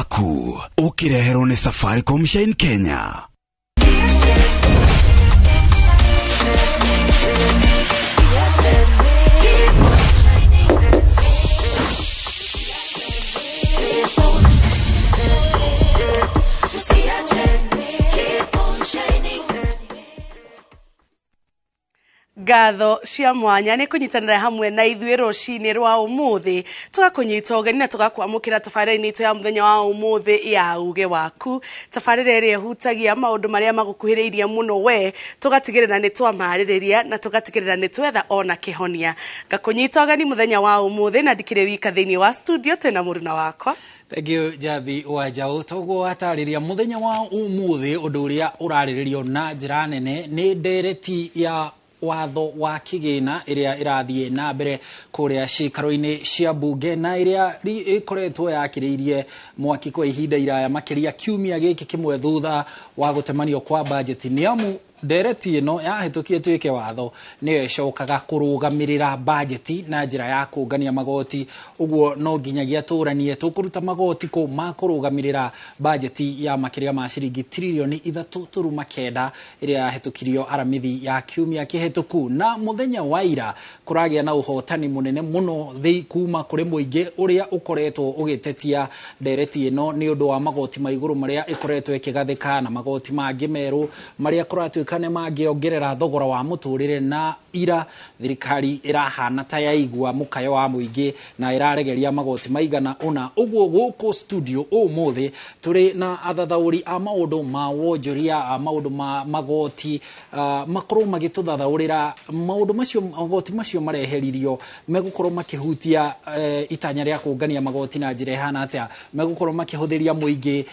Waku ũkĩreherwo nĩ Safaricom Shine Kenya. Ngatho cia mwanya nĩ kũnyitanĩra hamwe na ithuĩ rũcinĩ rwa ũmũthĩ, tũgakũnyita ũgeni na tũgakwamũkĩra tabarĩra-inĩ itũ ya mũthenya wa ũmũthĩ ya Uge Waku, tabarĩra ĩrĩa ĩhutagia maũndũ marĩa magũkuhĩrĩirie mũno we, tũgatigĩrĩra nĩ twamarĩrĩria na tũgatigĩrĩra nĩ twetha ona kĩhonia. Ngakũnyita ũgeni mũthenya wa ũmũthĩ na ndikĩrĩ wika thĩinĩ wa studio, twĩna mũruna wakwa. Thank you, Njambi wa Njaũ. Toguo watarĩria mũthenya wa ũmũthĩ, ũndũ ũrĩa ũrarĩrĩrio na njĩra nene nĩ ndereti ya watho wa kĩgĩna ĩrĩa ĩrathiĩ na mbere kũrĩa cikaro-inĩ cia mbunge na ĩrĩa ĩkoretwo yakĩrĩirie mwaki kwa ihinda iraya, makĩria kiumia gĩkĩ kĩmwe thutha wa gũtemanio kwa bajeti, nĩ amu ndereti ĩno yahĩtũkie ĩtuĩke watho nĩyo ĩcokaga kũrũgamĩrĩra bajeti na njĩra ya kũngania magoti. Ũguo no nginyagia tũranie tũkũruta magoti kũ ma kũrũgamĩrĩra bajeti ya makĩria ma ciringi tiririoni 3.9 ĩrĩa yahĩtũkirio aramithi ya kiumia kĩhĩtũku. Na mũthenya wa ira kũragĩa na ũhotani mũnene mũno thĩ kuma kũrĩ mũingĩ ũrĩa ũkoretwo ũgĩtetia ndereti ĩno nĩ ũndũ wa magoti ma igũrũ marĩa ĩkoretwo ĩkĩgathĩka na magoti mangĩ merũ marĩa kũratuĩka nĩ mangĩongerera thogora wa mũtũrĩre. Na ira thirikari ĩrahana ta yaigua mũkayo wa mũingĩ na ĩraregeria magoti maigana ũna. Ũguo gũkũ studio ũmũthĩ tũrĩ na athathaũri a maũndũ ma wonjoria, a maũndũ ma magoti, makorwo magĩtũthathaũrĩra maũndũ macio, magoti macio mareheririo megũkorwo makĩhutia itanya rĩa kũngania magoti na njĩra ĩhana atĩa, megũkorwo makĩhũthĩria mũingĩ,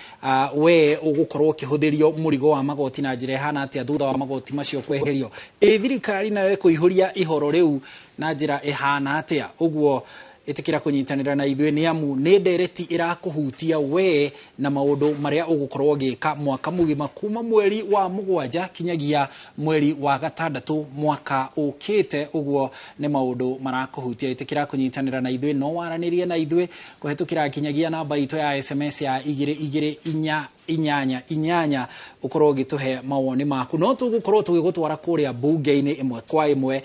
we ũgũkorwo ũkĩhũthĩrio mũrigo wa magoti na njĩra ĩhana atĩa thutha wa magoti macio kweherio. Ĩ thirikari nayo ĩkũihũria ihoro rĩu na njĩra ĩhana atĩa? Ũguo ĩtĩkĩra kũnyitanĩra na ithuĩ nĩ amu nĩ ndereti ĩrakũhutia we na maũndũ marĩa ũgũkorwo ũgĩka mwaka mũgima kuma mweri wa 7 kinyagia mweri wa 6 mwaka ũkĩte. Ũguo nĩ maũndũ marakũhutia, ĩtĩkĩra kũnyitanĩra na ithuĩ, no waranĩrie na ithuĩ kũhetũkĩra kinyagia namba itũ ya SMS ya 2 2 4 8 8, ũkorwo ũgĩtũhe mawoni maku. No tũgũkorwo tũgĩgũtwara kũrĩa mbunge-inĩ ĩmwe kwa ĩmwe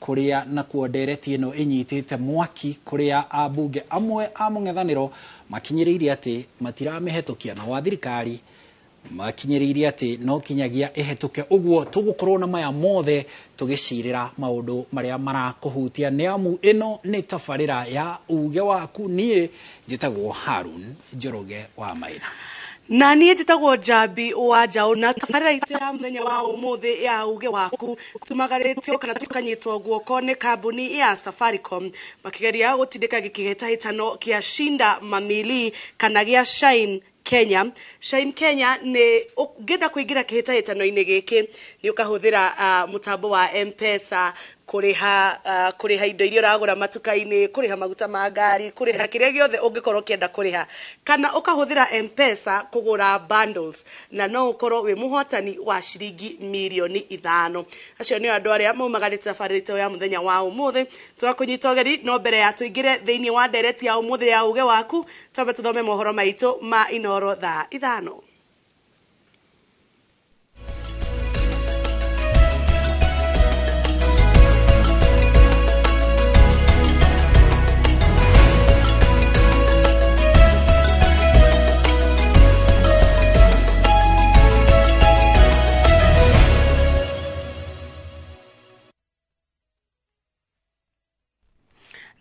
kũrĩa nakuo ndereti ĩno ĩnyitĩte mwaki, kũrĩa ambunge amwe a mũng'ethanĩro makinyĩrĩirie atĩ matiramĩhetũkia na wa thirikari makinyĩrĩirie atĩ no kinyagia ĩhetũke. Ũguo tũgũkorwo na maya mothe tũgĩcirĩra maũndũ marĩa marakũhutia, nĩ amu ĩno nĩ tabarĩra ya Uge Waku. Niĩ njĩtagwo Harun Njoroge wa Maina. Na niĩ njĩtagwo Njambi wa Njaũ, na tabarĩra itũ ya mũthenya wa ũmũthĩ ya Uge Waku tumagarĩtio kana tũkanyitwo guoko nĩ kambuni ya Safaricom makĩgeria gũtindĩka gĩkĩhĩtahĩtano kĩa Shinda Mamili kana gĩa Shine Kenya. Shine Kenya nĩ ũngĩenda kũingĩra kĩhĩtahĩtano-inĩ gĩkĩ nĩ ũkahũthĩra mũtambo wa M-Pesa kũrĩha indo iria ũragũra matuka-inĩ, kũrĩha maguta ma ngari, kũrĩha kĩrĩa gĩothe ũngĩkorwo ũkĩenda kũrĩha, kana ũkahũthĩra M-Pesa kũgũra bundles, na no ũkorwo wĩ mũhotani wa ciringi mirioni 5. Acio nĩo andũ arĩa maumagarĩte tabarĩra ya mũthenya wa ũmũthĩ. Tũgakũnyita ũgeni, no mbere ya tũingĩre thĩinĩ wa ndereti ya ũmũthĩ ya Uge Waku, twambe tũthome mohoro maitũ ma Inoro thaa 5.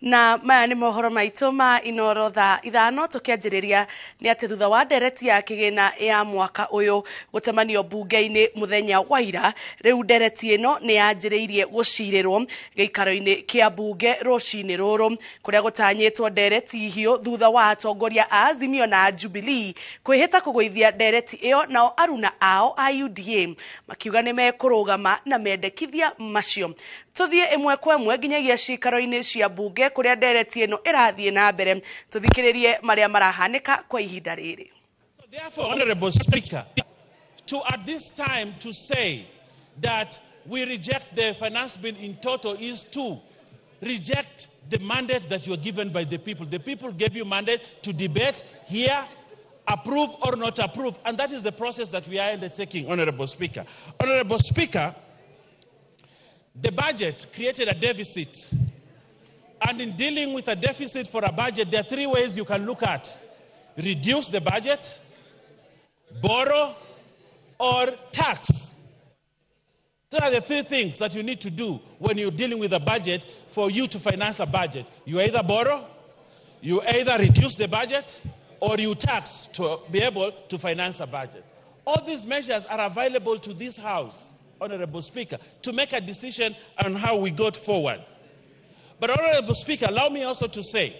Na maya nĩ mohoro maitũ ma Inoro thaa 5. Tũkĩanjĩrĩria nĩ atĩ thutha wa ndereti ya kĩgĩna ya mwaka ũyũ gũtemanio mbunge-inĩ mũthenya wa ira, rĩu ndereti ĩno nĩ yanjĩrĩirie gũcirĩrwo gĩikaro-inĩ kĩa mbunge rũcinĩ rũrũ, kũrĩa gũtanyĩtwo ndereti hiũ thutha wa atongoria a Azimio na Jubilee kwĩhĩta kũgũithia ndereti ĩyo, nao aruna ao a UDA makiuga nĩ mekũrũgama na mendekithia macio. Tũthiĩ ĩmwe kwa ĩmwe nginyagia cikaro-inĩ cia mbunge kũrĩa ndereti ĩno ĩrathiĩ na mbere, tũthikĩrĩrie marĩa marahanĩka kwa ihinda rĩrĩ. Therefore, Honorable Speaker, to at this time to say that we reject the finance bill in total is to reject the mandate that you were given by the people. The people gave you mandate to debate here Approve or not approve. And that is the process that we are undertaking, Honorable Speaker. Honorable Speaker, the budget created a deficit. And in dealing with a deficit for a budget, there are three ways you can look at. Reduce the budget, borrow, or tax. Those are the three things that you need to do when you're dealing with a budget for you to finance a budget. You either borrow, you either reduce the budget, or you tax to be able to finance a budget. All these measures are available to this House, Honorable Speaker, to make a decision on how we got forward. But Honorable Speaker, allow me also to say,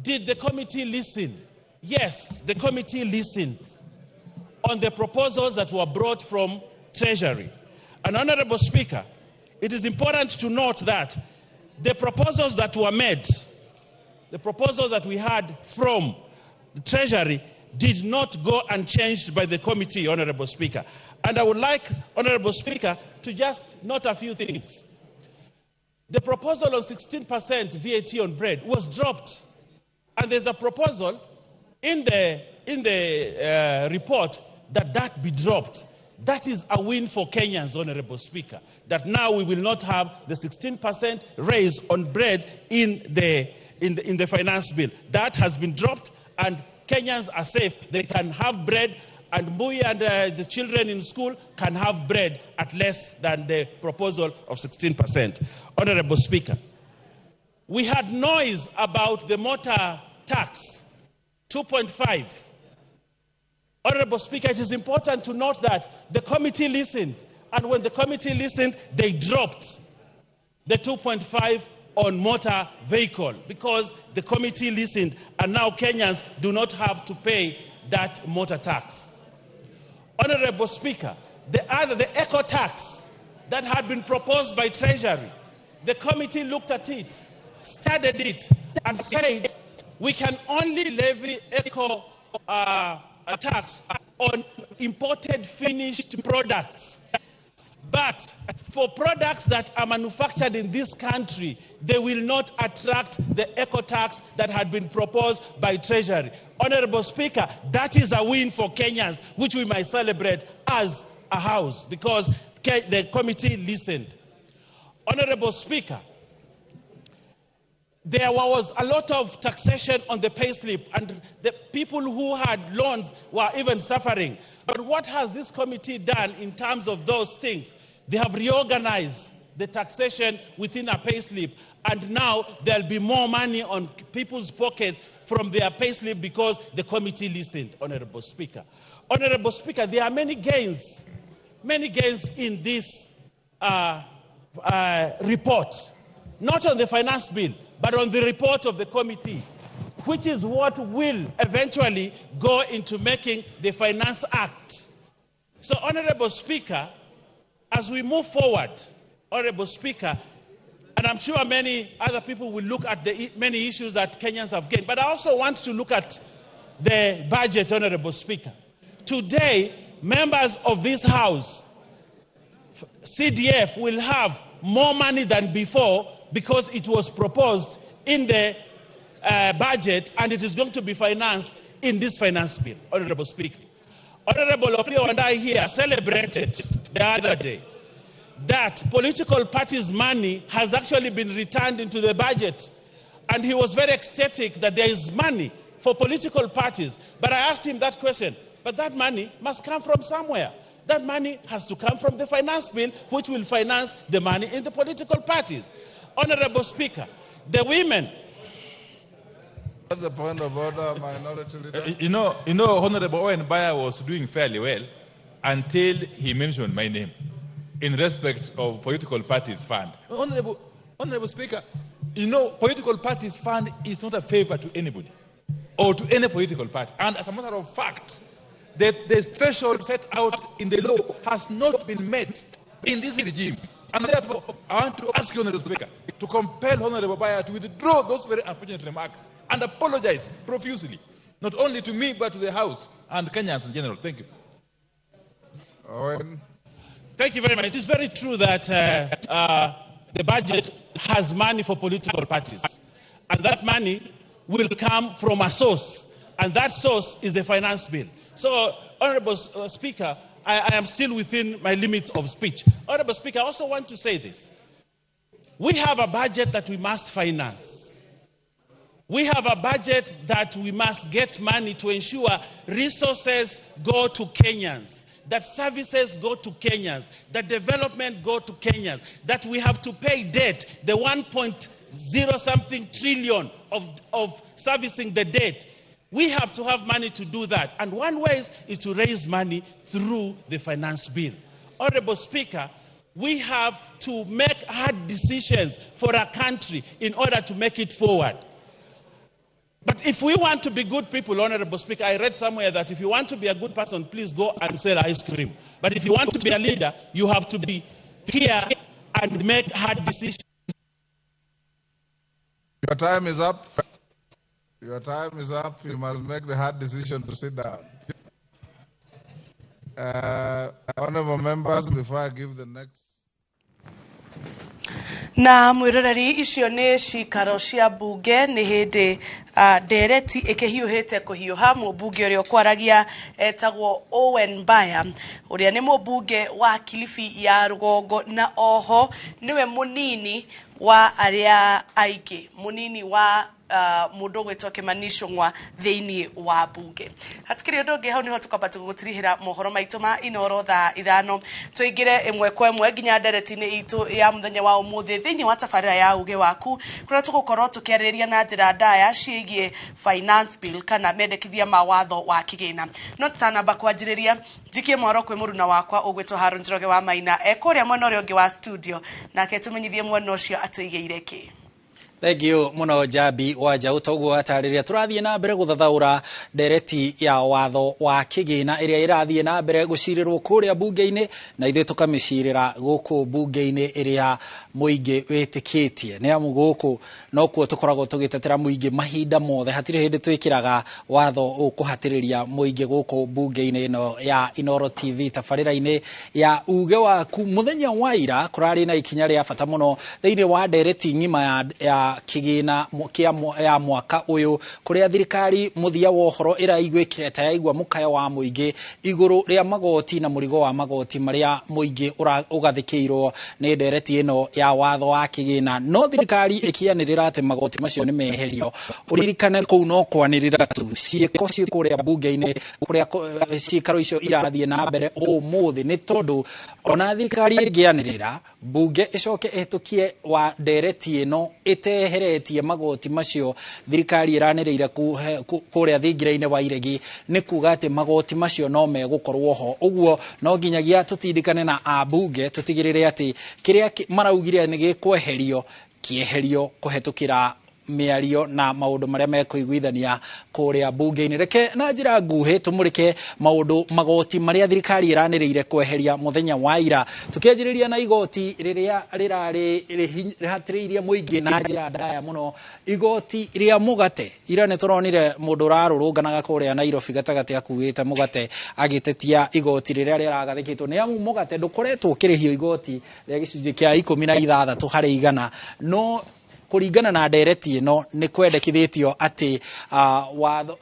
did the committee listen? Yes, the committee listened on the proposals that were brought from Treasury. And Honorable Speaker, it is important to note that the proposals that were made, the proposals that we had from the Treasury did not go unchanged by the committee, Honorable Speaker. And I would like, Honorable Speaker, to just note a few things. The proposal on 16% VAT on bread was dropped. And there's a proposal in the report that that be dropped. That is a win for Kenyans, Honorable Speaker, that now we will not have the 16% raise on bread in the finance bill. That has been dropped, and Kenyans are safe. They can have bread, and Mbui and the children in school can have bread at less than the proposal of 16%. Honorable Speaker, we had noise about the motor tax, 2.5. Honorable Speaker, it is important to note that the committee listened, and when the committee listened, they dropped the 2.5 on motor vehicle because the committee listened, and now Kenyans do not have to pay that motor tax. Honorable Speaker, the eco tax that had been proposed by Treasury, the committee looked at it, studied it, and said we can only levy eco tax on imported finished products. But for products that are manufactured in this country, they will not attract the eco tax that had been proposed by Treasury. Honorable Speaker, that is a win for Kenyans, which we might celebrate as a house, because the committee listened. Honorable Speaker, there was a lot of taxation on the payslip, and the people who had loans were even suffering. But what has this committee done in terms of those things? They have reorganized the taxation within a payslip, and now there'll be more money on people's pockets from their payslip because the committee listened, Honorable Speaker. Honorable Speaker, there are many gains in this report, not on the finance bill, but on the report of the committee, which is what will eventually go into making the Finance Act. So, Honorable Speaker, as we move forward, Honorable Speaker, and I'm sure many other people will look at the many issues that Kenyans have gained, but I also want to look at the budget, Honorable Speaker. Today, members of this House, CDF, will have more money than before because it was proposed in the budget, and it is going to be financed in this finance bill, Honorable Speaker. Honorable Opiyo and I here celebrated the other day that political parties' money has actually been returned into the budget. And he was very ecstatic that there is money for political parties. But I asked him that question, but that money must come from somewhere. That money has to come from the finance bill, which will finance the money in the political parties. Honorable Speaker, the women. That's the point of order, Minority Leader. You know, Honorable Owen Baya was doing fairly well until he mentioned my name in respect of political parties fund. Honorable Speaker, you know, political parties fund is not a favor to anybody or to any political party. And as a matter of fact, the threshold set out in the law has not been met in this regime. And therefore, I want to ask you, Honorable Speaker, to compel Honorable Baya to withdraw those very unfortunate remarks and apologize profusely, not only to me, but to the House and Kenyans in general. Thank you. Owen. Thank you very much. It is very true that the budget has money for political parties, and that money will come from a source. And that source is the finance bill. So, Honorable Speaker, I am still within my limits of speech. Honorable Speaker, I also want to say this. We have a budget that we must finance. We have a budget that we must get money to ensure resources go to Kenyans, that services go to Kenyans, that development go to Kenyans, that we have to pay debt, the 1.0 something trillion of servicing the debt. We have to have money to do that. And one way is to raise money through the finance bill. Honorable Speaker, we have to make hard decisions for our country in order to make it forward. But if we want to be good people, Honorable Speaker, I read somewhere that if you want to be a good person, please go and sell ice cream. But if you want to be a leader, you have to be here and make hard decisions. Your time is up. Your time is up. You must make the hard decision to sit down. Honorable members, before I give the next. Na mwiroreri icio nĩ cikaro cia mbunge nĩ hĩndĩ ndereti ĩkĩhiũhĩte kũhiũha. Mũmbunge ũrĩa ũkwaragia etagwo Owen Baya, ũrĩa nĩ mũmbunge wa Kilifi ya rũgongo na oho nĩwe mũnini wa arĩa aingĩ, mũnini wa mũndũ ũgwĩtwo Kimani Ichung'wa thĩinĩ wa mbunge. Hatikĩrĩ ũndũ ũngĩ, hau nĩho tũkwamba tũgũtirihĩra mohoro maitũ ma Inoro thaa 5, tũingĩre ĩmwe kwa ĩmwe nginya ndereti-inĩ itũ ya mũthenya wa ũmũthĩ thĩinĩ wa tabarĩra ya Uge Waku, kũrĩa tũgũkorwo tũkĩarĩrĩria na njĩra ndaya ciĩgiĩ finance bill kana mendekithia ma watho wa kĩgĩna. No tũtanamba kwanjĩrĩria, njikie mwaro kwĩ mũruna wakwa ũgwĩtwo Harun Njoroge wa Maina e kũrĩa mwena ũrĩa ũngĩ wa studio, nake tũmenyithie mwena ũcio atũigĩire kĩ. Thank you muno Njambi wa Njaũ. Toguo atarĩria tũrathiĩ na mbere gũthathaũra ndereti ya watho wa kĩgĩna ĩrĩa ĩrathiĩ na mbere gũcirĩrwo kũrĩa mbunge-inĩ, na ithuĩ tũkamĩcirĩra gũkũ mbunge-inĩ ĩrĩa mũingĩ wĩtĩkĩtie. Nĩ amu gũkũ nokuo tũkoragwo tũgĩtetera mũingĩ mahinda mothe, hatirĩ hĩndĩ twĩkĩraga watho ũkũhatĩrĩria mũingĩ gũkũ mbunge-inĩ ĩno ya Inoro TV tabarĩra-inĩ ya Uge Waku. Mũthenya wa ira kũrarĩ na ikinya rĩa bata mũno thĩinĩ wa ndereti ng'ima ya kĩgĩna ya mwaka ũyũ, kũrĩa thirikari mũthia wa ũhoro ĩraiguĩkire ta yaigua mũkayo wa mũingĩ igũrũ rĩa magoti na mũrigo wa magoti marĩa mũingĩ ũgathĩkĩirwo nĩ ndereti ĩno ya watho wa kĩgĩna. No thirikari ĩkĩanĩrĩra atĩ magoti macio nĩ meherio. Ũririkane kũu no kwanĩrĩra tu, ciĩko ciĩ kũrĩa mbunge-inĩ kũrĩa ciikaro icio irathiĩ na mbere ũmũthĩ, nĩ tondũ ona thirikari ĩngĩanĩrĩra mbunge ĩcoke ĩhĩtũkie wa ndereti ĩno ĩteheretie magoti macio thirikari ĩranĩrĩire kũrĩa thingira-inĩ wa iregi, nĩ kuga atĩ magoti macio no megũkorwo ho. Ũguo no nginyagia tũtindĩkane na ambunge tũtigĩrĩre atĩ kĩrĩa maraugire nĩ gĩkweherio kĩeherio kũhetũkĩra mĩario na maũndũ marĩa mekũiguithania kũrĩa mbunge-inĩ. Reke na njĩra nguhĩ tũmũrĩke maũndũ magoti marĩa thirikari ĩranĩrĩire kweheria mũthenya wa ira, tũkĩanjĩrĩria na igoti rĩrĩa rĩrarĩ rĩhatĩrĩirie mũingĩ na njĩra ndaya mũno, igoti rĩa mũgate. Ira nĩ tũronire mũndũ ũrarũrũnganaga kũrĩa Nairobi gatagatĩ akuĩte mũgate agĩtetia igoti rĩrĩa rĩragathĩkĩtwo, nĩ amu mũgate ndũkoretwo ũkĩrĩhio igoti rĩa gĩcunjĩ kĩa 16 harĩ igana. No kũringana na ndereti ĩno nĩ kwendekithĩtio atĩ watho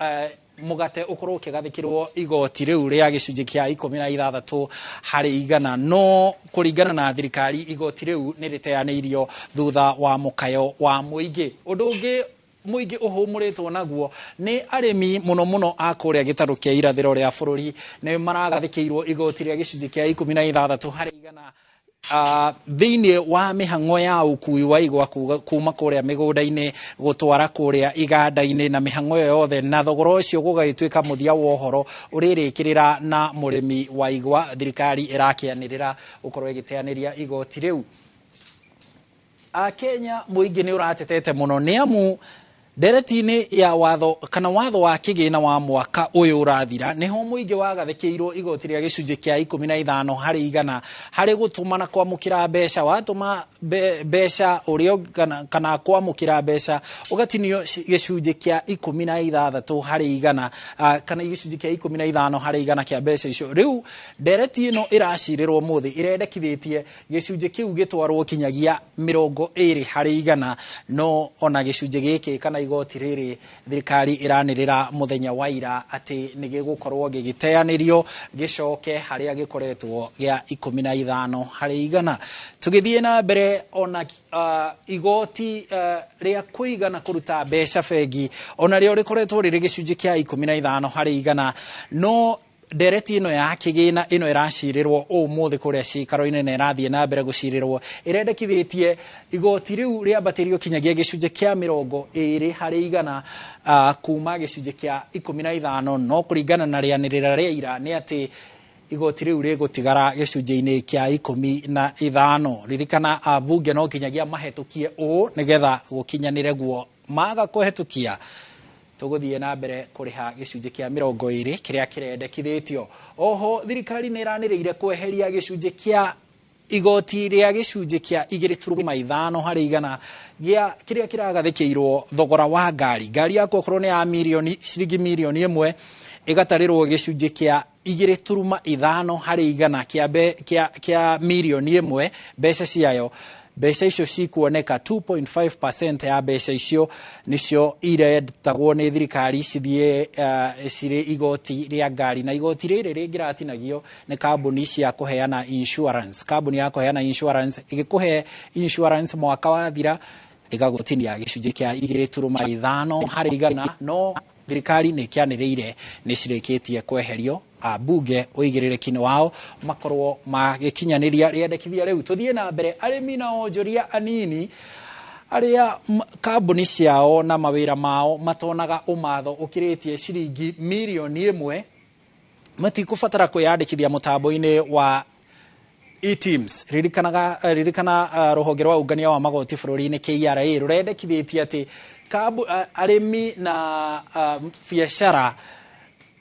mũgate ũkorwo ũkĩgathĩkĩrwo igoti rĩu rĩa gĩcunjĩ kĩa 16 harĩ igana. No kũringana na thirikari igoti rĩu nĩ rĩteanĩirio thutha wa mũkayo wa mũingĩ. Ũndũ ũngĩ mũingĩ ũhũmũrĩtwo naguo nĩ arĩmi mũno mũno a kũrĩa gĩtarũ kĩa irathĩro rĩa bũrũri nĩ maragathĩkĩirwo igoti rĩa gĩcunjĩ kĩa 16 harĩ igana thĩinĩ wa mĩhang'o ya ũkui wa igwa kuma kũrĩa mĩgũnda-inĩ gũtwara kũrĩa iganda-inĩ na mĩhang'o ĩyo yothe, na thogora ũcio gũgagĩtuĩka mũthia wa ũhoro ũrĩrĩkĩrĩra na mũrĩmi wa igwa. Thirikari ĩrakĩanĩrĩra gũkorwo ĩgĩteanĩria igoti rĩu. Akenya mũingĩ nĩ ũratetete mũno nĩ amu ndereti-inĩ ya watho kana watho wa kĩgĩna wa mwaka ũyũ ũrathira nĩho mũingĩ wagathĩkĩirwo igoti rĩa gĩcunjĩ kĩa 15 harĩ igana harĩ gũtũma na kwamũkĩra mbeca. Watũma mbeca ũrĩa kana kwamũkĩra mbeca ũgatinio gĩcunjĩ kĩa 16 harĩ igana kana gĩcunjĩ kĩa 15 harĩ igana kĩa mbeca icio. Rĩu ndereti ĩno ĩracirĩrwo mũthĩ ĩrendekithĩtie gĩcunjĩ kĩu gĩtwarwo kinyagia 20 harĩ igana, no ona gĩcunjĩ gĩkĩ kana Igoti rĩrĩ thirikari ĩranĩrĩra mũthenya wa ira atĩ nĩ gĩgũkorwo gĩgĩteanĩrio gĩcoke harĩa gĩkoretwo gĩa 15%. Tũgĩthiĩ na mbere ona igoti rĩa kũigana kũruta mbeca bengi ona rĩo rĩkoretwo rĩrĩ gĩcunjĩ kĩa 15%, no ndereti ĩno ya kĩgĩna ĩno ĩracirĩrwo ũmũthĩ kũrĩa cikaro-inĩ na ĩrathiĩ na mbere gũcirĩrwo ĩrendekithĩtie igoti rĩu rĩambatĩrio kinyagia gĩcunjĩ kĩa 20% kuma gĩcunjĩ kĩa 15, no kũringana na rĩanĩrĩra rĩa ira nĩ atĩ igoti rĩu rĩgũtigara gĩcunjĩ-inĩ kĩa 15. Ririkana ambunge no kinyagia mahetũkie ũũ nĩgetha gũkinyanĩre guo, maga kũhetũkia tũgũthiĩ na mbere kũrĩha gĩcunjĩ kĩa 20 kĩrĩa kĩrendekithĩtio. Oho thirikari nĩ ĩranĩrĩire kweheria gĩcunjĩ kĩa igoti rĩa gĩcunjĩ kĩa 2.5% gĩa kĩrĩa kĩragathĩkĩirwo thogora wa ngari. Ngari yaku okorwo nĩ ya mirioni ciringi mirioni 1 ĩgatarĩrwo gĩcunjĩ kĩa 2.5% kĩa mirioni 1 mbeca ciayo. Mbeca icio cikuoneka 2.5% ya mbeca icio nicio iretagwo nĩ thirikari cithiĩ cirĩ igoti rĩa ngari, na igoti rĩrĩ rĩngĩratinagio nĩ kambuni cia kũheana insurance. Kambuni ya kũheana insurance ĩgĩkũhe insurance mwaka wathira ĩgagũtinia gĩcunjĩ kĩa 2.5%, no thirikari nĩ ĩkĩanĩrĩire nĩ cirĩkĩtie kweherio. Ambunge ũigĩrĩrĩki wao makorwo magĩkinyanĩria rĩendekithia rĩu. Tũthiĩ na mbere, arĩmi na onjoria anini arĩa kambuni ciao na mawĩra mao matonaga ũmatho ũkĩrĩtie ciringi mirioni 1 matikũbatara kwĩyandĩkithia mũtambo-inĩ wa eTIMS. Ririkana rũhonge rwa ũngania wa magoti bũrũri-inĩ KRA rũrendekithĩtie atĩ arĩmi na biacara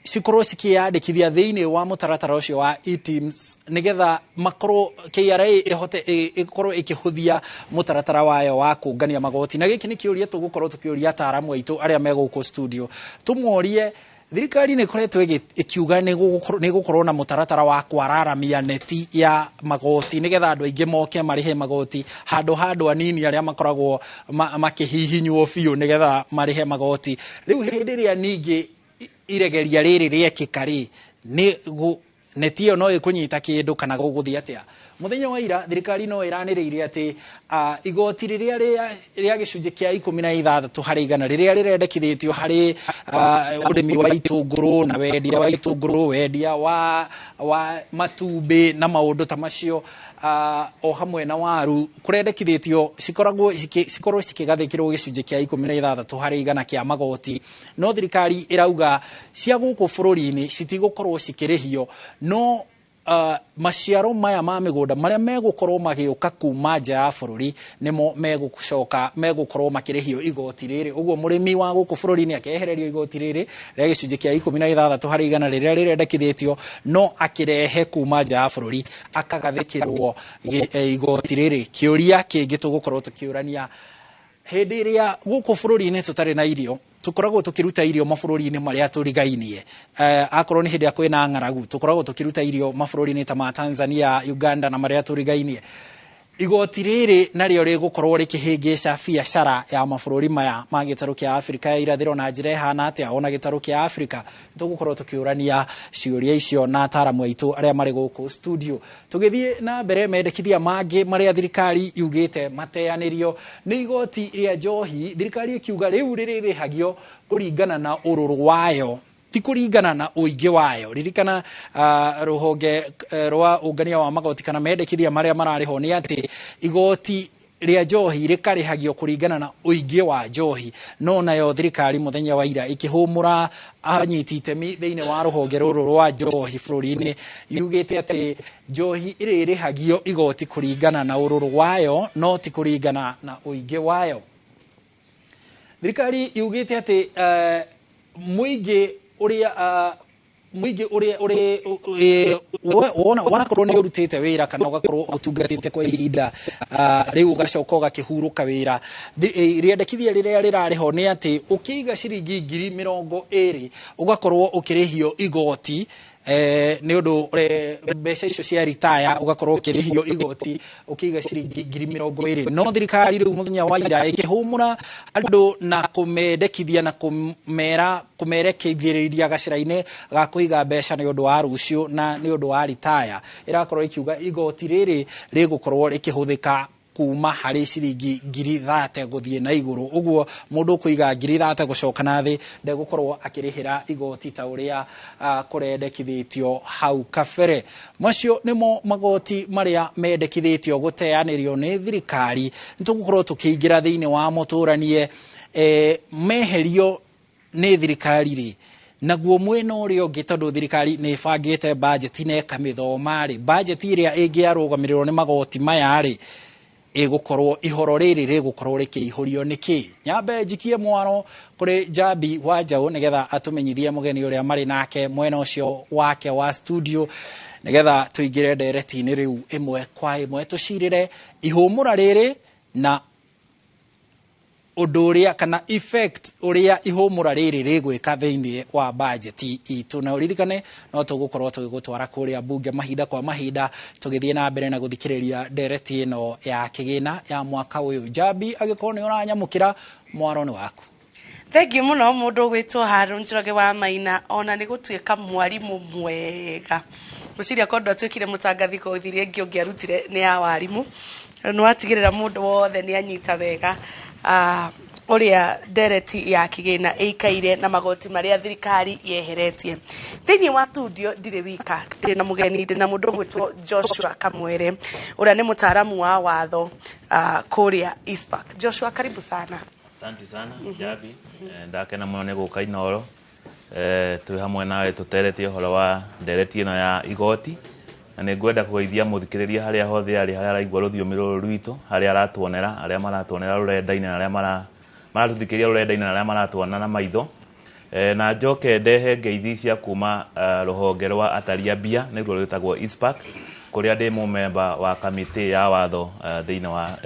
cikorwo cikĩyandĩkithia thĩinĩ wa mũtaratara ũcio wa eTIMS nĩgetha makorwo KRA ĩhote ĩkorwo ĩkĩhũthia mũtaratara wayo wa kũngania magoti. Na gĩkĩ nĩ kĩũria tũgũkorwo tũkĩũria ataaramu aitũ arĩa me gũkũ studio, tũmorie thirikari nĩ ĩkoretwo ĩkiuga nĩ gũkorwo na mũtaratara wa kwararamia neti ya magoti nĩgetha andũ aingĩ moke marĩhe magoti handũ ha andũ anini arĩa makoragwo makĩhihinywo biũ nĩgetha marĩhe magoti. Rĩu hĩndĩ ĩrĩa ningĩ iregeria rĩrĩ rĩekĩka rĩ, neti ĩyo no ĩkũnyita kĩndũ kana gũgũthiĩ atĩa? Mũthenya wa ira thirikari no ĩranĩrĩire atĩ igoti rĩrĩa rĩa gĩcunjĩ kĩa 16% rĩrĩa rĩrendekithĩtio harĩ ũrĩmi wa itũngũrũ na wendia wa itũngũrũ, wendia wa matumbĩ na maũndũ ta macio o hamwe na waru, kũrendekithĩtio cikorwo cikĩgathĩkĩrwo gĩcunjĩ kĩa 16% kĩa magoti, no thirikari ĩrauga cia gũkũ bũrũri-inĩ citigũkorwo cikĩrĩhio, no maciaro maya ma mĩgũnda marĩa megũkorwo magĩũka kuma nja ya bũrũri nĩmo megũcoka megũkorwo makĩrĩhio igoti rĩrĩ. Ũguo mũrĩmi wa gũkũ bũrũri-inĩ akehererio igoti rĩrĩ rĩa gĩcunjĩ kĩa 16% rĩrĩa rĩrendekithĩtio, no akĩrehe kuma nja ya bũrũri akagathĩkĩrwo igoti rĩrĩ. Kĩũria kĩngĩ tũgũkorwo tũkĩũrania, hĩndĩ ĩrĩa gũkũ bũrũri-inĩ tũtarĩ na irio, tũkoragwo tũkĩruta irio mabũrũri-inĩ marĩa tũrigainie. Akorwo nĩ hĩndĩ ĩrĩa kwĩna ng'aragu, tũkoragwo tũkĩruta irio mabũrũri-inĩ ta ma Tanzania, Uganda na marĩa tũrigainie. Igoti rĩrĩ narĩo rĩgũkorwo rĩkĩhĩngĩca biacara ya mabũrũri maya ma gĩtarũ kĩa Afrika ya irathĩro na njĩra ĩhana atĩa, ona gĩtarũ kĩa Afrika? Tũgũkorwo tũkĩũrania ciũria icio na ataaramu aitũ arĩa marĩ gũkũ studio. Tũgĩthiĩ na mbere, mendekithia mangĩ marĩa thirikari yugĩte mateanĩrio nĩ igoti rĩa njohi. Thirikari ĩkiuga rĩu rĩrĩrĩhagio kũringana na ũrũrũ wayo, ti kũringana na ũingĩ wayo. Ririkana rũhonge rwa ũngania wa magoti kana mendekithia marĩa mararĩho nĩ atĩ igoti rĩa njohi rĩkarĩhagio kũringana na ũingĩ wa njohi, no nayo thirikari mũthenya wa ira ĩkĩhũmũra anyiti itemi thĩinĩ wa rũhonge rũrũ rwa njohi bũrũri-inĩ, yugĩte atĩ njohi ĩrĩrĩhagio igoti kũringana na ũrũrũ wayo, no ti kũringana na ũingĩ wayo. Thirikari yugĩte atĩ mũingĩ ũrĩa mũingĩ ũrĩa wona wanakorwo nĩ ũrutĩte wĩra kana ũgakorwo ũtungatĩte kwa ihinda rĩu ũgacoka ũgakĩhurũka wĩra, rĩendekithia rĩrĩa rĩrarĩho nĩ atĩ ũkĩiga ciringi 20,000 ũgakorwo ũkĩrĩhio igoti Nĩ ũndũ mbeca icio cia ritaya ũgakorwo ũkĩrĩhio igoti ũkĩiga ciringi 20,000. No thirikari rĩu mũthenya wa ira ĩkĩhũmũra andũ na kũmendekithia na kũmera kũmerekithĩrĩria gacĩra-inĩ ga kũiga mbeca nĩ ũndũ wa rũciũ na nĩ ũndũ wa ritaya. Ĩrakorwo ĩkiuga igoti rĩrĩ rĩgũkorwo rĩkĩhũthĩka kuma harĩ ciringi 30,000 gũthiĩ na igũrũ. Ũguo mũndũ ũkũiga 30,000 gũcoka na thĩ ndegũkorwo akĩrĩhĩra igoti ta ũrĩa kũrendekithĩtio hau kabere. Macio nĩmo magoti marĩa mendekithĩtio gũteanĩrio nĩ thirikari. Nĩ tũgũkorwo tũkĩingĩra thĩinĩ wa mũtũranie meherio nĩ thirikari rĩ, naguo mwena ũrĩa ũngĩ, tondũ thirikari nĩ ĩbangĩte bajeti na ĩkamĩthoma rĩ, bajeti ĩrĩa ĩngĩarũgamĩrĩrwo nĩ magoti maya rĩ, ĩgũkorwo ihoro rĩrĩ rĩgũkorwo rĩkĩihũrio nĩkĩ. Nyambe njikie mwaro kũrĩ Njambi wa Njaũ nĩgetha atũmenyithie mũgeni ũrĩa marĩ nake mwena ũcio wake wa studio, nĩgetha tũingĩre ndereti-inĩ rĩu ĩmwe kwa ĩmwe, tũcirĩre ihũmũra rĩrĩ na ũndũ ũrĩa kana effect ũrĩa ihũmũra rĩrĩ rĩgwĩka thĩinĩ wa bajeti itũ. Na ũririkane no tũgũkorwo tũgĩgũtwara kũrĩa mbunge mahinda kwa mahinda tũgĩthiĩ na mbere na gũthikĩrĩria ndereti ĩno ya kĩgĩna ya mwaka ũyũ. Njambi, angĩkorwo nĩ ũranyamũkĩra, mwaro nĩ waku. Thengiũ mũno mũndũ ũgwĩtwo Harun Njoroge wa Maina, ona nĩ gũtuĩka mwarimũ mwega. Ngwĩciria korwo ndwatuĩkire mũtangathi kothi iria ĩngĩ ũngĩarutire nĩ ya warimũ. Nĩ watigĩrĩra mũndũ wothe nĩ anyita wega ũrĩa ndereti ya kĩgĩna ĩikaire na magoti marĩa thirikari yeheretie. Thĩinĩ wa studio ndirĩ wika, ndĩ na mũgeni, ndĩ na mũndũ ũgwĩtwo Joshua Kamwere ũrĩa nĩ mũtaaramu wa watho kũrĩa ICPAK. Joshua, karibu sana. Asante sana Jabi. Ndakena mũno nĩ gũka Inooro, twĩ hamwe nawe tũteretie ũhoro wa ndereti ĩno ya igoti, na nĩ ngwenda kũgeithia mũthikĩrĩria harĩa hothe arĩ, harĩa araigua rũthiomi rũrũ rwitũ, harĩa aratuonera, arĩa maratuonera rũrenda-inĩ na arĩa maratũthikĩrĩria rũrenda-inĩ na arĩa maratuona na maitho. Na njoke ndehe ngeithi cia kuma rũhonge rwa atari a mbia nĩruo rwĩtagwo ICPAK, kũrĩa ndĩ mũmemba wa kamĩtĩ ya watho thĩinĩ wa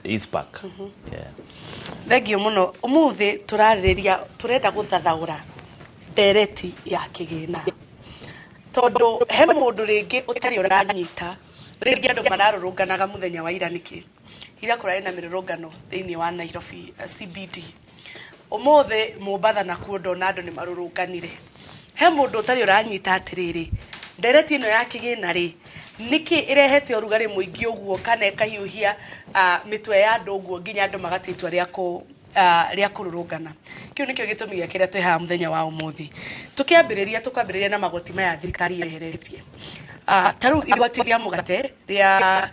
ICPAK. Yeah. Thengiũ mũno. Ũmũthĩ tũrarĩrĩria, tũrenda gũthathaũra ndereti ya kĩgĩna, tondũ he mũndũ rĩngĩ ũtarĩ ũranyita. Rĩngĩ andũ mararũrũnganaga mũthenya wa ira nĩkĩ? Ira kũrarĩ na mĩrũrũngano thĩinĩ wa Nairobi CBD. Ũmũthĩ Mombatha nakuo ndona andũ nĩ marũrũnganire. He mũndũ ũtarĩ ũranyita atĩrĩrĩ, ndereti ĩno ya kĩgĩna rĩ, nĩkĩ ĩrehete ũrugarĩ mũingĩ ũguo kana ĩkahiũhia mĩtwe ya andũ ũguo nginya andũ magatua itua rĩa kũrũrũngana? Kĩu nĩkĩo gĩtũmi gĩa kĩrĩa twĩ haha mũthenya wa ũmũthĩ. Tũkĩambĩrĩria, tũkwambĩrĩria na magoti maya thirikari yeheretie. Ta rĩu igoti rĩa mũgate rĩa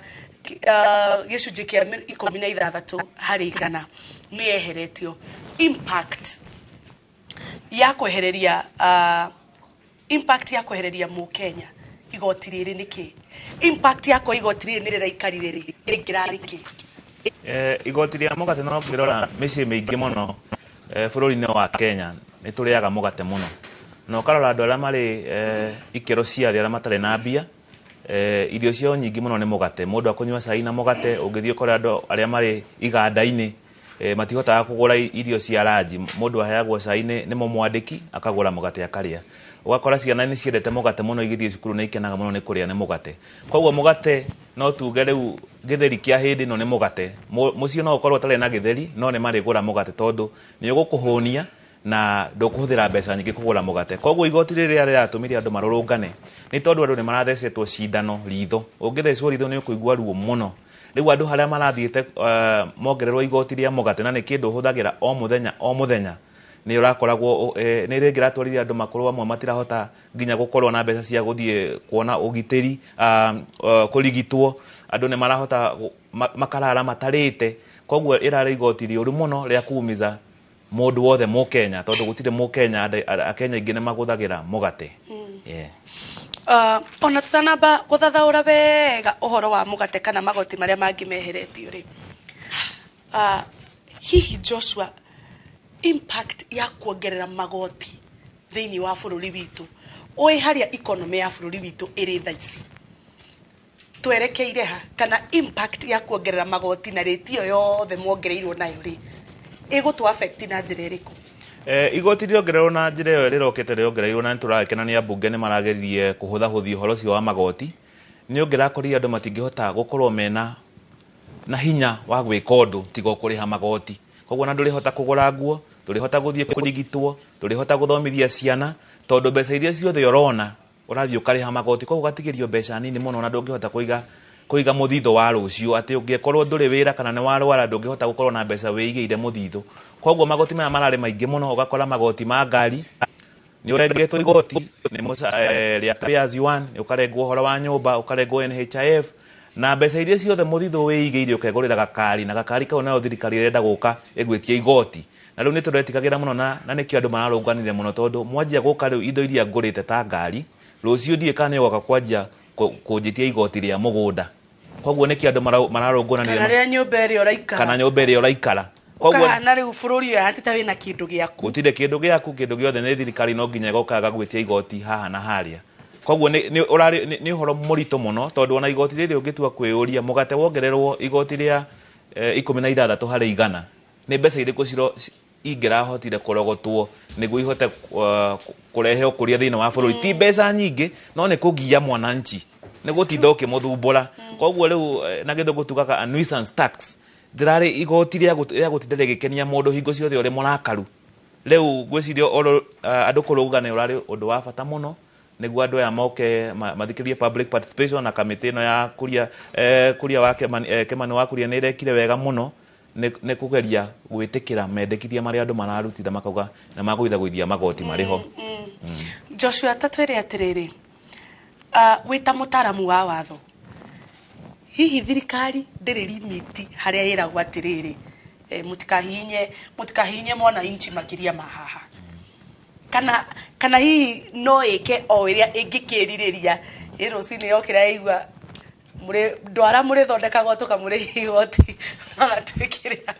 gĩcunjĩ kĩa 16% nĩ yeheretio. Impact ya kwehereria impact ya kwehereria mũkenya igoti rĩrĩ nĩ kĩ? Impact ya kwa igoti rĩrĩ nĩ rĩraikarire rĩ, rĩngĩrarĩ kĩ? Igoti rĩa mũgate, no ngĩrora mĩciĩ mĩingĩ mũno bũrũri-inĩ wa Kenya nĩ tũrĩaga mũgate mũno, na ũkarora andũ arĩa marĩ ikĩro cia thĩ, arĩa matarĩ na mbia, irio ciao nyingĩ mũno nĩ mũgate. Mũndũ akũnyua cai na mũgate. Ũngĩthiĩ ũkore andũ arĩa marĩ iganda-inĩ, matihotaga kũgũra irio cia ranji. Mũndũ aheagwo cai nĩ mũmwandĩki, akagũra mũgate akarĩa. Ũgakora ciana nĩ ciendete mũgate mũno, igĩthiĩ cukuru nĩ ikenaga mũno nĩ kũrĩa nĩ mũgate. Koguo mũgate no tuge rĩu gĩtheri kĩa hĩndĩ ĩno nĩ mũgate. Mũciĩ no ũkorwo ũtarĩ na gĩtheri, no nĩ marĩgũra mũgate tondũ nĩ ũgũkũhũnia na ndũkũhũthĩra mbeca nyingĩ kũgũra mũgate. Koguo igoti rĩrĩa rĩratũmire andũ marũrũngane nĩ tondũ andũ nĩ marathecetwo cindano ritho. Ũngĩthecwo ritho nĩ ũkũigua ruo mũno. Rĩu andũ harĩa marathiĩte mongererwo igoti rĩa mũgate, na nĩ kĩndũ ũhũthagĩra o mũthenya o mũthenya, nĩ ũrakoragwo nĩ rĩngĩ ratwarithia andũ makorwo amwe matirahota nginya gũkorwo na mbeca cia gũthiĩ kuona ũgitĩri, kũrigitwo. Andũ nĩ marahota makarara matarĩte. Koguo ĩrarĩ igoti rĩũru mũno rĩa kuumiza mũndũ wothe mũkenya, tondũ gũtirĩ mũkenya, akenya aingĩ nĩ magũthagĩra mũgate. Yeah. Ona tũtanamba gũthathaũra wega ũhoro wa mũgate kana magoti marĩa mangĩ meheretio rĩ, hihi Joshua, impact ya kuongerera magoti thĩinĩ wa bũrũri witũ, ũĩ harĩa economy ya bũrũri witũ ĩrĩ thaa ici, twerekeire ha, kana impact ya kuongerera magoti na rĩti ĩyo yothe mongereirwo nayo rĩ, ĩgũtũ affect na njĩra ĩrĩkũ? Igoti rĩongererwo na njĩra ĩyo rĩrokĩte rĩongereirwo, na nĩtũragĩkena nĩ ambunge nĩ marageririe kũhũthahũthia ũhoro ũcio wa magoti. Nĩ ũngĩrakorire andũ matingĩhota gũkorwo mena na hinya wa gwĩka ũndũ tiga o kũrĩha magoti. Koguo na ndũrĩhota kũgũra nguo, ndũrĩhota gũthiĩ kũrigitwo, ndũrĩhota gũthomithia ciana, tondũ mbeca iria ciothe ũrona ũrathiĩ ũkarĩha magoti. Koguo ũgatigĩrio mbeca nini mũno na ndũngĩhota kũiga mũthithũ wa rũciũ, atĩ ũngĩkorwo ndũrĩ wĩra kana nĩ warwara ndũngĩhota gũkorwo na mbeca wĩigĩire mũthithũ. Koguo magoti maya mararĩ maingĩ mũno, ũgakora magoti ma ngari nĩ ũrengetwo igoti nĩ rĩa pay as you earn, ũkarengwo ũhoro wa nyũmba, ũkarengwo NHIF, na mbeca iria ciothe mũthithũ wĩigĩire ũkegũrĩra gakari, na gakari kau nayo thirikari ĩrenda gũka ĩgwĩtie igoti. Na rĩu nĩ tũretigagĩra mũno na nĩkĩo andũ mararũnganire mũno, tondũ mwanjia gũka rĩu indo iria ngũrĩte ta ngari, rũciũ ndiĩ kana nĩ ũgoka kwanjia kũnjĩtia igoti rĩa mũgũnda. Koguo nĩkĩo andũ mararũnganire kana rĩa nyũmba ĩrĩa ũraikara, kana nyũmba ĩrĩa ũraikara. Koguo na rĩu bũrũri ũyũ atĩ ta wĩna kĩndũ gĩaku, gũtirĩ kĩndũ gĩaku, kĩndũ gĩothe nĩ thirikari no nginya ĩgoka ĩgagwĩtia igoti haha na harĩa. Koguo nĩ ũhoro mũritũ mũno, tondũ ona igoti rĩrĩ ũngĩtua kwĩyũria mũgate wongererwo igoti rĩa 16 harĩ igana, nĩ mbeca irĩkũ ingĩrahotire kũrogotwo nĩguo ihote kũrehe ũkũria thĩinĩ wa bũrũri? Ti mbeca nyingĩ, no nĩ kũgia mwananchi, nĩ gũtinda ũkĩmũthumbũra. Koguo rĩu na gĩthũngũ tugaga a nuisance tax, ndĩrarĩ igoti rĩa gũtinda rĩgĩkenia mũndũ hingo ciothe ũrĩ mũrakaru. Rĩu ngwĩciria andũ kũrũgana ũrarĩ ũndũ wa bata mũno nĩguo andũ aya moke mathikĩrĩrie public participation, na kamĩtĩ ĩno ya Kuria wa Kimani wa Kuria nĩ ĩrekire wega mũno nĩ kũgeria gwĩtĩkĩra mendekithia marĩa andũ mararutire makauga na magũithagũithia magoti marĩ ho. Joshua, ta twĩre atĩrĩrĩ, wĩ ta mũtaaramu wa watho, hihi thirikari ndĩrĩ limit harĩa ĩragwo atĩrĩrĩ, mũtikahihinye mwananchi makĩria ma haha, kana hihi no ĩke o ĩrĩa ĩngĩkĩrirĩria ĩ rũcinĩ yokĩra yaigua ndwara mũrĩthondekagwo tũkamũrĩhia igoti magatwĩkĩrĩra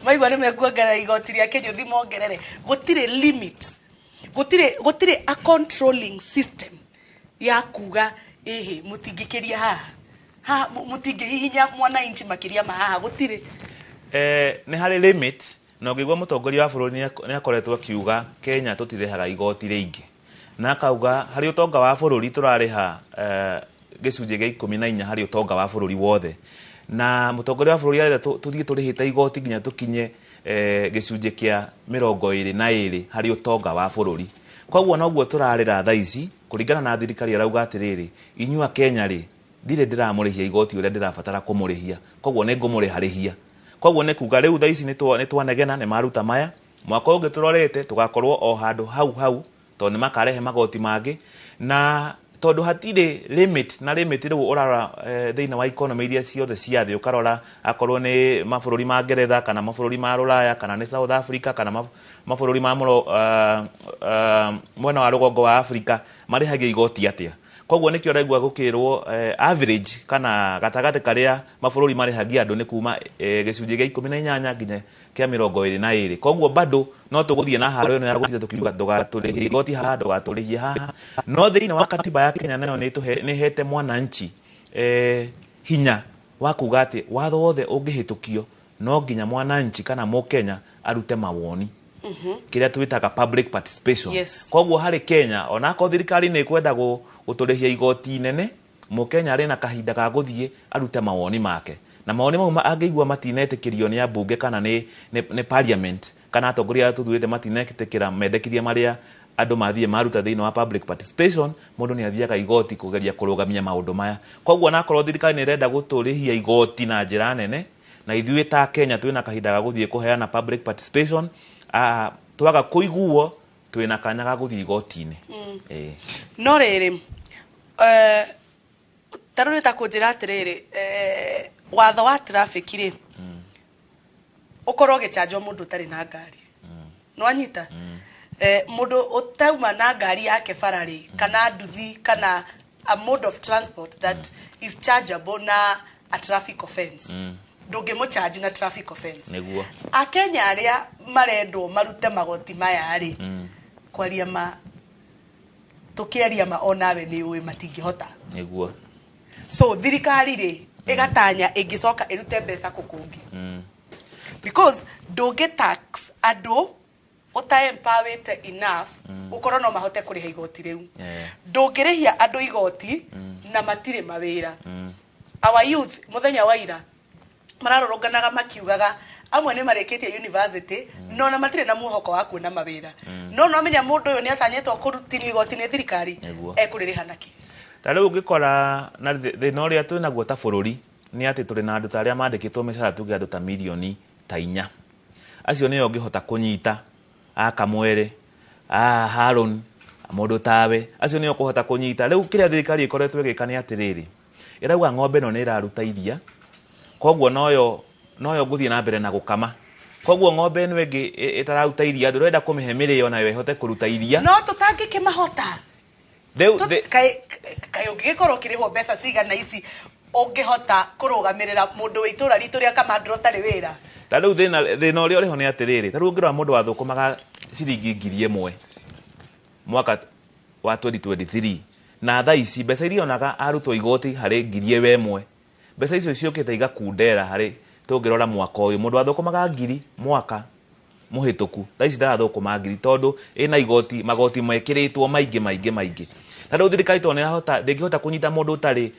maigua nĩ mekuongerera igoti rĩa kĩnyũthi mongerere. Gũtirĩ limit, gũtirĩ a controlling system ya kuga ĩhĩ mũtingĩkĩria haha, mũtingĩhihinya mwananchi makĩria ma haha, gũtirĩ. Nĩ harĩ limit, na ũngĩigua mũtongoria wa bũrũri nĩ akoretwo akiuga Kenya tũtirĩhaga igoti rĩingĩ, na akauga harĩ ũtonga wa bũrũri tũrarĩha gĩcunjĩ gĩa 14 harĩ ũtonga wa bũrũri wothe, na mũtongoria wa bũrũri arenda tũthiĩ tũrĩhĩte igoti nginya tũkinye gĩcunjĩ kĩa 22 harĩ ũtonga wa bũrũri. Koguo noguo tũrarĩra thaa ici kũringana na thirikari arauga atĩrĩrĩ, inyuĩ a Kenya rĩ, ndirĩ ndĩramũrĩhia igoti ũrĩa ndĩrabatara kũmũrĩhia, koguo nĩ ngũmũrĩharĩhia. Koguo nĩ kuga rĩu thaa ici nĩ twanegena nĩ maruta maya, mwaka ũngĩ tũrorete tũgakorwo o handũ hau hau, tondũ nĩ makarehe magoti mangĩ, na tondũ hatirĩ limit, na limit rĩu ũrarora thĩinĩ wa economy iria ciothe cia thĩ, ũkarora akorwo nĩ mabũrũri ma Ngeretha kana mabũrũri ma Rũraya kana nĩ South Africa kana mabũrũri ma mwena wa rũgongo wa Africa, marĩhagia igoti atĩa. Koguo nĩkĩo ũraigua gũkĩrwo average kana gatagatĩ karĩa mabũrũri marĩhagia andũ nĩ kuma gĩcunjĩ gĩa 18 nginya kĩa 22. Koguo bado no tũgũthiĩ na haro ĩno ya gũtinda tũkiuga ndũgatũrĩhie igoti haha, ndũgatũrĩhie haha. No thĩinĩ wa katiba ya Kenya nayo nĩ ĩhete mwananchi hinya wa kuga atĩ watho wothe ũngĩhĩtũkio no nginya mwananchi kana mũkenya arute mawoni, kĩrĩa twĩtaga public participation. Koguo harĩ Kenya onakorwo thirikari nĩ ĩkwenda gũtũrĩhia igoti inene, mũkenya arĩ na kahinda ga gũthiĩ arute mawoni make, na mawoni mau angĩigua matinetĩkĩrio nĩ ambunge kana nĩ parliament kana atongoria arĩa tũthurĩte matinetĩkĩra mendekithia marĩa andũ mathiĩ maruta thĩinĩ wa public participation, mũndũ nĩ athiaga igoti kũgeria kũrũgamia maũndũ maya. Koguo onakorwo thirikari nĩ ĩrenda gũtũrĩhia igoti na njĩra nene, na ithuĩ ta Kenya twĩna kahinda ga gũthiĩ kũheana public participation, twaga kũiguo twĩna kanya ga gũthiĩ igoti-inĩ. No rĩrĩ, ta rĩu ta kũnjĩra atĩrĩrĩ, watho wa traffic rĩ, ũkorwo ũgĩchanjwo mũndũ ũtarĩ na ngari, nĩwanyita? Mũndũ ũtauma na ngari yake bara rĩ, kana nduthi, kana a mode of transport that is chargeable na a traffic offense, ndũngĩmũcharge na traffic offense. Nĩguo. Akenya arĩa marendwo marute magoti maya rĩ, kwaria ma tũkĩaria ma onawe nĩ ũĩ matingĩhota. Nĩguo. So thirikari rĩ ĩgatanya ĩngĩcoka ĩrute mbeca kũ kũngĩ, because ndũngĩ tax andũ Ũta empowerĩte enough gũkorwo no mahote kũrĩha igoti rĩu. Ndũngĩrĩhia andũ igoti na matirĩ mawĩra. Our youth mũthenya wa ira mararũrũnganaga makiugaga amwe nĩ marĩkĩtie university no na matirĩ na mwĩhoko wa kuona mawĩra, no no menya mũndũ ũyũ nĩ atanyĩtwo kũrutinio igoti nĩ thirikari. Nĩguo. Ekũrĩrĩha nakĩ? Ta rĩu ũngĩkora na thĩna ũrĩa twĩ naguo ta bũrũri nĩ atĩ tũrĩ na andũ ta arĩa mandĩkĩtwo mĩcara, tuge andũ ta mirioni ta 4. Acio nĩo ũngĩhota kũnyita, a Kamwere, a Haron, mũndũ tawe, acio nĩo ũkũhota kũnyita. Rĩu kĩrĩa thirikari ĩkoretwo ĩgĩka nĩ atĩrĩrĩ, ĩrauga ng'ombe ĩno nĩ ĩraruta iria, koguo noyo ngũthiĩ na mbere na gũkama, koguo ng'ombe ĩno ĩngĩ ĩtararuta iria ndũrenda kũmĩhe mĩrĩo nayo ĩhote kũruta iria. No tũtangĩkĩmahota. Rĩu Kaĩ ũngĩgĩkorwo ũkĩrĩhwo mbeca cigana ici ũngĩhota kũrũgamĩrĩra mũndũ wa itũra ritũ rĩa Kamandũra ũtarĩ wĩra? Ta rĩu thĩna ũrĩa ũrĩho nĩ atĩrĩrĩ, ta rĩu ũngĩrora mũndũ wathũkũmaga ciringi 1,000 mwaka wa 2023 na thaa ici mbeca iria onaga arutwo igoti harĩ 1,000, mbeca icio ciũkĩte igakundera. Harĩ tũngĩrora mwaka ũyũ, mũndũ wathũkũmaga ngiri mwaka mũhĩtũku thaa ici ndarathũkũma ngiri tondũ ĩna igoti, magoti mekĩrĩtwo maingĩ maingĩ maingĩ. Ta rĩu thirikari tondũ nĩrahota ndĩngĩhota kũnyita mũndũ ũtarĩ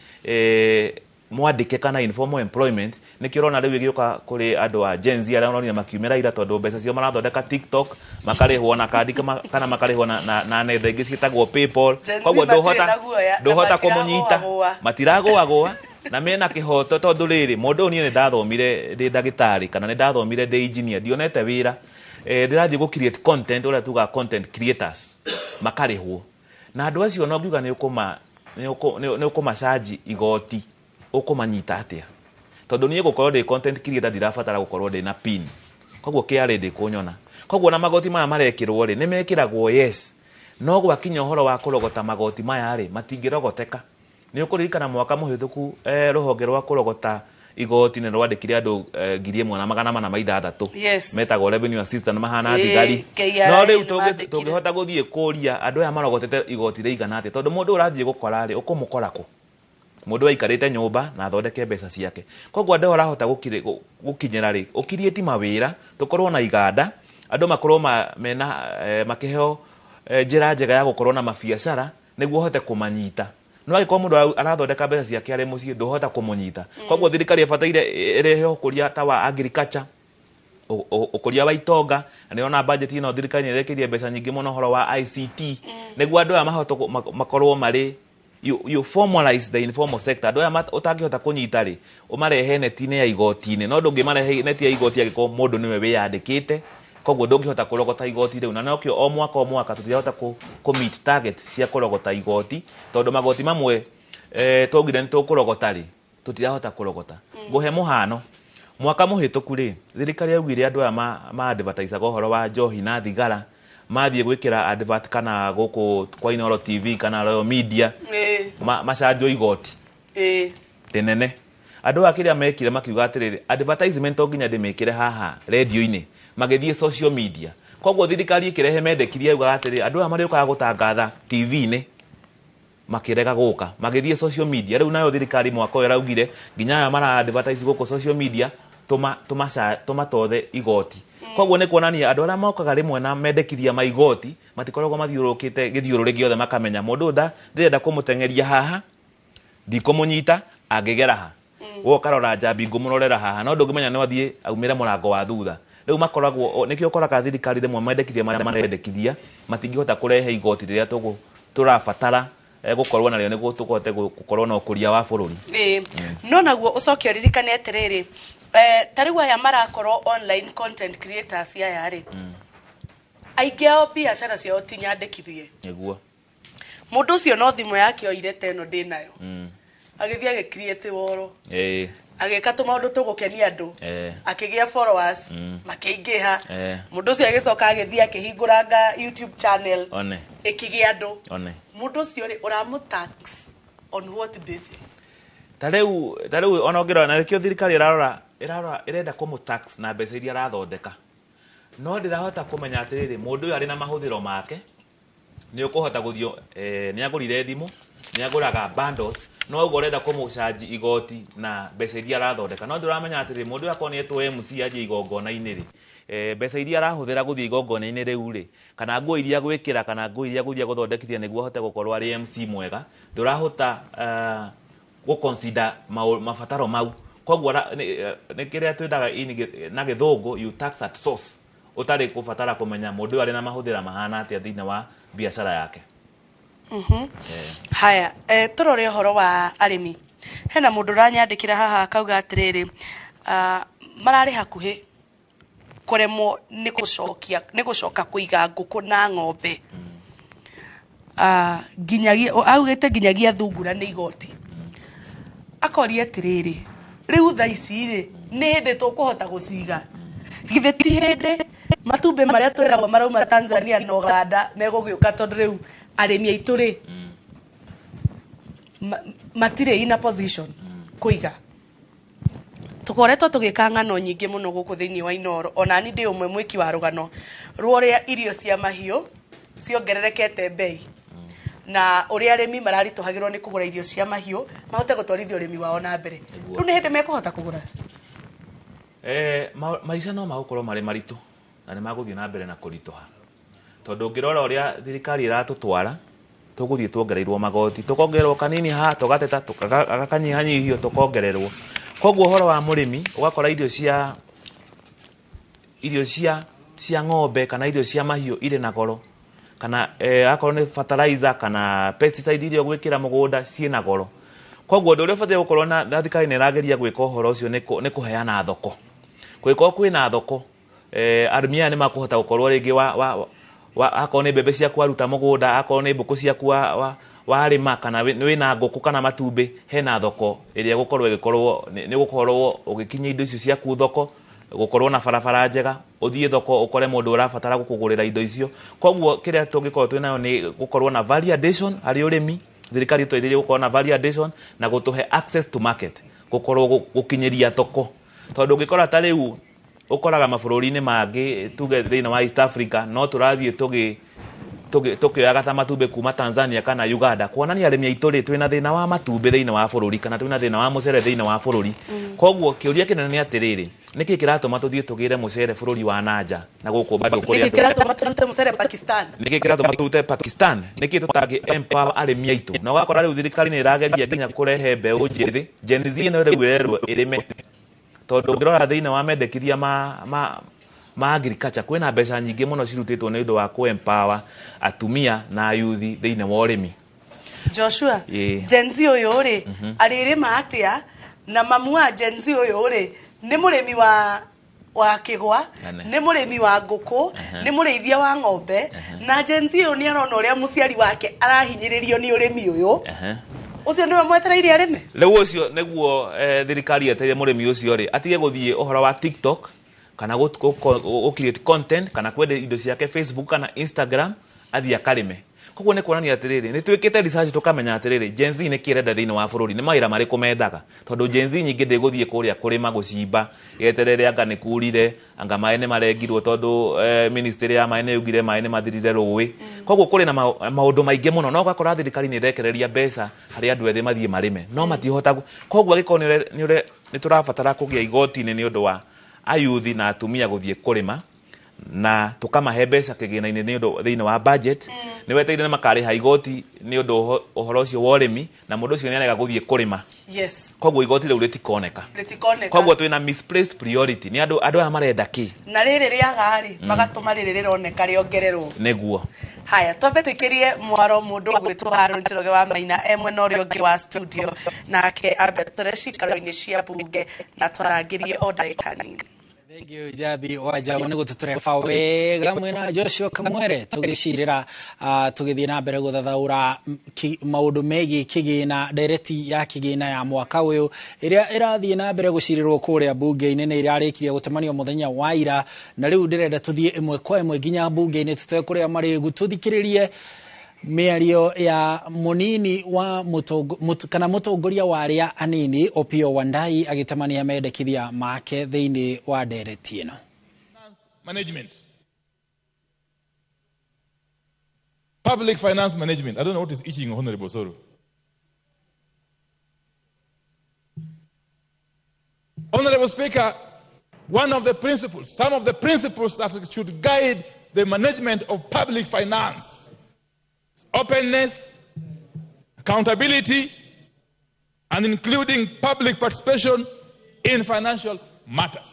mwandĩke kana informal employment, nĩkĩo ũrona rĩu ĩgĩũka kũrĩ andũ a Gen Z arĩa ũronire makiumĩra ira, tondũ mbeca ciao marathondeka TikTok makarĩhwo na kandi kana makarĩhwo na nenda ingĩ ciĩtagwo PayPal. Gen Z Koguo matirĩ na guoya, na ndũhota kũmũnyita. matiragũagũa. Matiragũagũa na mena kĩhoto, tondũ rĩrĩ, mũndũ ũyũ niĩ nĩ ndathomire ndĩ ndagĩtarĩ kana nĩ ndathomire ndĩ engineer, ndionete wĩra, ndĩrathiĩ gũ create content, ũrĩa tugaga content creators makarĩhwo, na andũ acio no ngiuga nĩ ũkũmacanji igoti, ũkũmanyita atĩa? Tondũ niĩ gũkorwo ndĩ content creator ndirabatara gũkorwo ndĩ na pin, koguo KRA ndĩkũnyona. Koguo na magoti maya marekĩrwo rĩ, nĩ mekĩragwo, yes, no gwakinya ũhoro wa kũrogota magoti maya rĩ, matingĩrogoteka. Nĩ ũkũririkana mwaka mũhĩtũku rũhonge rwa kũrogota igoti nĩ rwandĩkire andũ 1,406. Metagwo revenue assistant, mahana thigari. KRA No rĩu nĩ mandĩkire. Tũngĩhota gũthiĩ kũria andũ aya marogotete igoti rĩigana atĩa? Tondũ mũndũ ũrathiĩ gũkora rĩ, ũkũmũkora kũ? Mũndũ aikarĩte nyũmba na athondeke mbeca ciake, koguo andũ aya ũrahota gũkinyĩra rĩ, ũkiriĩti mawĩra, tũkorwo na iganda, andũ makorwo mena makĩheo njĩra njega ya gũkorwo na mabiacara nĩguo ũhote kũmanyita. No angĩkorwo mũndũ arathondeka mbeca ciake arĩ mũciĩ, ndũhota kũmũnyita. Koguo thirikari ĩbataire ĩrehe ũkũria ta wa agriculture, ũkũria wa itonga, na nĩona budget ĩno thirikari nĩ ĩrekeirie mbeca nyingĩ mũno ũhoro wa ICT, nĩguo andũ aya mahote makorwo marĩ you formalize the informal sector. Andũ aya ũtangĩhota kũnyita rĩ, ũmarehe neti-inĩ ya igoti-inĩ, no ndũngĩmarehe neti ya igoti angĩkorwo mũndũ nĩwe wĩyandĩkĩte, koguo ndũngĩhota kũrogota igoti rĩu. Na nokĩo o mwaka o mwaka tũtirahota kũ meet target cia kũrogota igoti, tondũ magoti mamwe twaugire nĩ tũkũrogota rĩ, tũtirahota kũrogota. Ngũhe mũhano, mwaka mũhĩtũku rĩ, thirikari yaugire andũ aya ma advertisaga ũhoro wa njohi na thigara mathiĩ gwĩkĩra advert kana gũkũ kwa Inooro TV kana Royal Media macanjwo igoti rĩnene. Andũ aya kĩrĩa mekire, makiuga atĩrĩrĩ, advertisement to nginya ndĩmĩkĩre haha radio-inĩ, magĩthiĩ social media. Koguo thirikari ĩkĩrehe mendekithia yugaga atĩrĩrĩ, andũ aya marĩũkaga gũtangatha TV-inĩ, makĩrega gũka, magĩthiĩ social media. Rĩu nayo thirikari mwaka ũyũ ĩraugire nginya aya mara advertise gũkũ social media tũmatothe igoti. Koguo nĩ kuonania andũ arĩa mokaga rĩmwe na mendekithia ma igoti matikoragwo mathiũrũrũkĩte gĩthiũrũrĩ gĩothe makamenya mũndũ ũyũ ndĩrenda kũmũteng'eria haha, ndikũmũnyita angĩgera ha. We ũkarora Njambi, ngũmũrorera haha, no ndũngĩmenya no athiĩ aumĩre mũrango wa thutha. Rĩu makoragwo nĩkĩo ũkoraga thirikari rĩmwe mendekithia marĩa marendekithia matingĩhota kũrehe igoti rĩrĩa tũrabatara gũkorwo narĩo nĩguo tũhote gũkorwo na ũkũria wa bũrũri. Ĩĩ, no naguo ũcoke ũririkane atĩrĩrĩ, ta rĩu aya marakorwo online content creators aya rĩ, aingĩ ao biacara ciao ti nyandĩkithie. Mũndũ ũcio no thimũ yake oire ta ĩno ndĩ nayo, agĩthiĩ agĩ create woro, agĩka tũmaũndũ tũgũkenia andũ, akĩgĩa followers, makĩingĩha. Mũndũ ũcio agĩcoka agĩthiĩ akĩhingũranga YouTube channel, One. ĩkĩgĩa andũ. One. Mũndũ ũcio rĩ, ũramũ tax on what basis? Ta rĩu ona ũngĩrora, na nĩkĩo thirikari ĩrarora ĩrenda kũmũ tax na mbeca iria arathondeka, no ndĩrahota kũmenya atĩrĩrĩ, mũndũ ũyũ arĩ na mahũthĩro make, nĩ ũkũhota gũthiĩ nĩ agũrire thimũ, nĩ agũraga bundles. No uguo urenda kũmũcanji igoti na mbeca iria arathondeka, no ndũramenya atĩrĩ, mũndũ ũyũ akorwo nĩ etwo MC athiĩ igongona-inĩ rĩ, mbeca iria arahũthĩra gũthiĩ igongona-inĩ rĩu rĩ, kana nguo iria gwĩkĩra, kana nguo iria gũthiĩ gũthondekithia nĩguo ahote gũkorwo arĩ MC mwega, ndũrahota gũ-consider mabataro mau. Koguo nĩ kĩrĩa twĩtaga na gĩthũngũ you tax at source, ũtarĩ kũbatara kũmenya mũndũ ũyũ arĩ na mahũthĩra mahana atĩa thĩinĩ wa biacara yake. Haya, tũrore ũhoro wa arĩmi. Hena mũndũ ũranyandĩkĩra haha akauga atĩrĩrĩ, mararĩ hakuhĩ kũremwo nĩ gũcokia, nĩ gũcoka kũiga ngũkũ na ng'ombe. Nginyagia augĩte nginyagia thungura nĩ igoti. Akoria atĩrĩrĩ, rĩu thaa ici rĩ, nĩ hĩndĩ tũkũhota gũciga? Githĩ ti hĩndĩ matumbĩ marĩa twĩragwo marauma Tanzania na Uganda megũgĩũka, tondũ rĩu arĩmi aitũ rĩ matirĩ in a position kũiga. Tũkoretwo tũgĩka ng'ano nyingĩ mũno gũkũ thĩinĩ wa Inooro, ona ni ndĩ ũmwe mwĩki wa rũgano rwa ũrĩa irio cia mahiũ ciongererekete bei na ũrĩa arĩmi mararitũhagĩrwo nĩ kũgũra irio cia mahiũ mahote gũtwarithia ũrĩmi wao na mbere. Rĩu nĩ hĩndĩ mekũhota kũgũra? Maica no magũkorwo marĩ maritũ na nĩ magũthiĩ na mbere na kũritũha, tondũ ũngĩrora ũrĩa thirikari ĩratũtwara, tũgũthiĩ tuongereirwo magoti, tũkongererwo kanini haha, tũgateta gakanyihanyihio, tũkongererwo. Koguo ũhoro wa mũrĩmi ũgakora irio cia ng'ombe kana irio cia mahiũ irĩ na goro, kana akorwo nĩ fertilizer kana pesticide iria ũgwĩkĩra mũgũnda ciĩna goro. Koguo ũndũ ũrĩa ũbatiĩ gũkorwo na thirikari nĩ ĩrageria gwĩka ũhoro ũcio nĩ kũheana thoko. Kũngĩkorwo kwĩna thoko, arĩmi aya nĩ makũhota gũkorwo rĩngĩ akorwo nĩ mbembe ciaku waruta mũgũnda, akorwo nĩ mbũkũ ciaku warĩma, kana wĩna ngũkũ kana matumbĩ, hena thoko ĩrĩa gũkorwo ĩgĩkorwo nĩ gũkorwo ũgĩkinyia indo icio ciaku thoko, gũkorwo na barabara njega, ũthiĩ thoko ũkore mũndũ ũrabatara gũkũgũrĩra indo icio. Koguo kĩrĩa tũngĩkorwo twĩnayo nĩ gũkorwo na value addition harĩ ũrĩmi. Thirikari ĩtũteithĩrĩrie gũkorwo na value addition na gũtũhe access to market, gũkorwo gũkinyĩria thoko, tondũ ũngĩkora ta rĩu ũkoraga mabũrũri-inĩ mangĩ, tuge thĩinĩ wa East Africa, no tũrathiĩ tũkĩoyaga ta matumbĩ kuma Tanzania kana Uganda, kuonania arĩmi aitũ rĩ twĩna thĩna wa matumbĩ thĩinĩ wa bũrũri kana twĩna thĩna wa mũcere thĩinĩ wa bũrũri. Koguo kĩũria kĩnene nĩ atĩrĩrĩ, nĩkĩ kĩratũma tũthiĩ tũgĩre mũcere bũrũri wa nanja na gũkũ bado kũrĩa Nĩkĩ kĩratũma tũrute mũcere Pakistan? Nĩkĩ kĩratũma tũrute Pakistan? Nĩkĩ tũtangĩ empower arĩmi aitũ? Na ũgakora rĩu thirikari nĩ ĩrageria nginya kũrehe mbeũ njĩthĩ, Gen Z ĩno rĩu ĩrerwo ĩrĩme, tondũ ũngĩrora thĩinĩ wa mendekithia ma agriculture kwĩna mbeca nyingĩ mũno cirutĩtwo nĩ ũndũ wa kũ-empower atumia na yuthi thĩinĩ wa ũrĩmi. Joshua, Gen Z ũyũ rĩ arĩrĩma atĩa? Na mamu wa Gen Z ũyũ rĩ nĩ mũrĩmi wa kĩgwa, nĩ mũrĩmi wa ngũkũ, nĩ mũrĩithia wa ng'ombe, na Gen Z ũyũ nĩ arona ũrĩa mũciari wake arahinyĩrĩrio nĩ ũrĩmi ũyũ. Ũcio nĩwe mwetereire arĩme? Rĩu ũcio nĩguo thirikari yetereire mũrĩmi ũcio rĩ atige gũthiĩ ũhoro wa TikTok kana gũ create content kana kwenda indo ciake Facebook kana Instagram, athiĩ akarĩme. Koguo nĩ kuonania atĩrĩrĩ, nĩ twĩkĩte research tũkamenya atĩrĩrĩ, Gen Z nĩ kĩrenda thĩinĩ wa bũrũri, nĩ mawĩra marĩkũ mendaga, tondũ Gen Z nyingĩ ndĩgũthiĩ kũrĩa kũrĩma gũcimba yeterere anga nĩ kurire, anga maĩ nĩ marengirwo, tondũ ministry ya maĩ nĩ yugire maĩ nĩ mathirire rũĩ. Koguo kũrĩ na maũndũ maingĩ mũno, no ũgakora thirikari nĩ ĩrekereria mbeca harĩ andũ ethĩ mathiĩ marĩme, no matihota. Koguo angĩkorwo nĩ tũrabatara kũgĩa igoti-inĩ nĩ ũndũ wa ayuthi na atumia gũthiĩ kũrĩma, na tũkamahe mbeca kĩgĩna-inĩ nĩ ũndũ thĩinĩ wa budget, nĩ wetereire nĩ makarĩha igoti nĩ ũndũ ũhoro ũcio wa ũrĩmi, na mũndũ ũcio nĩ arega gũthiĩ kũrĩma. Koguo igoti rĩu rĩtikoneka. Rĩtikoneka. Koguo twĩna misplaced priority, nĩ andũ aya marenda kĩ? Na rĩrĩ rĩaga rĩ, magatũma rĩrĩ rĩroneka rĩongererwo. Nĩguo. Haya, twambe tũikĩrie mwaro mũndũ ũgwĩtwo Haron Njoroge wa Maina e mwena ũrĩa ũngĩ wa studio, nake ambe tũre cikaro-inĩ cia bunge na twarangĩrie o ndagĩka nini. Thank you Jabi wa Jabu nĩ gũtũtereba wega mwena Joshua Kamwere tũgĩcirĩra, tũgĩthiĩ na mbere gũthathaũra maũndũ megiĩ kĩgĩna, ndereti ya kĩgĩna ya mwaka ũyũ ĩrĩa ĩrathiĩ na mbere gũcirĩrwo kũrĩa bunge-inĩ, nĩ ĩrarĩkirie gũtemanio mũthenya wa ira, na rĩu ndĩrenda tũthiĩ ĩmwe kwa ĩmwe nginya bunge-inĩ tũtekũrĩa marĩgu, tũthikĩrĩrie mĩario ya mũnini wa kana mũtongoria wa arĩa anini Opiyo Wandayi agĩtemania mendekithia make thĩinĩ wa ndereti ĩno. Management. Public finance management. I don't know what is itching Honorable Soro. Honorable Speaker, one of the principles, some of the principles that should guide the management of public finance: openness, accountability, and including public participation in financial matters.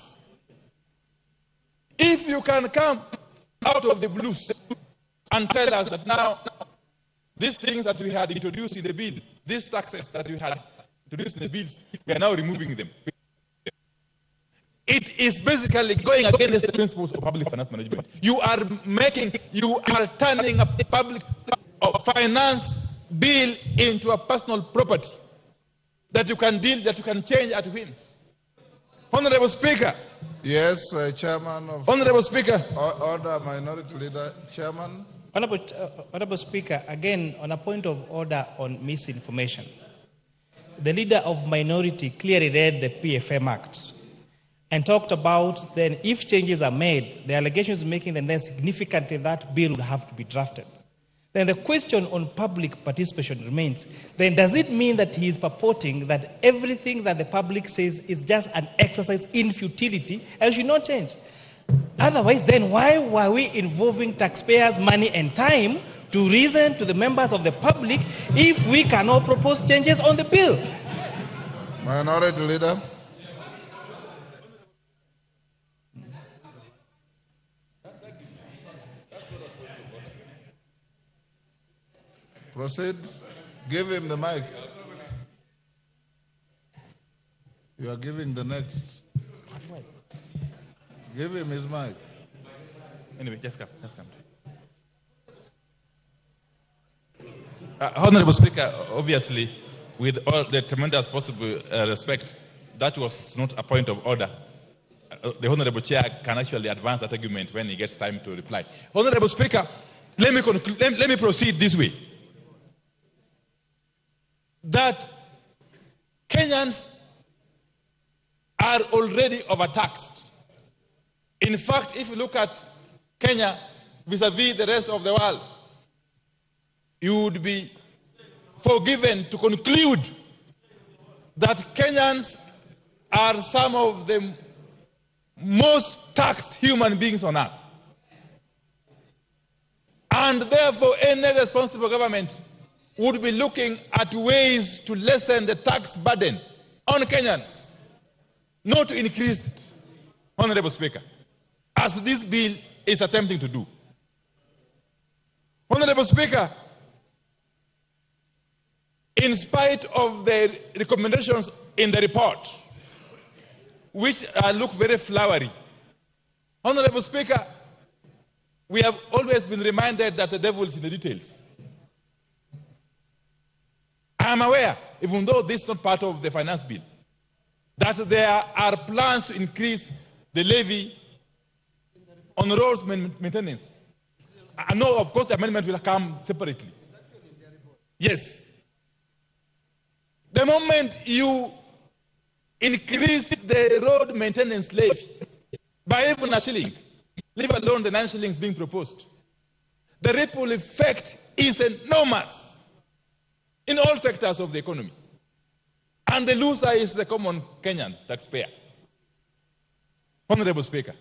If you can come out of the blues and tell us that now these things that we had introduced in the bill, these taxes that we had introduced in the bills, we are now removing them. It is basically going against the principles of public finance management. You are turning a public finance bill into a personal property that you can deal, that you can change at whims. Honorable Speaker. Yes, Chairman of... Honorable Speaker. Order, Minority Leader. Chairman. Honorable Speaker, again, on a point of order on misinformation. The leader of minority clearly read the PFM Act and talked about then if changes are made, the allegations making, and then significantly that bill would have to be drafted. Then the question on public participation remains. Then does it mean that he is purporting that everything that the public says is just an exercise in futility and should not change? Otherwise, then why were we involving taxpayers' money and time to reason to the members of the public if we cannot propose changes on the bill? Minority Leader. Proceed. Give him the mic. You are giving the next. Give him his mic. Anyway, just come. Just come. Honorable Speaker, obviously, with all the tremendous possible respect, that was not a point of order. The Honorable Chair can actually advance that argument when he gets time to reply. Honorable Speaker, let me proceed this way. That Kenyans are already overtaxed. In fact, if you look at Kenya vis-a-vis the rest of the world, you would be forgiven to conclude that Kenyans are some of the most taxed human beings on earth. And therefore, any responsible government would be looking at ways to lessen the tax burden on Kenyans, not to increase it, Honorable Speaker, as this bill is attempting to do. Honorable Speaker, in spite of the recommendations in the report, which look very flowery, Honorable Speaker, we have always been reminded that the devil is in the details. I am aware, even though this is not part of the finance bill, that there are plans to increase the levy on roads maintenance. I know, of course, the amendment will come separately. Yes. The moment you increase the road maintenance levy by even a shilling, leave alone the 9 shillings being proposed, the ripple effect is enormous in all sectors of the economy. And the loser is the common Kenyan taxpayer. Honorable Speaker.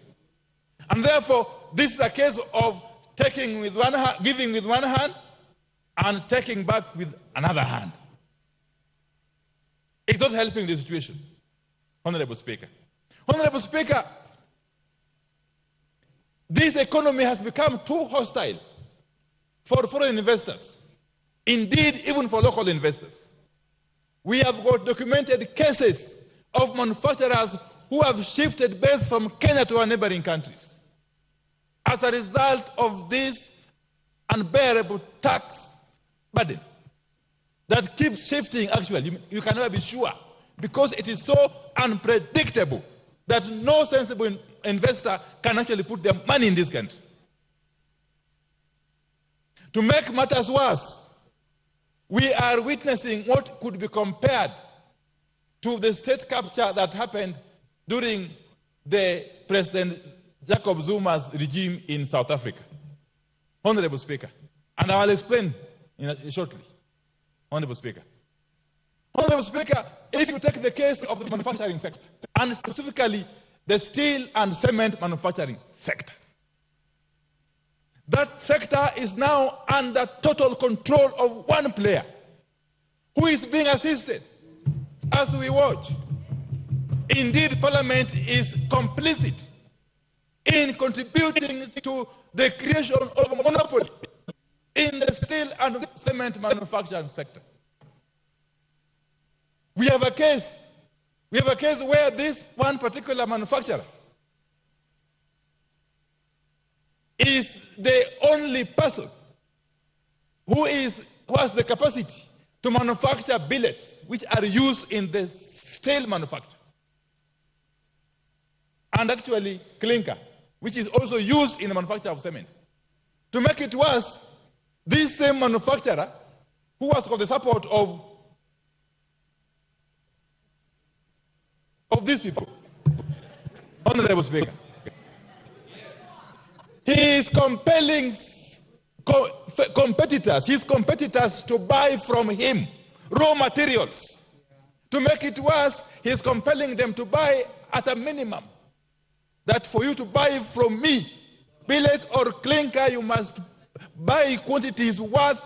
And therefore, this is a case of taking with one hand, giving with one hand, and taking back with another hand. It's not helping the situation, Honorable Speaker. Honorable Speaker, this economy has become too hostile for foreign investors. Indeed, even for local investors. We have got documented cases of manufacturers who have shifted base from Kenya to our neighboring countries as a result of this unbearable tax burden that keeps shifting. Actually, you can never be sure because it is so unpredictable that no sensible investor can actually put their money in this country. To make matters worse, we are witnessing what could be compared to the state capture that happened during the President Jacob Zuma's regime in South Africa. Honorable Speaker, and I will explain shortly. Honorable Speaker. Honorable Speaker, if you take the case of the manufacturing sector, and specifically the steel and cement manufacturing sector. That sector is now under total control of one player who is being assisted as we watch. Indeed, Parliament is complicit in contributing to the creation of a monopoly in the steel and cement manufacturing sector. We have a case. We have a case where this one particular manufacturer is the only person who has the capacity to manufacture billets which are used in the steel manufacture. And actually clinker, which is also used in the manufacture of cement. To make it worse, this same manufacturer, who has got the support of these people, Honorable Speaker, he is compelling his competitors to buy from him raw materials. To make it worse, he is compelling them to buy at a minimum. That for you to buy from me, billet or clinker, you must buy quantities worth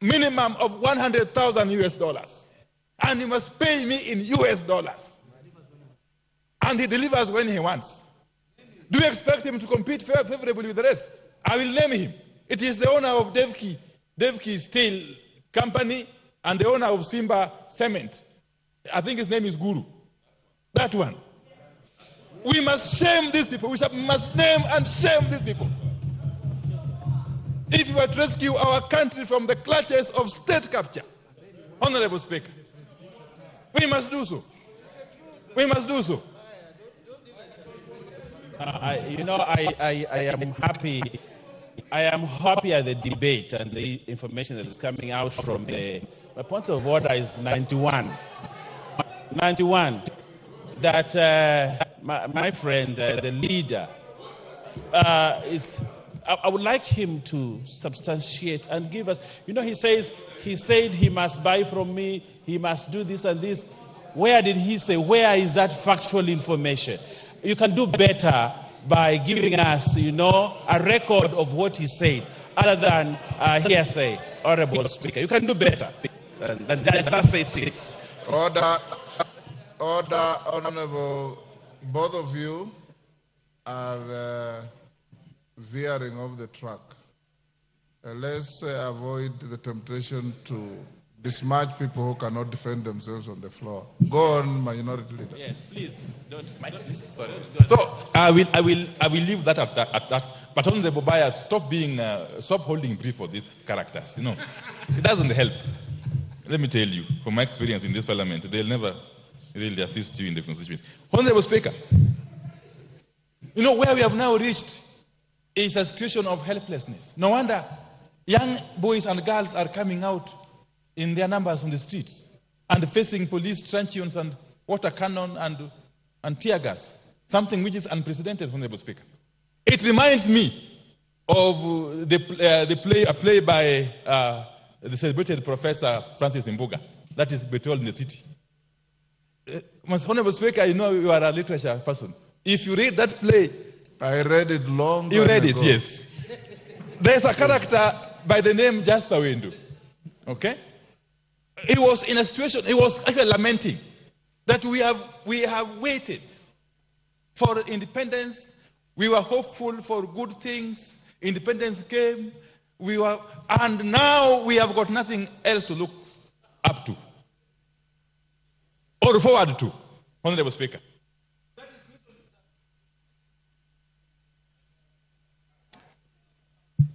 minimum of $100,000 US. And you must pay me in US dollars. And he delivers when he wants. Do you expect him to compete favorably with the rest? I will name him. It is the owner of Devki Steel Company and the owner of Simba Cement. I think his name is Guru. That one. We must shame these people. We must name and shame these people. If we were to rescue our country from the clutches of state capture, Honorable Speaker, we must do so. We must do so. I am happy. I am happy at the debate and the information that is coming out from the. My point of order is 91. 91. That my friend, the leader, is. I would like him to substantiate and give us. You know, he says he said he must buy from me. He must do this and this. Where did he say? Where is that factual information? You can do better by giving us, you know, a record of what he said, other than hearsay, Honorable Speaker. You can do better than just say things. Order, order, Honorable. Both of you are veering off the track. Let's avoid the temptation to besmirch people who cannot defend themselves on the floor. Go on, Minority Leader. Yes, please. Don't. Sorry. So I will leave that at that. But Honorable Baya, stop being, stop holding brief for these characters. You know, it doesn't help. Let me tell you, from my experience in this parliament, they'll never really assist you in the constituency. Honorable Speaker, you know where we have now reached is a situation of helplessness. No wonder young boys and girls are coming out in their numbers on the streets and facing police truncheons and water cannon and tear gas, something which is unprecedented, Honorable Speaker. It reminds me of a play by the celebrated Professor Francis Imbuga, that is Betrayal in the City. Honorable Speaker, you know you are a literature person. If you read that play... I read it long ago. You read it, yes. There's a character by the name Jasper Windu, okay? He was in a situation, he was actually lamenting that we have waited for independence. We were hopeful for good things. Independence came. And now we have got nothing else to look up to or forward to, Honorable Speaker.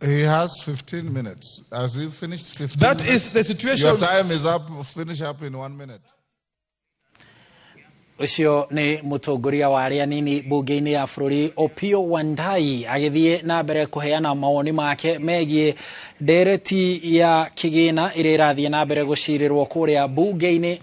He has 15 minutes. Has he finished 15 That minutes? Is the situation. Your time is up. Finish up in 1 minute. Ucio ni mutongoria wa aria nini bunge-ini ya bururi Opiyo Wandayi agithie na mbere kuheana mawoni make megie ndereti ya kigina iria irathie na mbere gucirirwo kuria bunge-ini.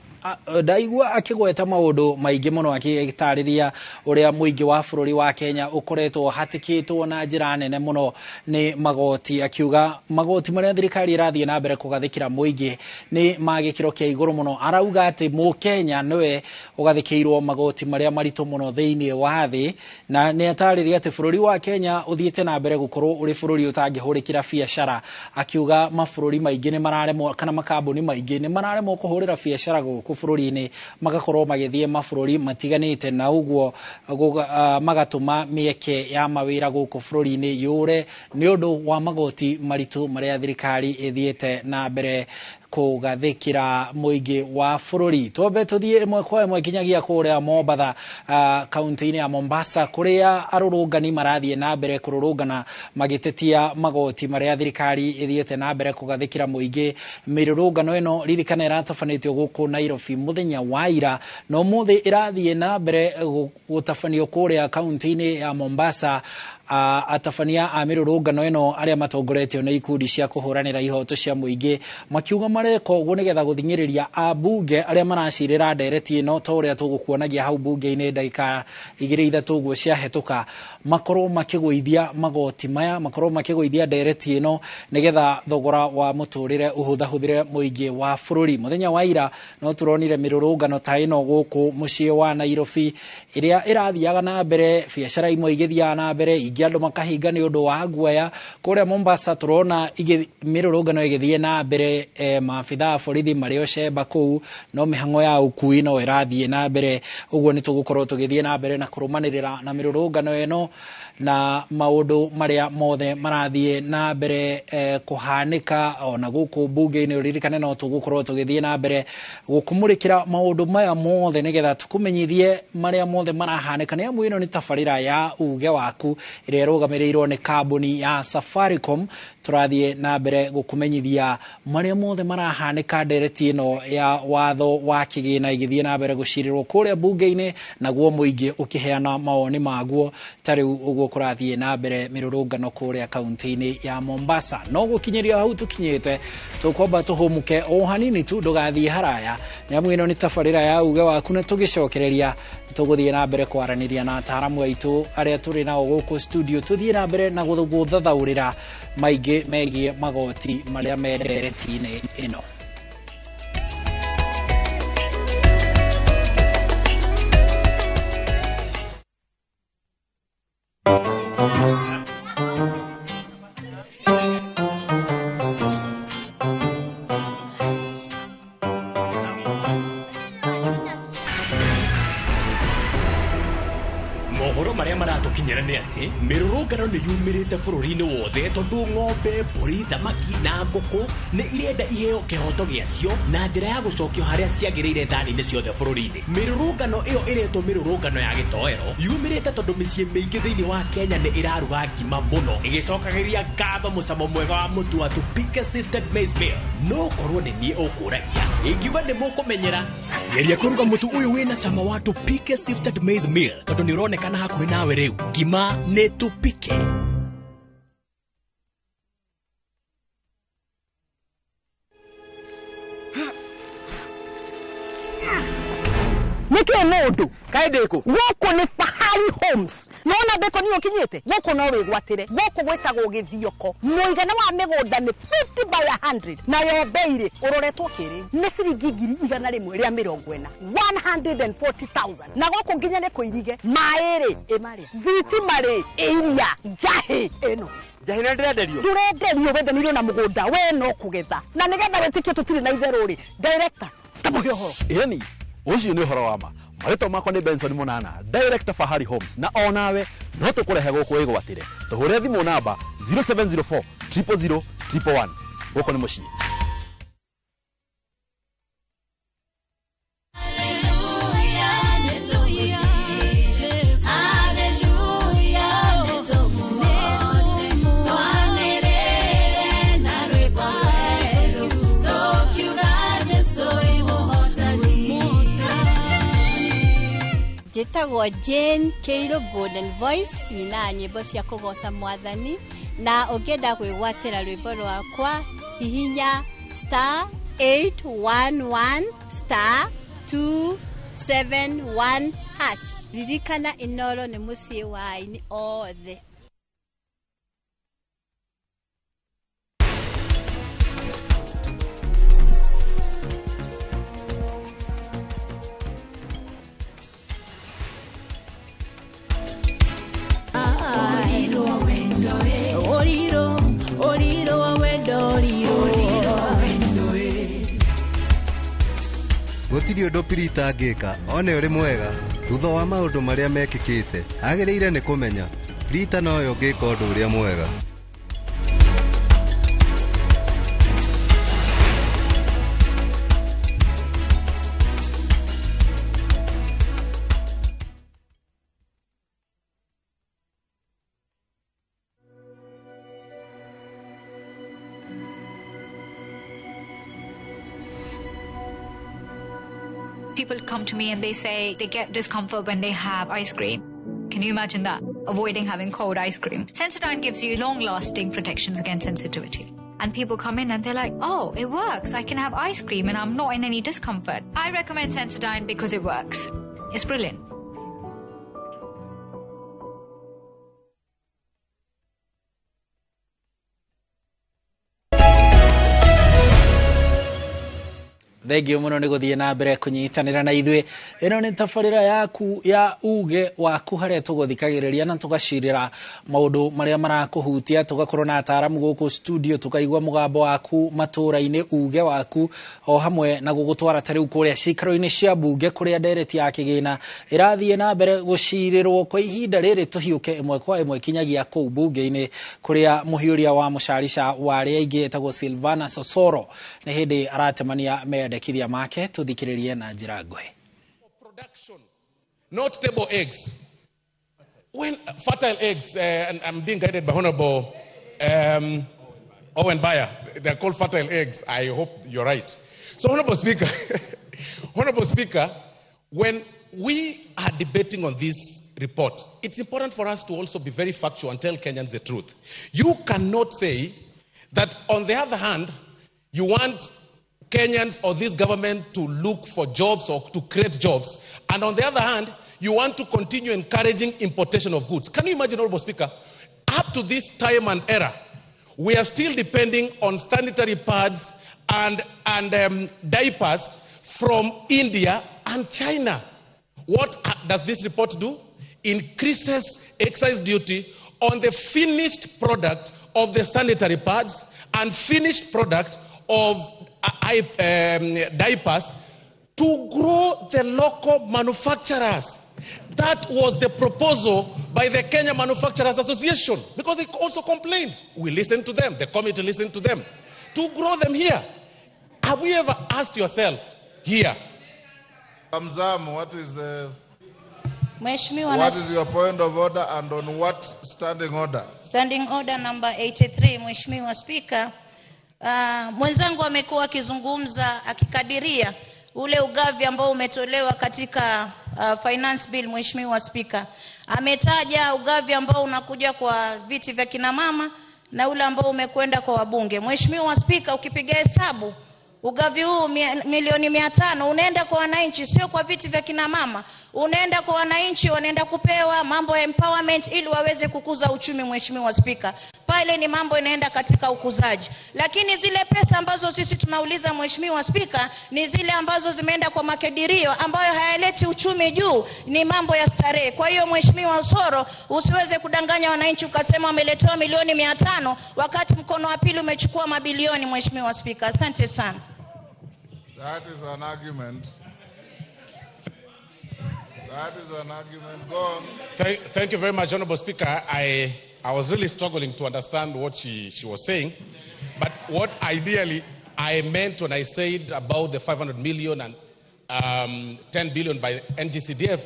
Ndaigua akĩgweta maũndũ maingĩ mũno agĩtarĩria ũrĩa mũingĩ wa bũrũri wa Kenya ũkoretwo hatĩkĩtwo na njĩra nene mũno nĩ magoti, akiuga magoti marĩa thirikari ĩrathiĩ na mbere kũgathĩkĩra mũingĩ nĩ ma gĩkĩro kĩa igũrũ mũno. Arauga atĩ mũkenya nĩwe ũgathĩkĩirwo magoti marĩa maritũ mũno thĩinĩ wa thĩ, na nĩ atarĩria atĩ bũrũri wa Kenya ũthiĩte na mbere gũkorwo ũrĩ bũrũri ũtangĩhũrĩkĩra biacara, akiuga mabũrũri maingĩ nĩ mararemwo kana makambuni maingĩ nĩ mararemwo kũhũrĩra biacara gũkũ bũrũri-inĩ, magakorwo magĩthiĩ mabũrũri matiganĩte, na ũguo magatũma mĩeke ya mawĩra gũkũ bũrũri-inĩ yũre nĩ ũndũ wa magoti maritũ marĩa thirikari ĩthiĩte na mbere kũgathĩkĩra mũingĩ wa bũrũri. Twambe tũthiĩ ĩmwe kwa ĩmwe nginyagia kũrĩa Mombatha, kaunti-inĩ ya Mombasa, kũrĩa arũrũngani marathiĩ na mbere kũrũrũngana magĩtetia magoti marĩa thirikari ĩthiĩte na mbere kũgathĩkĩra mũingĩ. Mĩrũrũngano ĩno ririkana ĩratabanĩtio gũkũ Nairobi mũthenya wa ira, na ũmũthĩ ĩrathiĩ na mbere gũtabanio kũrĩa kaunti-inĩ ya Mombasa. Atabania a mĩrũrũngano ĩno arĩa matongoretio nĩ ikundi cia kũhũranĩra ihoto cia mũingĩ makiuga mareka ũguo nĩgetha gũthing'ĩrĩria ambunge arĩa maracirĩra ndereti ĩno ta ũrĩa tũgũkuonagia hau bunge-inĩ ndagĩka igĩrĩ ithatũ ũguo ciahĩtũka, makorwo makĩgũithia magoti maya, makorwo makĩgũithia ndereti ĩno nĩgetha thogora wa mũtũrĩre ũhũthahũthĩre mũingĩ wa bũrũri. Mũthenya wa ira no tũronire mĩrũrũngano ta ĩno gũkũ mũciĩ wa Nairobi ĩrĩa ĩrathiaga na mbere, biacara imwe igĩthiaga na mbere, ingĩ andũ makahinga nĩ ũndũ wa guoya. Kũrĩa Mombasa tũrona mĩrũrũngano ĩgĩthiĩ na mbere, maabitha a borithi marĩ o cemba kũu, no mĩhang'o ya ũkui no ĩrathiĩ na mbere. Ũguo nĩ tũgũkorwo tũgĩthiĩ na mbere na kũrũmanĩrĩra na mĩrũrũngano ĩno na maũndũ marĩa mothe marathiĩ na mbere kũhanĩka ona gũkũ bunge-inĩ. Ũririkane no tũgũkorwo tũgĩthiĩ na mbere gũkũmũrĩkĩra maũndũ maya mothe nĩgetha tũkũmenyithie marĩa mothe marahanĩka, nĩ amu ĩno nĩ tabarĩra ya uge waku ĩrĩa ĩrũgamĩrĩirwo nĩ kambuni ya Safaricom. Tũrathiĩ na mbere gũkũmenyithia marĩa mothe marahanĩka ndereti ĩno ya watho wa kĩgĩna ĩgĩthiĩ na mbere gũcirĩrwo kũrĩa bunge-inĩ, naguo mũingĩ ũkĩheana mawoni maguo ta rĩu ũguo kũrathiĩ na mbere mĩrũrũngano kũrĩa kaunti-inĩ ya Mombasa. No gũkinyĩria hau tũkinyĩte, tũkwamba tũhũmũke o hanini tu, ndũgathiĩ haraya, nĩ amu ĩno nĩ tabarĩra ya uge waku, na tũgĩcokereria tũgũthiĩ na mbere kwaranĩria na ataaramu aitũ arĩa tũrĩ nao gũkũ studio, tũthiĩ na mbere na gũthathaũrĩra maingĩ megiĩ magoti marĩa me ndereti-inĩ ĩno. Mohoro marĩa maratũkinyĩra nĩ atĩ mĩrũrũngano nĩ yumĩrĩte bũrũri-inĩ wothe tondũ ng'ombe, mbũri, thamaki na ngũkũ nĩ irenda iheo kĩhoto gĩacio na njĩra ya gũcokio harĩa ciagĩrĩire thani-inĩ ciothe bũrũri-inĩ. Mĩrũrũngano ĩyo ĩretwo mĩrũrũngano ya gĩtoero yumĩrĩte tondũ mĩciĩ mĩingĩ thĩinĩ wa Kenya nĩ ĩraruga ngima mũno ĩgĩcokagĩria ngatho mũcamo mwega wa mũtu wa Tupike Sifted Maize Meal. No korwo nĩ niĩ ũkũragia ingiuga nĩ mũkũmenyera. Geria kũruga mũtu ũyũ wĩna cama wa Tupike Sifted Maize Meal tondũ nĩ ũronekana hakuhĩ nawe rĩu. Ngima nĩ Tupike. Nĩkĩ mũndũ kaĩ ndĩkũ gũkũ nĩ Fahari Homes nona ndĩkũ nĩ ũkinyĩte gũkũ no wĩgwatĩre gũkũ gwĩtagwo gĩthioko mũigana wa mĩgũnda nĩ 50 by 100 nayo bei rĩ ũroretwo kĩrĩ nĩ ciringi 140,000 140,000 na gũkũ nginya nĩ kũirige maĩ rĩ ĩmarĩa thitima rĩ ĩiria njahĩ ĩno njahĩ nĩ ndĩrenderio ndũrenderio wendanĩirio na mũgũnda we no kũgetha na nĩgetha wĩtĩkie tũtirĩ na itherũ rĩ director tamũhe ũhoro ĩni ũcio nĩ ũhoro wa ma. Marĩtwa makwa nĩ Benson Munana, director Fahari Homes, na onawe no tũkũrehe gũkũ wĩgwatĩre. Tũhũre thimũ namba 0704 000 111. Gũkũ nĩ mũciĩ. Njĩtagwo Jane Kĩirũ Golden Voice, nyinaga nyĩmbo cia kũgoca mwathani, na ũngĩenda kwĩgwatĩra rwĩmbo rwakwa hihinya star 811 star 271 hash. Ririkana Inoro nĩ mũciĩ wa aini othe. Gũtirĩ ũndũ Pirita angĩka one ũrĩ mwega thutha wa maũndũ marĩa mekĩkĩte agĩrĩire nĩ kũmenya Pirita nowe ũngĩka ũndũ ũrĩa mwega. People come to me and they say they get discomfort when they have ice cream. Can you imagine that? Avoiding having cold ice cream. Sensodyne gives you long-lasting protections against sensitivity. And people come in and they're like, oh, it works. I can have ice cream and I'm not in any discomfort. I recommend Sensodyne because it works. It's brilliant. Thengio muno nĩ gũthiĩ na mbere kũnyitanĩra na ithuĩ. Ĩno nĩ tabarĩra yaku ya uge waku harĩa tũgũthikagĩrĩria na tũgacirĩra maũndũ marĩa marakũhutia, tũgakorwo na ataaramu gũkũ studio, tũkaigua mũgambo waku matũũra-inĩ, uge waku o hamwe na gũgũtwara ta rĩu kũrĩa cikaro-inĩ cia mbunge kũrĩa ndereti ya kĩgĩna ĩrathiĩ na mbere gũcirĩrwo kwa ihinda rĩrĩ, tũhiũke ĩmwe kwa ĩmwe kinyagia kũu mbunge-inĩ kũrĩa mũhiũria wa mũcarica wa arĩa aingĩ etagwo Silvana Sosoro nĩ hĩndĩ aratemania mendekithia make, tuthikiririe na njĩra nguhĩ. Not table eggs. When fertile eggs, and I'm being guided by Honorable Owen Bayer, they're called fertile eggs. I hope you're right. So, Honorable Speaker, Honorable Speaker, when we are debating on this report, it's important for us to also be very factual and tell Kenyans the truth. You cannot say that, on the other hand, you want Kenyans or this government to look for jobs or to create jobs, and on the other hand, you want to continue encouraging importation of goods. Can you imagine, Honorable Speaker, up to this time and era, we are still depending on sanitary pads and diapers from India and China. What does this report do? Increases excise duty on the finished product of the sanitary pads and finished product of diapers to grow the local manufacturers. That was the proposal by the Kenya Manufacturers Association, because they also complained. We listened to them, the committee listened to them, to grow them here. Have you ever asked yourself here? Zamzam, what is the... What is your point of order and on what standing order? Standing order number 83, Mheshimiwa Speaker. Mwenzangu amekuwa akizungumza akikadiria ule ugavi ambao umetolewa katika finance bill. Mheshimiwa Speaker, ametaja ugavi ambao unakuja kwa viti vya kina mama na ule ambao umekwenda kwa wabunge. Mheshimiwa Speaker, ukipiga hesabu ugavi huu milioni 500 unaenda kwa wananchi, sio kwa viti vya kina mama. Unaenda kwa wananchi, wanaenda kupewa mambo ya empowerment ili waweze kukuza uchumi. Mheshimiwa Speaker, pale ni mambo inaenda katika ukuzaji. Lakini zile pesa ambazo sisi tunauliza Mheshimiwa Speaker ni zile ambazo zimeenda kwa makadirio ambayo hayaleti uchumi juu, ni mambo ya starehe. Kwa hiyo Mheshimiwa Osoro, usiweze kudanganya wananchi ukasema wameletewa milioni 500 wakati mkono wa pili umechukua mabilioni. Mheshimiwa Speaker, asante sana. That is an argument. That is an argument. Go on. Thank you very much, Honorable Speaker. I was really struggling to understand what she was saying. But what ideally I meant when I said about the 500 million and 10 billion by NGCDF,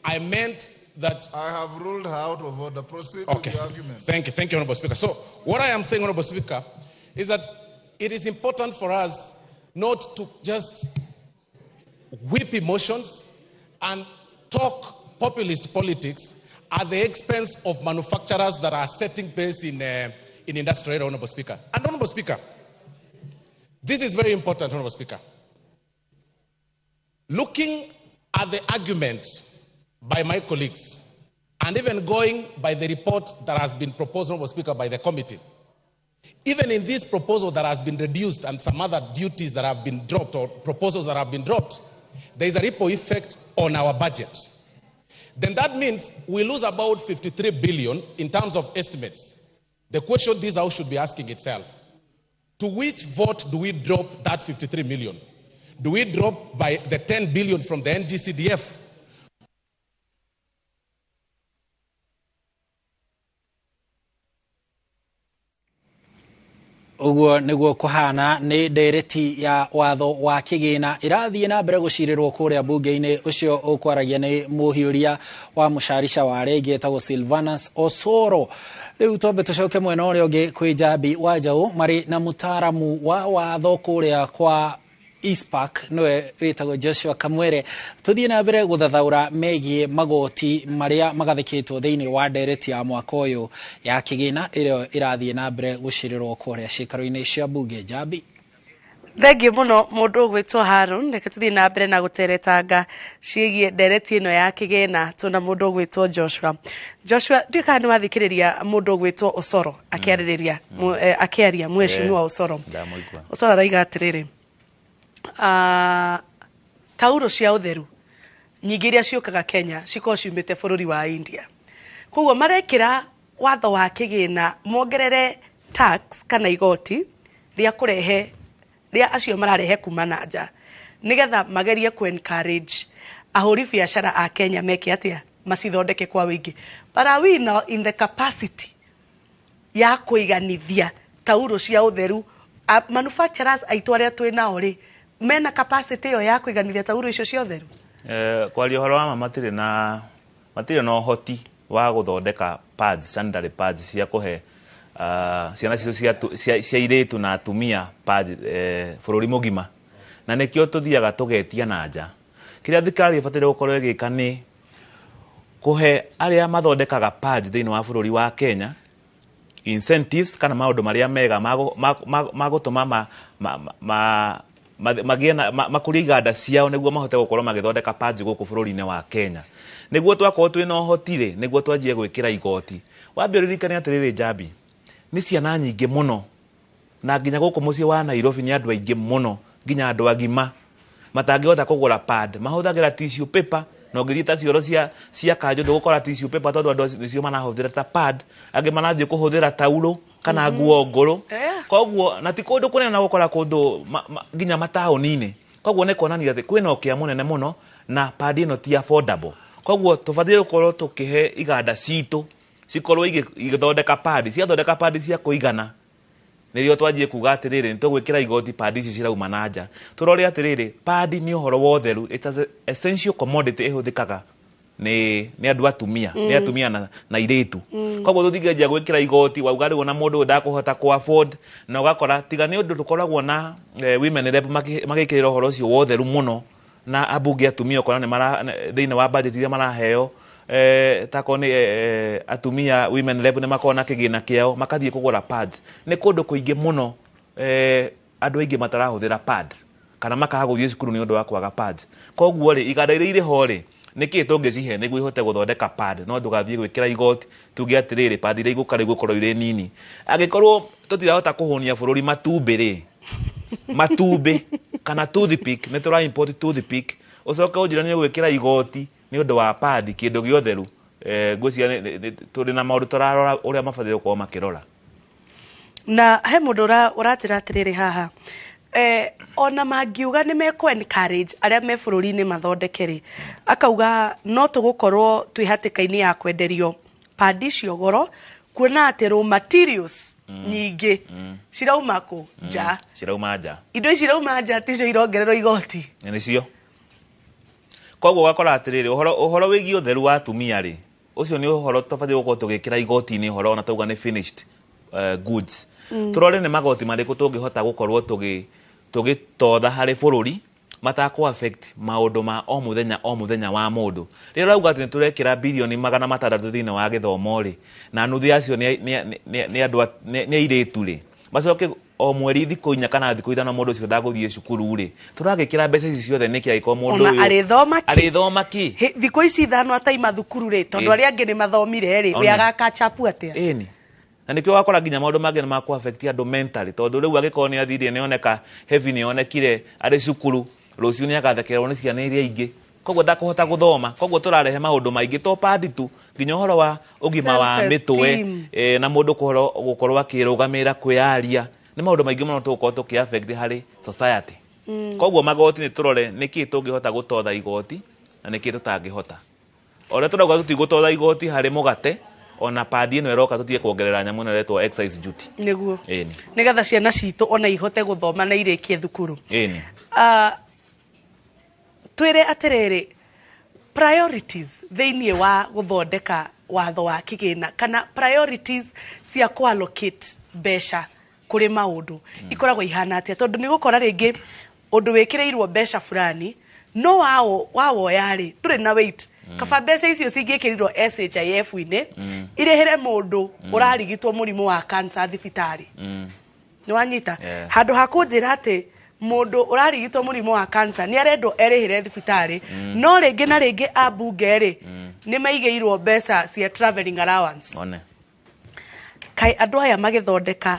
I meant that... I have ruled her out of order. Proceed with the argument. Thank you, Honorable Speaker. So what I am saying, Honorable Speaker, is that it is important for us not to just whip emotions and talk populist politics at the expense of manufacturers that are setting pace in industrial area, Honorable Speaker. And Honorable Speaker, this is very important, Honorable Speaker. Looking at the argument by my colleagues, and even going by the report that has been proposed, Honorable Speaker, by the committee, even in this proposal that has been reduced and some other duties that have been dropped or proposals that have been dropped, there is a ripple effect on our budget. Then that means we lose about 53 billion in terms of estimates. The question this House should be asking itself, to which vote do we drop that 53 million? Do we drop by the 10 billion from the NGCDF? Ũguo nĩguo kũhana nĩ ndereti ya watho wa kĩgĩna ĩrathiĩ na mbere gũcirĩrwo kũrĩa mbunge-inĩ. Ũcio ũkwaragia nĩ mũhiũria wa mũcarica wa arĩa aingĩ etagwo Silvanus Osoro. Rĩu twambe tũcoke mwena ũrĩa ũngĩ kwĩ Njambi wa Njaũ marĩ na mũtaaramu wa watho kũrĩa kwa ICPAK nĩwe wĩtagwo Joshua Kamwere. Tũthiĩ na mbere gũthathaũra megiĩ magoti marĩa magathĩkĩtwo thĩinĩ wa ndereti ya mwaka ũyũ ya kĩgĩna ĩrĩa ĩrathiĩ na mbere gũcirĩrwo kũrĩa ciikaro-inĩ cia mbunge. Njambi. Thengiũ mũno mũndũ ũgwĩtwo Harun. Reke tũthiĩ na mbere na gũteretanga ciĩgiĩ ndereti ĩno ya kĩgĩna tũna mũndũ ũgwĩtwo Joshua. Joshua, ndiũĩ kana nĩ wathikĩrĩria mũndũ ũgwĩtwo Osoro akĩarĩrĩria akĩaria mheshimiwa Osoro. Osoro araiga atĩrĩrĩ, tauro cia ũtheru nyingĩ iria ciũkaga Kenya cikoragwo ciumĩte bũrũri wa India. Koguo marekĩra watho wa kĩgĩna mongerere tax kana igoti rĩa kũrehe rĩa acio mararehe kuma na nja nĩgetha magerie ku encourage ahũri biacara a Kenya meke atĩa macithondeke kwa wĩingĩ. But are we now in the capacity ya kũiganithia tauro cia ũtheru? Manufacturers aitũ arĩa twĩ nao rĩ mena capacity ĩyo ya kũiganithia tauro icio cia ũtheru? Kwaria ũhoro wa ma matirĩ na ũhoti wa gũthondeka pads, sanitary pads cia kũhe ciana citũ cia airĩtu na atumia pads bũrũri mũgima, na nĩkĩo tũthiaga tũgetia na nja. Kĩrĩa thirikari ĩbataire gũkorwo ĩgĩka nĩ kũhe arĩa mathondekaga pads thĩinĩ wa bũrũri wa Kenya incentives kana maũndũ marĩa mega ma gũtũma magĩe na makũrie iganda ciao nĩguo mahote gũkorwo magĩthondeka pads gũkũ bũrũri-inĩ wa Kenya. Nĩguo twakorwo twĩna ũhoti rĩ, nĩguo twanjie gwĩkĩra igoti. Wambe ũririkane atĩrĩrĩ Njambi, nĩ ciana nyingĩ mũno na nginya gũkũ mũciĩ wa Nairobi nĩ andũ aingĩ mũno nginya andũ agima matangĩhota kũgũra pad, mahũthagĩra tissue paper. Na ũngĩthiĩ ta cioro cia kanjũ ndũgũkora tissue paper tondũ andũ nĩcio marahũthĩra ta pad, angĩ marathiĩ kũhũthĩra taurũ kana nguo ngũrũ. Koguo na ti kũndũ kũnene na gũkora kũndũ nginya mataũni-inĩ. Koguo nĩ kuonania atĩ kwĩna ũkĩa mũnene mũno na pad ĩno ti affordable. Koguo tũbatiĩ gũkorwo tũkĩhe iganda citũ cikorwo igĩthondeka pad, ciathondeka pad cia kũigana nĩrĩo twanjie kuga atĩrĩrĩ nĩ tũgwĩkĩra igoti pad ici cirauma na nja. Tũrore atĩrĩrĩ, pad nĩ ũhoro wa ũtheru, it's an essential commodity ĩhũthĩkaga nĩ andũ atumia, nĩ atumia na airĩtu. Koguo tũtingĩanjia gwĩkĩra igoti wauga rĩu ona mũndũ ũyũ ndakũhota kũ afford, na ũgakora tiga nĩ ũndũ tũkoragwo na women rep magĩkĩrĩra ũhoro ũcio wa ũtheru mũno na ambunge atumia ũkona nĩ thĩinĩ wa budget iria maraheo tako nĩ atumia women rep nĩ makoragwo na kĩgĩna kĩao makathiĩ kũgũra pads. Nĩ kũndũ kũingĩ mũno andũ aingĩ matarahũthĩra pad kana makaga gũthiĩ cukuru nĩ ũndũ wa kwaga pads. Koguo rĩ, iganda iria irĩ ho rĩ, nĩkĩĩ tũngĩcihe nĩguo ihote gũthondeka pad? No ndũgathiĩ gwĩkĩra igoti tuge atĩrĩrĩ pad iria igũka rĩu gũkorwo irĩ nini. Angĩkorwo tũtirahota kũhũnia bũrũri matumbĩ rĩ, matumbĩ kana toothpick, nĩ tũra import toothpick, ũcoke ũnjĩre nĩ ũgwĩkĩra igoti nĩ ũndũ wa pad kĩndũ gĩa ũtheru. Ngwĩciria tũrĩ na maũndũ tũrarora ũrĩa mabatiĩ gũkorwo makĩrora. Na he mũndũ ũratĩra atĩrĩrĩ haha, ona mangiuga nĩ mekũ encourage arĩa me bũrũri-inĩ mathondeke rĩ, akauga no tũgũkorwo twĩ hatĩka-inĩ ya kwenderio pad icio goro, kuona atĩ raw materials nyingĩ cirauma kũ nja, cirauma nja, indo ici cirauma nja ticio irongererwo igoti nĩcio. Koguo ũgakora atĩrĩrĩ ũhoro wĩgiĩ ũtheru wa atumia rĩ, ũcio nĩ ũhoro tũbatiĩ gũkorwo tũgĩkĩra igoti-inĩ ũhoro ona tauga nĩ finished goods. Tũrore nĩ magoti marĩkũ tũngĩhota gũkorwo tũgĩtotha harĩ bũrũri matakũ affect maũndũ ma o mũthenya o mũthenya wa mũndũ. Rĩrĩa ũrauga atĩ nĩ tũrekĩra birioni 600 thĩinĩ wa gĩthomo rĩ, na nuthu yacio nĩ andũ nĩ airĩtu rĩ, macoke o mweri thikũ 4 kana thikũ 5 mũndũ ũcio ndagũthiĩ cukuru rĩ, tũragĩkĩra mbeca ici ciothe nĩkĩ angĩkorwo mũndũ ũyũ arĩthoma kĩ? Thikũ ici 5 ataima thukuru rĩ, tondũ arĩa angĩ nĩ mathomire rĩ, we agakachapu atĩa? Ĩni. Na nĩkĩo wakora nginya maũndũ mangĩ nĩ makũ affect andũ mentally, tondũ rĩu angĩkorwo nĩ athire nĩoneka heavy nĩonekire arĩ cukuru, rũciũ nĩ agathekererwo nĩ ciana iria ingĩ, koguo ndakũhota gũthoma. Koguo tũrarehe maũndũ maingĩ to padi tu, nginya ũhoro wa ũgima wa mĩtwe na mũndũ gũkorwo akĩrũgamĩrĩra kwĩyaria, nĩ maũndũ maingĩ mũno tũgũkorwo tũkĩ affect harĩ society. Koguo magoti nĩ tũrore nĩkĩ tũngĩhota gũtotha igoti na nĩkĩ tũtangĩhota. O ũrĩa tũrauga tũtigũtotha igoti harĩ mũgate, ona padi ĩno ĩroka tũtige kuongerera nyamũ ĩno ĩretwo excise duty. Nĩguo. Ĩni. Nĩgetha ciana citũ ona ihote gũthoma na irĩkie thukuru. Ĩni. Twĩre atĩrĩrĩ, priorities thĩinĩ wa gũthondeka watho wa kĩgĩna kana priorities cia kũ-allocate mbeca kũrĩ maũndũ ikoragwo ihana atĩa? Tondũ nĩ gũkora rĩngĩ ũndũ wĩkĩrĩirwo mbeca fulani no wawoya rĩ ndũrĩ na weight. Kaba mbeca icio cingĩkĩrirwo SHIF-inĩ irĩhĩre mũndũ ũrarigitwo mũrimũ wa cancer thibitarĩ. Nĩ wanyita? Handũ ha kũnjĩra atĩ mũndũ ũrarigitwo mũrimũ wa cancer nĩ arendwo erĩhĩre thibitarĩ, no rĩngĩ na rĩngĩ ambunge rĩ nĩ maigĩirwo mbeca cia travelling allowance. One. Kaĩ andũ aya magĩthondeka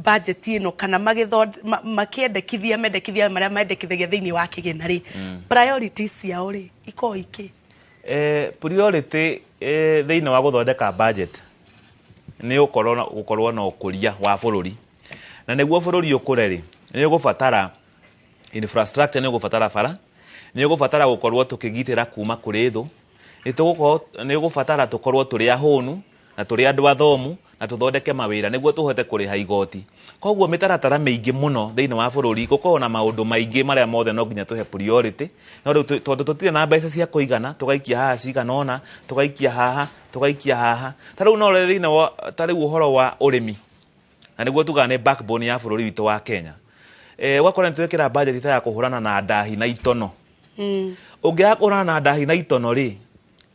budget ĩno kana makĩendekithia mendekithia marĩa mendekithagia thĩinĩ wa kĩgĩna rĩ, priorities ciao rĩ ikoragwo ikĩ? Priority thĩinĩ wa gũthondeka budget nĩ gũkorwo na ũkũria wa bũrũri, na nĩguo bũrũri ũkũre rĩ nĩ ũgũbatara infrastructure, nĩ ũgũbatara bara, nĩ ũgũbatara gũkorwo tũkĩgitĩra kuma kũrĩ thũ, nĩ ũgũbatara tũkorwo tũrĩ ahũnu na tũrĩ andũ athomu na tũthondeke mawĩra nĩguo tũhote kũrĩha igoti. Koguo mĩtaratara mĩingĩ mũno thĩinĩ wa bũrũri gũkorwo na maũndũ maingĩ marĩa mothe no nginya tũhe priority, no rĩu tondũ tũtirĩ na mbeca cia kũigana tũgaikia haha cigana ũna, tũgaikia haha, tũgaikia haha. Ta rĩu no ũrore thĩinĩ wa, ta rĩu ũhoro wa ũrĩmi, na nĩguo tugaga nĩ backbone ya bũrũri witũ wa Kenya. Ũgakora nĩ twekĩra budget ta ya kũhũrana na ndahi na itono. Ũngĩaga kũhũrana na ndahi na itono rĩ,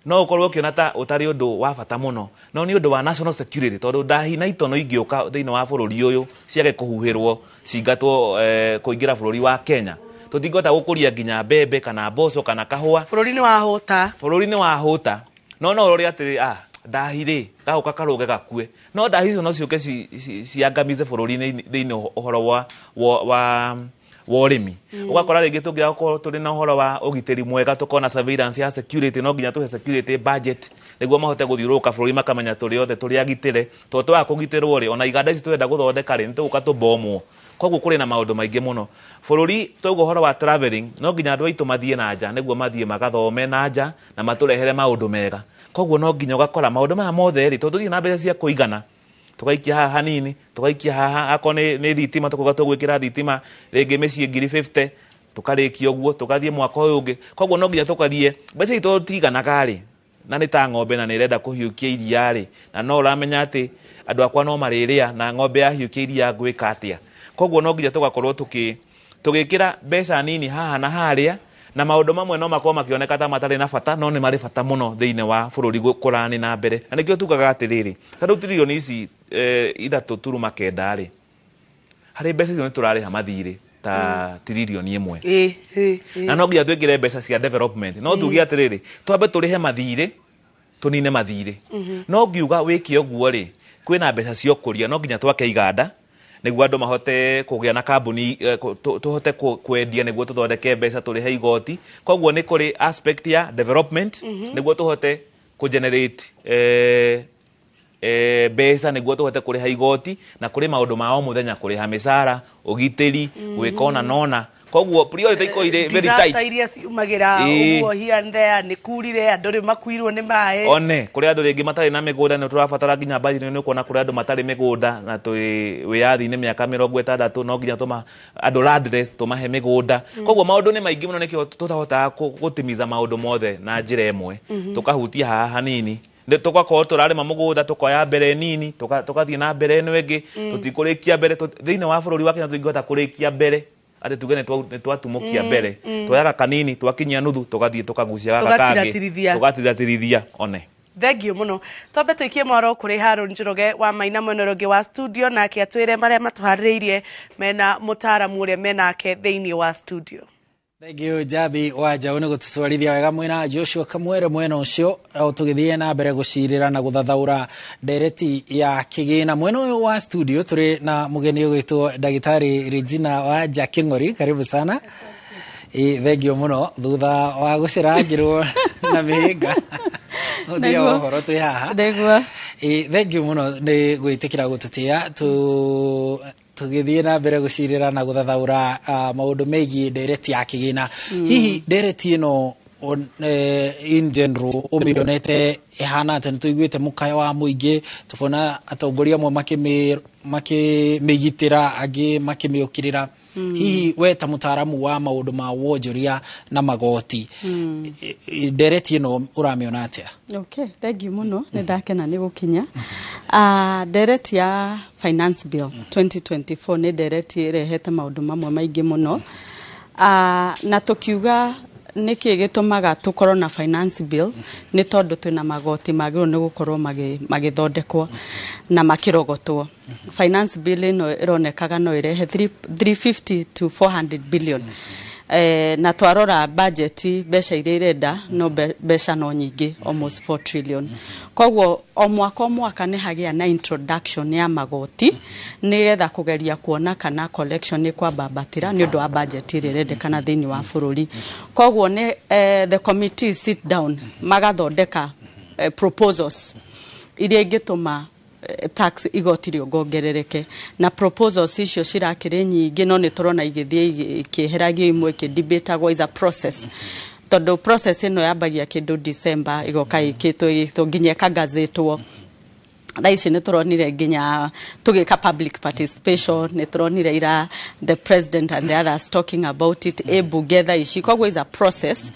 no ũkorwo ũkĩona ta ũtarĩ ũndũ wa bata mũno, no nĩ ũndũ wa national security, tondũ ndahi na itono ingĩũka thĩinĩ wa bũrũri ũyũ ciage kũhuhĩrwo cingatwo kũingĩra bũrũri wa Kenya, tũtingĩhota gũkũria nginya mbembe kana mboco kana kahũa. Bũrũri nĩ wahũta. Bũrũri nĩ wahũta. No no ũrore atĩrĩ, ndahi rĩ gaũka karũge gakue, no ndahi icio no ciũke ciangamize bũrũri-inĩ thĩinĩ ũhoro wa ũrĩmi. Ũgakora rĩngĩ tũngĩaga gũkorwo tũrĩ na ũhoro wa ũgitĩri mwega, tũkorwo na surveillance ya security, no nginya tũhe security budget nĩguo mahote gũthiũrũrũka bũrũri makamenya tũrĩ othe tũrĩ agitĩre, tondũ twaga kũgitĩrwo rĩ, ona iganda ici tũrenda gũthondeka rĩ, nĩ tũgũka tũbomwo. Koguo kũrĩ na maũndũ maingĩ mũno bũrũri. Twauga ũhoro wa travelling, no nginya andũ aitũ mathiĩ na nja nĩguo mathiĩ magathome na nja na matũrehere maũndũ mega. Koguo no nginya ũgakora maũndũ maya mothe rĩ, tondũ tũtirĩ na mbeca cia kũigana, tũgaikia haha hanini, tũgaikia haha, akorwo nĩ thitima tũkauga tũgwĩkĩra thitima rĩngĩ mĩciĩ 50,000, tũkarĩkia ũguo tũgathiĩ mwaka ũyũ ũngĩ. Koguo no nginya tũkarie mbeca itũ tũtiganaga rĩ, na nĩ ta ng'ombe na nĩ ĩrenda kũhiũkia iria rĩ, na no ũramenya atĩ andũ akwa no marĩrĩa na ng'ombe yahiũkia iria ngwĩka atĩa. Koguo no nginya tũgakorwo tũgĩkĩra mbeca nini haha na harĩa, na maũndũ mamwe no makorwo makĩoneka ta matarĩ na bata, no nĩ marĩ bata mũno thĩinĩ wa bũrũri gũkũrani na mbere. Na nĩkĩo tugaga atĩrĩrĩ, ta rĩu tiririoni ici 3.9 rĩ, harĩ mbeca icio nĩ tũrarĩha mathirĩ ta tiririoni 1. Na no nginya twĩkĩre mbeca cia development. No tuge atĩrĩrĩ, twambe tũrĩhe mathirĩ, tũnine mathirĩ. No ngiuga wĩke ũguo rĩ, kwĩna mbeca cia ũkũria, no nginya twake iganda nĩguo andũ mahote kũgĩa na kambuni, tũhote kwendia nĩguo tũthondeke mbeca tũrĩhe igoti. Koguo nĩ kũrĩ aspect ya development nĩguo tũhote kũ-generate mbeca nĩguo tũhote kũrĩha igoti, na kũrĩ maũndũ ma o mũthenya, kũrĩha mĩcara, ũgitĩri, gwĩka ona na ona. Koguo priority ikorwo irĩ very tight. Disaster iria ciumagĩra ũguo here and there, nĩ kurire, andũ rĩu makuirwo nĩ maĩ. One, kũrĩ andũ rĩngĩ matarĩ na mĩgũnda, nĩ tũrabatara nginya budget nĩ ũkuona kũrĩ andũ matarĩ mĩgũnda na twĩ wĩyathi-inĩ mĩaka 60, no nginya tũma andũ landless tũmahe mĩgũnda. Koguo maũndũ nĩ maingĩ mũno, nĩkĩo tũtahotaga gũtimiza maũndũ mothe na njĩra ĩmwe. Tũkahutia haha hanini, tũgakorwo tũrarĩma mũgũnda, tũkoya mbere nini, tũgathiĩ na mbere ĩno ĩngĩ, tũtikũrĩkia mbere. Thĩinĩ wa bũrũri wa Kenya tũtingĩhota kũrĩkia mbere atĩ tuge nĩ twatumũkia mbere. Twoyaga kanini, twakinyia nuthu, tũgathiĩ tũkagucia gaka kangĩ, Tũgatiratirithia. tũgatiratirithia one. Thank you mũno. Twambe tũikie mwaro kũrĩ Haron Njoroge wa Maina mwena ũrĩa ũngĩ wa studio, nake atwĩre marĩa matũharĩrĩirie mena mũtaaramu ũrĩa menake thĩinĩ wa studio. Thank you, Jabi wa Njaũ, nĩ gũtũtwarithia wega mwena Joshua Kamwere mwena ũcio o tũgĩthiĩ na mbere gũcirĩra na gũthathaũra ndereti ya kĩgĩna. Mwena ũyũ wa studio tũrĩ na mũgeni ũgwĩtwo Ndagĩtarĩ Regina wa Kĩng'ori, karibu sana. Ĩ, thank you mũno thutha wa gũcerangĩrwo na mĩhĩnga mũthia wa ũhoro twĩ haha. Nĩguo. Ĩ, thank you mũno nĩ gwĩtĩkĩra gũtũtĩa tu tũgĩthiĩ na mbere gũcirĩra na gũthathaũra maũndũ megiĩ ndereti ya kĩgĩna. Hihi ndereti ĩno in general ũmĩonete ĩhana atĩa? Nĩ tũiguĩte mũkayo wa mũingĩ, tũkona atongoria amwe makĩmĩgitĩra, angĩ makĩmĩũkĩrĩra. Hihi we ta mũtaaramu wa maũndũ ma wonjoria na magoti, ndereti ĩno ũramĩona atĩa? Okay, thank you mũno, nĩ ndakena nĩ gũkinya. Ndereti ya Finance Bill 2024 nĩ ndereti ĩrehete maũndũ mamwe maingĩ mũno. Na tũkiuga nĩkĩ gĩtũmaga tũkorwo na finance bill, nĩ tondũ twĩna magoti magĩrĩirwo nĩ gũkorwo magĩthondekwo na makĩrogotwo. Finance bill ĩno ĩronekaga no ĩrehe 350 to 400 billion. Na twarora budget, mbeca iria irenda no mbeca no nyingĩ, almost 4 trillion. Koguo o mwaka o mwaka nĩ hagĩa na introduction ya magoti nĩgetha kũgeria kuona kana collection nĩ kwambambatĩra nĩ ũndũ wa budget ĩrĩa ĩrendekana thĩinĩ wa bũrũri. Koguo nĩ the committee sit down magathondeka proposals iria ingĩtũma tax, igoti rĩongongerereke, na proposals icio cirakĩrĩ nyingĩ, no nĩ tũrona igĩthiĩ ikĩheragio, imwe ikĩdebatagwo. Is a process, tondũ process ĩno yambagia kĩndũ December, ĩgoka ĩkĩtwo ĩgĩtwo nginya ĩkagazetwo. Thaa ici nĩ tũronire nginya tũgĩka public participation, nĩ tũronire ira the president and the others talking about it ĩ mbunge thaa ici. Koguo is a process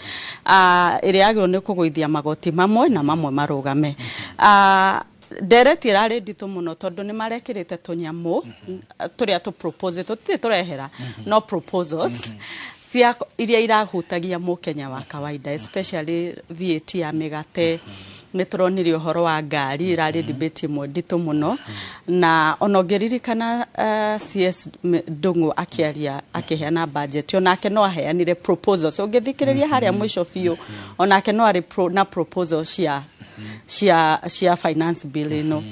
ĩrĩa yagĩrĩirwo nĩ kũgũithia magoti mamwe na mamwe marũgame. Ndereti ĩrarĩ nditũ mũno tondũ nĩ marekĩrĩte tũnyamũ tũrĩa tũ propose, tũtirĩ tũrehera no proposals cia iria irahutagia mũkenya wa kawaida, especially VAT ya mĩgate. Nĩ tũronire ũhoro wa ngari, ĩrarĩ debate ĩmwe nditũ mũno, na ona ũngĩririkana CS Ndung'u akĩaria akĩheana budget, onake no aheanire proposals. Ũngĩthikĩrĩria harĩa mũico biũ, onake no arĩ na proposals cia finance bill ĩno.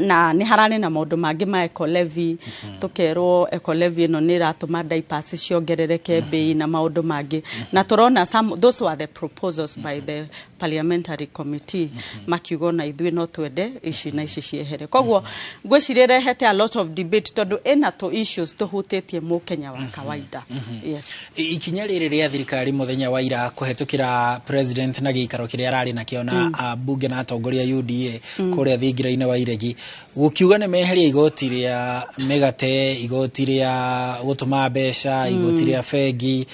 Na nĩ hararĩ na maũndũ mangĩ ma eco levy, tũkerwo eco levy ĩno nĩ ĩratũma diapers ciongerereke mbei na maũndũ mangĩ, na tũrona some, those were the proposals by the parliamentary committee, makiuga ona ithuĩ no twende ici na ici ciehere. Koguo ngwĩciria ĩrehete a lot of debate tondũ ĩna tũ issues tũhutĩtie mũkenya wa kawaida, yes. Ikinya rĩrĩ rĩa thirikari mũthenya wa ira kũhetũkĩra president na gĩikaro kĩrĩa ararĩ nakĩo na ambunge na atongoria UDA kũrĩa thingira-inĩ wa iregi, gũkiuga nĩ meheria igoti rĩa mĩgate, igoti rĩa gũtũma mbeca, igoti rĩa bengi,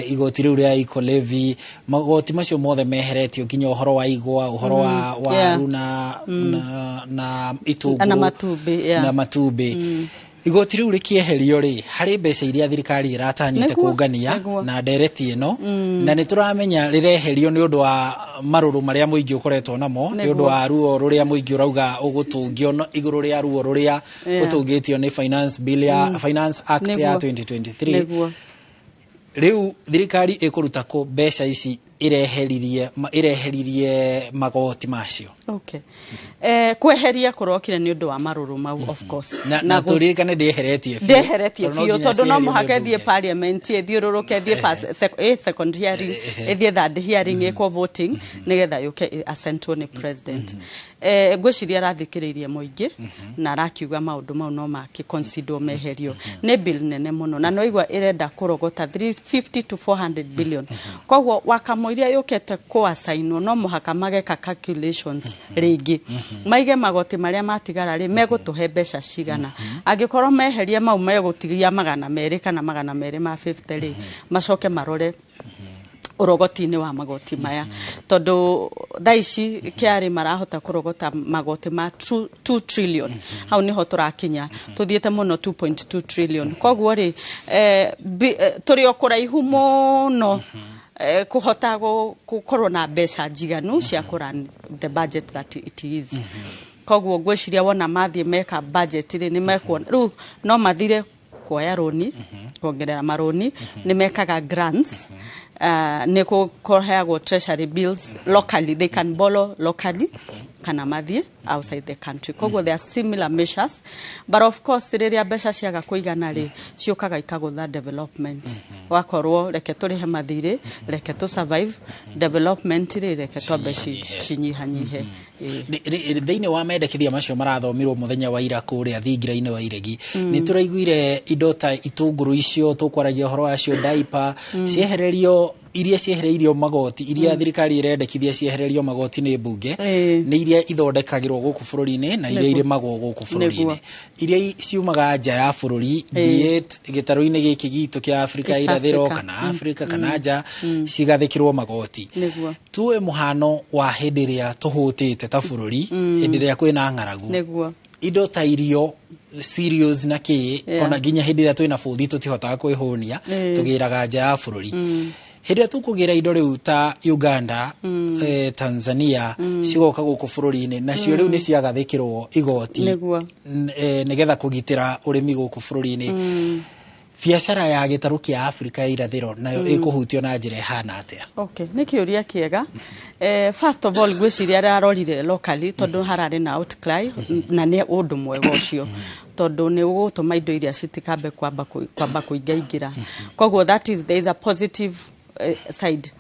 igoti rĩu rĩa eco levy, magoti macio mothe meheretio, nginya ũhoro wa igwa, ũhoro wa waru na itũngũrũ na matumbĩ, yeah. Na matumbĩ. Igoti rĩu rĩkĩeherio rĩ, harĩ mbeca iria thirikari ĩratanyĩte kũngania na ndereti ĩno, na nĩ tũramenya rĩreherio nĩ ũndũ wa marũrũ marĩa mũingĩ ũkoretwo namo, nĩ ũndũ wa ruo rũrĩa mũingĩ ũrauga ũgũtũngio igũrũ rĩa ruo rũrĩa ũtũngĩtio nĩ finance bill ya Finance Act ya 2023. Rĩu thirikari ĩkũruta kũ mbeca ici ĩreheririe magoti macio? Okay. Kweheria kũrokire nĩ ũndũ wa marũrũ mau, of course. Na tũririkane ndĩeheretie biũ. Ndĩeheretie Tondũ no biũ nginya tondũ no cieherio nĩ mũhaka ĩthiĩ mbunge. parliament, ĩthiũrũrũke, ĩthiĩ second hearing, ĩthiĩ third hearing, ĩkwo voting nĩgetha yũke assentwo nĩ president. Ngwĩciria arathikĩrĩirie mũingĩ na arakiuga maũndũ mau no makĩconsiderwo meherio. Nĩ bill nene mũno na no igua ĩrenda kũrogota 350 to 400 billion. Koguo wakamũiria yũkĩte kũacainwo, no mũhaka mageka calculations rĩngĩ, maige magoti marĩa matigara rĩ megũtũhe mbeca cigana. Angĩkorwo meherie mau megũtigia 200 kana 250 rĩ, macoke marore ũrogoti-inĩ wa magoti maya, tondũ thaa ici KRA marahota kũrogota magoti ma 2 trillion. Hau nĩho tũrakinya, tũthiĩte mũno 2.2 trillion. Koguo rĩ tũrĩ o kũraihu mũno. Kũhota gũkorwo na mbeca njiganu cia kũ run the budget that it is. Koguo ngwĩciria wona mathiĩ meka budget rĩ, nĩ mekuona rĩu no mathire kuoya rũni, kuongerera marũni, nĩ mekaga grants, nĩ kũheagwo treasury bills locally, they can borrow locally kana mathiĩ outside the country. Koguo there are similar measures, but of course rĩrĩa mbeca ciaga kũigana rĩ, ciũkaga ikagũtha development. Wakorwo reke tũrĩhe mathirĩ, reke tũ survive development rĩ, reke twambe cinyihanyihe. Ĩĩ. Thĩinĩ wa mendekithia macio marathomirwo mũthenya wa ira kũrĩa thingira-inĩ wa Iregi, nĩ tũraiguire indo ta itũngũrũ icio tũkwaragia ũhoro wacio, diaper, ciehererio, iria ciehereirio magoti, iria thirikari ĩrendekithia ciehererio magoti nĩ mbunge, nĩ iria ithondekagĩrwo gũkũ bũrũri-inĩ na iria irĩmagwo gũkũ bũrũri-inĩ. Iria ciumaga nja ya bũrũri, be it gĩtarũ-inĩ gĩkĩ gitũ kĩa Afrika East irathĩro Africa. kana Afrika kana nja, cigathĩkĩrwo magoti. Tuwe mũhano wa hĩndĩ ĩrĩa tũhũtĩte ta bũrũri, hĩndĩ ĩrĩa kwĩna ng'aragu, indo ta irio, cereals na kĩ, ona nginya hĩndĩ ĩrĩa twĩna bũthi tũtihotaga kwĩhũnia, tũgĩraga nja ya bũrũri. Hĩndĩ ĩrĩa tũkũgĩra indo rĩu ta Uganda, Tanzania, cigoka gũkũ bũrũri-inĩ nacio rĩu nĩ ciagathĩkĩrwo igoti nĩgetha kũgitĩra ũrĩmi gũkũ bũrũri-inĩ, biacara ya gĩtarũ kĩa Afrika ya irathĩro nayo ĩkũhutio na njĩra ĩhana atĩa? Okay, nĩ kĩũria kĩega. First of all, ngwĩciria arĩa arorire locally, tondũ hararĩ na outcry, na nĩ ũndũ mwega ũcio, tondũ nĩ ũgũtũma indo iria citikambe kwamba kũingaingĩra. Koguo that is, there is a positive side.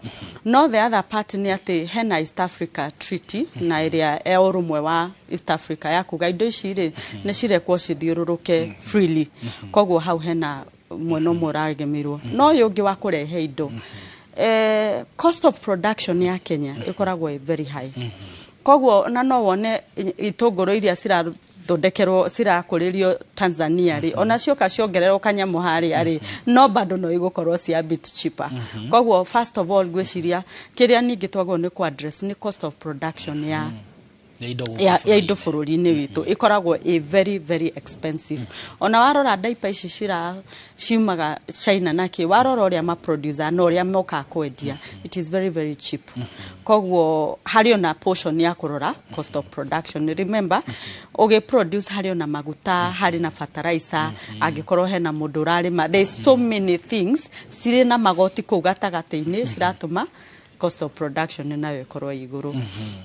No the other part nĩ atĩ hena East Africa Treaty na ĩrĩa ya ũrũmwe wa East Africa ya kuga indo ici rĩ, nĩ cirekwo cithiũrũrũke freely. Koguo hau hena mwena ũmwe ũragemirwo. No ũyũ ũngĩ wa kũrehe indo, cost of production ya Kenya ĩkoragwo ĩ very high. Koguo na no wone itũngũrũ iria cirathondekerwo, cirakũrĩrio Tanzania rĩ, ona cioka ciongererwo kanyamũ harĩa rĩ, no bado no igũkorwo ci a bit cheaper. Koguo first of all, ngwĩciria kĩrĩa ningĩ twagĩrĩirwo nĩ kũ address nĩ cost of production ya Ya indo gũkũ ya indo bũrũri-inĩ witũ, ĩkoragwo ĩ very very expensive. Ona warora diaper ici cira ciumaga China na kĩ, warora ũrĩa maproducer na ũrĩa mokaga kwendia, it is very very cheap. Koguo harĩ ona portion ya kũrora cost of production. Remember, ũgĩ produce harĩ ona maguta, harĩ na fertilizer, angĩkorwo hena mũndũ ũrarĩma, there is so many things cirĩ na magoti kũu gatagatĩ-inĩ ciratũma cost of production nayo ĩkorwo ĩ igũrũ.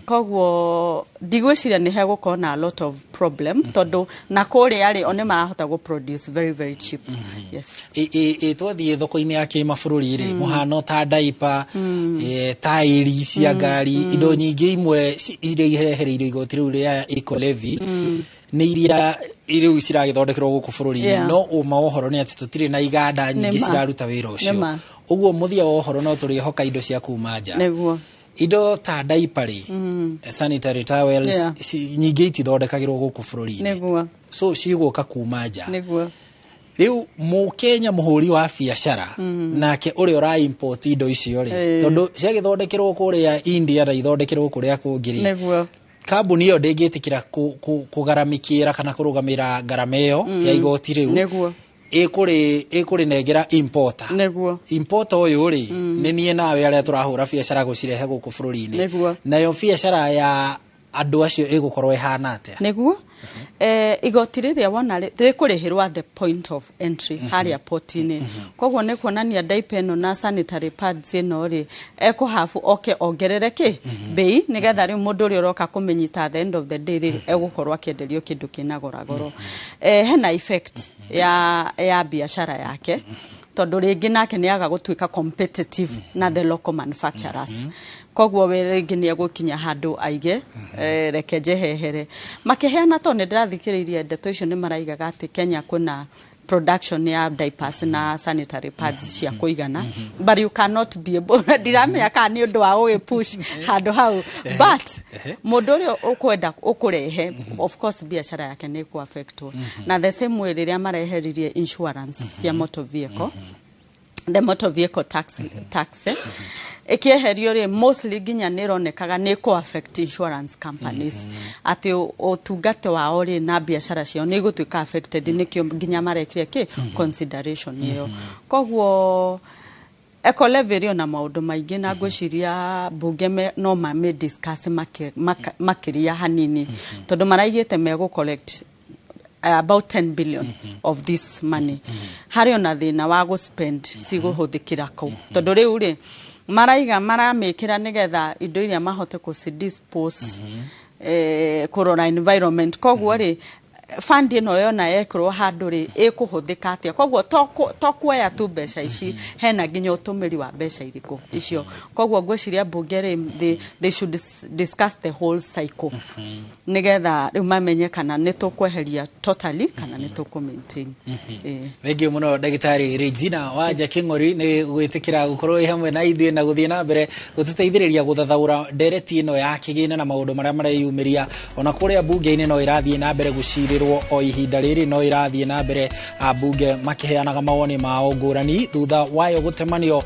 Koguo ndigwĩciria nĩ hegũkorwo na a lot of problem, tondũ na kũrĩa rĩ, o nĩ marahota gũ produce very very cheap, yes. Ĩ twathiĩ thoko-inĩ ya kĩmabũrũri rĩ, mũhano ta diaper, taĩri cia ngari, indo nyingĩ imwe iria irehereirio igoti rĩu rĩa eco levy nĩ iria rĩu ciragĩthondekerwo gũkũ bũrũri-inĩ. No ũma wa ũhoro nĩ atĩ tũtirĩ na iganda nyingĩ ciraruta wĩra ũcio. Ũguo mũthia wa ũhoro no tũrĩhoka indo cia kuma nja. Indo ta diaper rĩ, sanitary towels, nyingĩ itithondekagĩrwo gũkũ bũrũri-inĩ, so cigũka kuma nja. Rĩu mũkenya mũhũri wa biacara nake ũrĩa ũra import indo icio rĩ, tondũ ciagĩthondekerwo kũrĩa India na ithondekerwo kũrĩa kũngĩ rĩ, kambuni ĩyo ndĩngĩtĩkĩra kũgaramikĩra kana kũrũgamĩra ngarama ĩyo ya igoti rĩu. Ĩkũrĩnengera importer. Importer ũyũ rĩ, nĩ niĩ nawe arĩa tũrahũra biacara gũcirehe gũkũ bũrũri-inĩ. Nayo biacara ya andũ acio ĩgũkorwo ĩhana atĩa? Nĩguo igoti rĩrĩa wona rĩkũrĩhĩrwo at the point of entry harĩa port-inĩ. Koguo nĩ kuonania diaper ĩno na sanitary pads ĩno rĩ, ekũhabu oke ongerere kĩ bei, nĩgetha rĩu mũndũ ũrĩa ũroka kũmĩnyita at the end of the day rĩ, egũkorwo akĩenderio kĩndũ kĩna goragoro. Hena effect ya biacara yake, tondũ rĩngĩ nake nĩ aga gũtuĩka competitive na the local manufacturers. Koguo we rĩngĩ nĩ egũkinya handũ aige, reke njehehere makĩheana, tondũ nĩ ndĩrathikĩrĩirie ndeto icio, nĩ maraigaga atĩ Kenya kwĩna production ya diapers na sanitary pads cia kũigana, but you cannot be able, ndiramenya kana nĩ ũndũ wa gũgĩpush handũ hau, but mũndũ ũrĩa ũkwenda ũkũrehe, of course biacara yake nĩ ĩkũ-affectwo. Na the same way rĩrĩa mareheririe insurance cia motor vehicle, the motor vehicle tax ĩkĩeherio rĩ, mostly nginya nĩ ĩronekaga nĩ ĩkũ affect insurance companies, atĩ ũtungata wao rĩ na biacara ciao nĩ igũtuĩka affected. Nĩkĩo nginya marekire kĩ consideration ĩyo. Koguo Eco levy ĩrĩ ona maũndũ maingĩ, na ngwĩciria mbunge no mamĩ discuss makĩria hanini, tondũ maraigĩte megũ collect about 10 billion of this money. Harĩ ona thĩna wa gũ spend cigũhũthĩkĩra kũu, tondũ rĩu rĩ maraiga maramĩkĩra nĩgetha indo iria mahote kũci dispose, kũrora environment. Koguo rĩ, fund ĩno yona yekĩrwo handũ rĩ, ĩkũhũthĩka atĩa? Koguo to kuoya tu mbeca ici, hena nginya ũtũmĩri wa mbeca irĩkũ icio. Koguo ngwĩciria mbunge rĩ, they should discuss the whole cycle, nĩgetha rĩu mamenye kana nĩ tũkweheria totally kana nĩ tũkũ maintain. Thengiũ mũno, ndagĩtarĩ Regina Wanja Kĩng'ori, nĩ gwĩtĩkĩra gũkorwo wĩ hamwe na ithuĩ na gũthiĩ na mbere gũtũteithĩrĩria gũthathaũra ndereti ĩno ya kĩgĩna na maũndũ marĩa mareyumĩria ona kũrĩa mbunge-inĩ. No ĩrathiĩ na mbere gũcirĩrwo o ihinda rĩrĩ, no ĩrathiĩ na mbere ambunge makĩheanaga mawoni mao ngũrani thutha wayo gũtemanio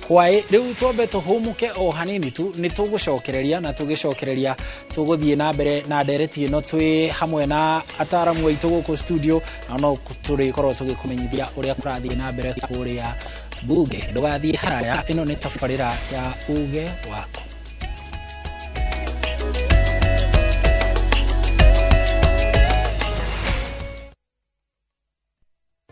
hwaĩ. Rĩu twambe tũhũmũke o hanini tu, nĩ tũgũcokereria, na tũgĩcokereria tũgũthiĩ na mbere na ndereti ĩno twĩ hamwe na ataramu aitũ gũkũ studio, na no tũrĩkorwo tũgĩkũmenyithia ũrĩa kũrathiĩ na mbere kũrĩa mbunge. Ndũgathiĩ haraya, ĩno nĩ tabarĩra ya Uge Waku.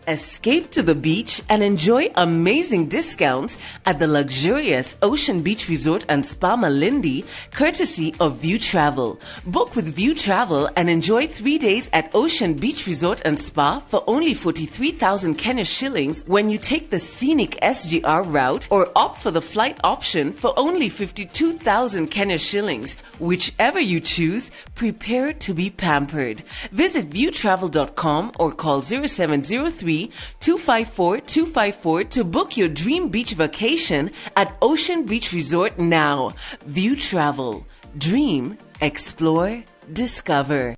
Escape to the beach and enjoy amazing discounts at the luxurious Ocean Beach Resort and Spa Malindi, courtesy of View Travel. Book with View Travel and enjoy 3 days at Ocean Beach Resort and Spa for only 43,000 Kenya shillings when you take the scenic SGR route, or opt for the flight option for only 52,000 Kenya shillings. Whichever you choose, prepare to be pampered. Visit viewtravel.com or call 0703 254 254 to book your dream beach vacation at Ocean Beach Resort now. View Travel. Dream, explore, discover.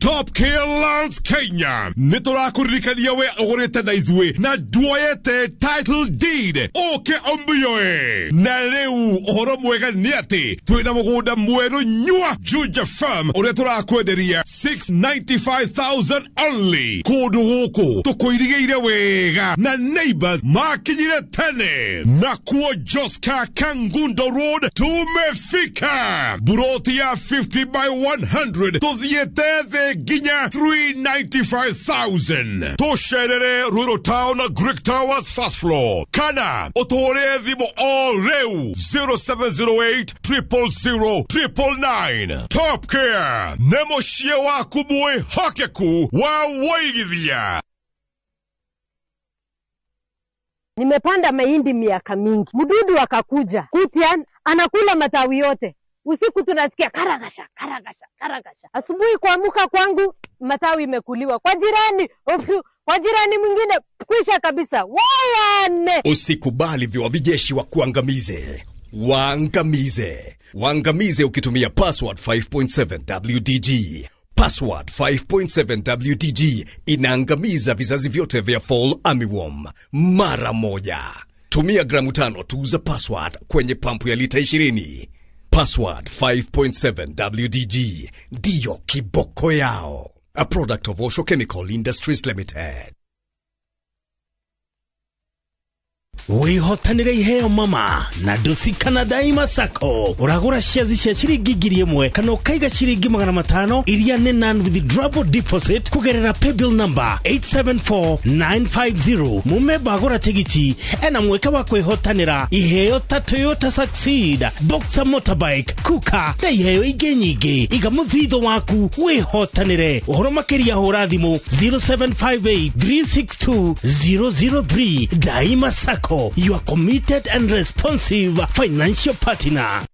Top Care Lands Kenya nĩ tũrakũririkania we ũgũrĩte na ithuĩ na nduoyete title deed ũke ũmĩoe. Na rĩu ũhoro mwega nĩ atĩ twĩna mũgũnda mwerũ nyua Juja Farm ũrĩa tũrakwenderia 695,000 only. Kũndũ gũkũ tũkũirigĩire wega na neighbors makinyire tene. Nakuo Joska Kangundo Road tumefika, buroti ya 50 by 100 tũthiĩte thĩ nginya 395,000. Tũcerere Ruiru Town, Greek Towers, first floor, kana ũtũhũrĩre thimũ o rĩu 0708 000 999. Top Care nĩ mũciĩ waku mwĩhokeku wa wũigithia. Nimepanda mahindi miaka mingi, mdudu akakuja kutian, anakula matawi yote. Usiku tunasikia karagasha karagasha karagasha. Asubuhi kuamuka kwangu matawi imekuliwa kwa jirani, kwa jirani mwingine kwisha kabisa. Wayane! Usikubali viwavi jeshi wa kuangamize. Waangamize. Waangamize ukitumia Password 5.7 WDG. Password 5.7 WDG inaangamiza vizazi vyote vya fall armyworm mara moja. Tumia gramu 5 tu za Password kwenye pampu ya lita 20. Password 5.7 WDG ndiyo kiboko yao. A product of Osho Chemical Industries Limited. Wihotanire iheo mama na Dusikana Daima Sacco. Uragura shares cia ciringi 1,000 kana ukaiga ciringi 500 iria nĩ non withdrawable deposit kugerera paybill number 874950. Mumemba agura tigiti ena mweke wa kwihotanira iheo ta Toyota Succeed, Boxer motorbike, kuka na iheo ingĩ nyingĩ. Iga muthitho waku wihotanire. Uhoro makiria hũra thimũ 0758 362 003. Daima Sacco, your committed and responsive financial partner.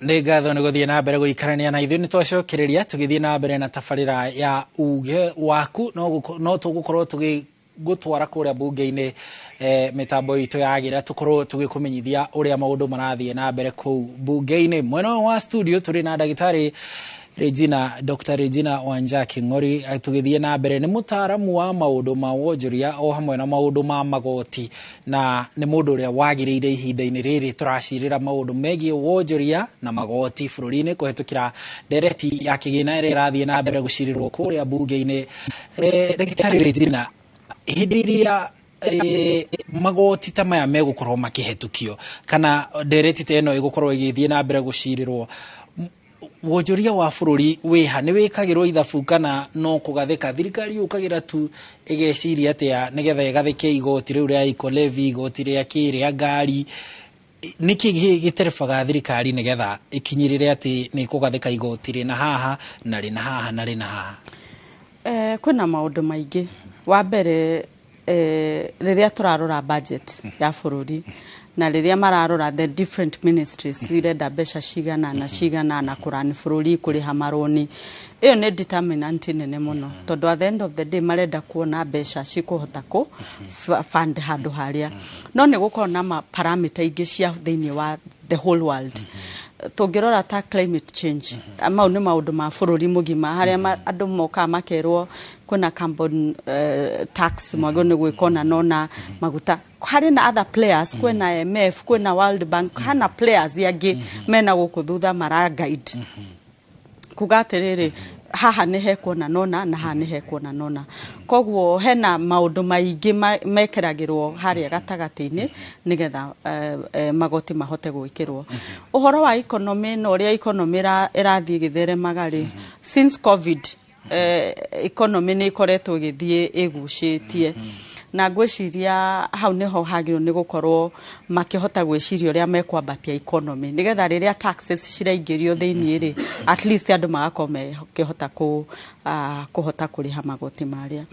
Nĩ ngatho nĩ gũthiĩ na mbere gũikarania na ithuĩ. Nĩ twacokereria tũgĩthiĩ na mbere na tabarĩra ya uge waku. No tũgũkorwo tũgĩgũtwara kũrĩa bunge-inĩ, mĩtambo itũ yagĩra tũkorwo tũgĩkũmenyithia ũrĩa maũndũ marathiĩ na mbere kũu bunge-inĩ. Mwena ũyũ wa studio tũrĩ na ndagĩtarĩ Regina, Dr. Regina Wanja King'ori, tũgĩthiĩ na mbere nĩ mũtaaramu wa maũndũ ma wonjoria o hamwe na maũndũ ma magoti, na nĩ mũndũ ũrĩa wagĩrĩire ihinda-inĩ rĩrĩ tũracirĩra maũndũ megiĩ wonjoria na magoti bũrũri-inĩ kũhetũkĩra ndereti ya kĩgĩna ĩrĩa ĩrathiĩ na mbere gũcirĩrwo kũrĩa bunge-inĩ. Ndagĩtarĩ Regina, hĩndĩ ĩrĩa magoti ta maya megũkorwo makĩhetũkio kana ndereti ta ĩno ĩgũkorwo ĩgĩthiĩ na mbere gũcirĩrwo, wonjoria wa bũrũri wĩha? Nĩ wĩkagĩrwo ithabu kana no kũgathĩka thirikari yũkagĩra tu ĩgeciria atĩa nĩgetha ĩgathĩke igoti rĩu rĩa eco levy, igoti rĩa kĩ rĩa ngari? Nĩkĩ gĩterebaga thirikari nĩgetha ĩkinyĩrĩre atĩ nĩ ĩkũgathĩka igoti rĩna haha na rĩna haha na rĩna haha? Kwĩna maũndũ maingĩ. Wa mbere, rĩrĩa tũrarora budget ya bũrũri na rĩrĩa mararora the different ministries irenda mbeca cigana na cigana na kũrani bũrũri, kũrĩha marũni, ĩyo nĩ determinant nene mũno, tondũ at the end of the day marenda kuona mbeca cikũhota kũ fund handũ harĩa. No nĩ gũkorwo na ma parameter ingĩ cia thĩinĩ wa the whole world. Tũngĩrora ta climate change, mau nĩ maũndũ ma bũrũri mũgima harĩa andũ mokaga makerwo kwĩna carbon tax, mwagĩrĩirwo nĩ gwĩka ũna nona maguta. Harĩ na other players, kwĩna IMF, kwĩna World Bank, hana players angĩ mena gũkũ thutha mara guide kuga atĩrĩrĩ, haha nĩ hekuona nona na haha nĩ hekuona nona. Koguo hena maũndũ maingĩ mekĩragĩrwo harĩa gatagatĩ-inĩ nĩgetha magoti mahote gwĩkĩrwo. Ũhoro wa economy na ũrĩa economy ĩrathiĩ ĩgĩtheremaga rĩ, since COVID economy nĩ ĩkoretwo ĩgĩthiĩ ĩgucĩtie, na ngwĩciria hau nĩho hagĩrĩirwo nĩ gũkorwo makĩhota gwĩciria ũrĩa mekwambatia economy, nĩgetha rĩrĩa taxes ciraingĩrio thĩiniĩ rĩ, at least andũ magakorwo makĩhota kũhota kũrĩha magoti marĩa.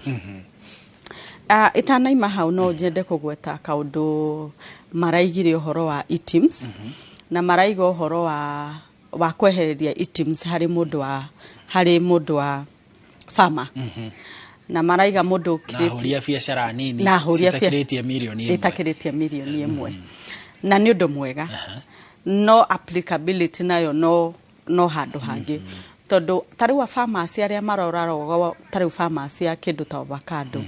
Itanaima hau, no nyende kũgweta kaũndũ maraigire ũhoro wa eTIMS, na maraiga ũhoro wa kwehereria eTIMS harĩ mũndũ wa farmer, na maraiga mũndũ na ahũri a biacara nini na ahũri a citakĩrĩtie mirioni 1. Ĩtakĩrĩtie mirioni 1, na nĩ ũndũ mwega, no applicability nayo no handũ hangĩ, tondũ ta rĩu a farmers arĩa marorarogwo, ta rĩu farmers ya kĩndũ ta avocado,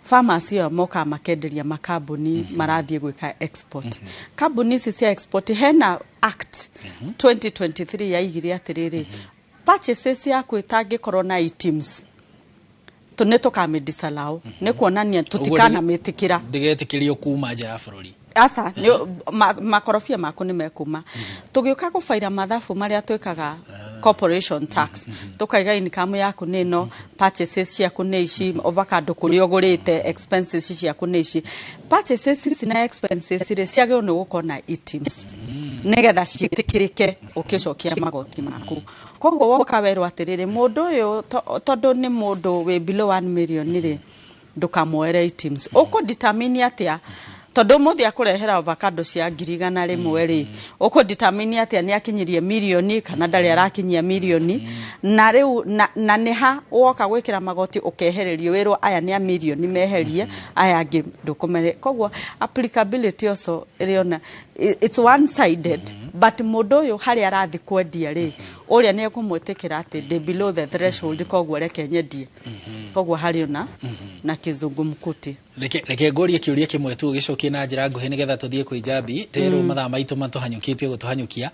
farmers ĩyo mokaga makenderia makambuni marathiĩ gwĩka export. Kambuni ici cia export, hena act 2023 yaigire atĩrĩrĩ, purchases yaku ĩtangĩkorwo na eTIMS nĩ tũkamĩ-disallow, nĩ kuonania tũtikanamĩtĩkĩra. Ndĩgetĩkĩrio kuma nja ya bũrũri. Aca, makorobia maku nĩ mekuma. Tũgĩũka gũbaira mathabu marĩa twĩkaga corporation tax, tũkaiga income yaku nĩ ĩno, purchases ciaku nĩ ici, avocado kũrĩa ũgũrĩte, expenses ciaku nĩ ici. Purchases ici na expenses rĩ, ciagĩrĩirwo nĩ gũkorwo na eTIMS nĩgetha ciĩtĩkĩrĩke ũkĩcokia magoti maku. Koguo woka werwo atĩrĩrĩ, mũndũ ũyũ tondũ nĩ mũndũ wĩ below 1 million rĩ, ndũkamuoere eTIMS. Ũkũ determine atĩa? Tondũ ũmũthĩ akũrehera avocado cia 100,000 rĩ, ũkũ determine atĩa nĩ akinyirie mirioni kana ndarĩ arakinyia mirioni? Na rĩu na nĩ ha woka gwĩkĩra magoti ũkehererio, wĩrwo aya nĩ a mirioni meherie, aya angĩ ndũkũmere? Koguo applicability also ĩrĩona it's one sided, but mũndũ ũyũ harĩa arathiĩ kwendia rĩ, ũrĩa nĩ ekũmwĩtĩkĩra atĩ ndĩ below the threshold, koguo reke nyendie. Koguo harĩ ona na kizungumkuti. Reke ngũrie kĩũria kĩmwe tu, ũgĩcokie na njĩra nguhĩ nĩgetha tũthiĩ kwĩ Njambi. Rĩrũ mathaa maitũ matũhanyũkĩtie gũtũhanyũkia.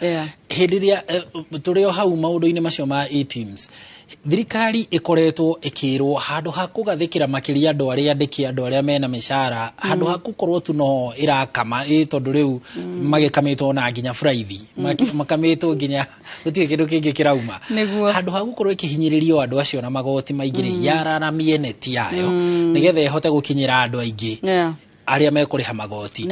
Hĩndĩ ĩrĩa tũrĩ o hau maũndũ-inĩ macio ma eTIMS, thirikari ĩkoretwo ĩkĩrwo handũ ha kũgathĩkĩra makĩria andũ arĩa andĩki, andũ arĩa mena mĩcara, handũ ha gũkorwo tu no ĩrakama ĩ, tondũ rĩu magĩkamĩtwo na nginya buraithi. Makamĩtwo nginya gũtirĩ kĩndũ kĩngĩ kĩrauma. Handũ ha gũkorwo ĩkĩhinyĩrĩrio andũ acio na magoti maingĩ rĩ, yararamie neti yayo nĩgetha ĩhote gũkinyĩra andũ aingĩ arĩa mekũrĩha magoti.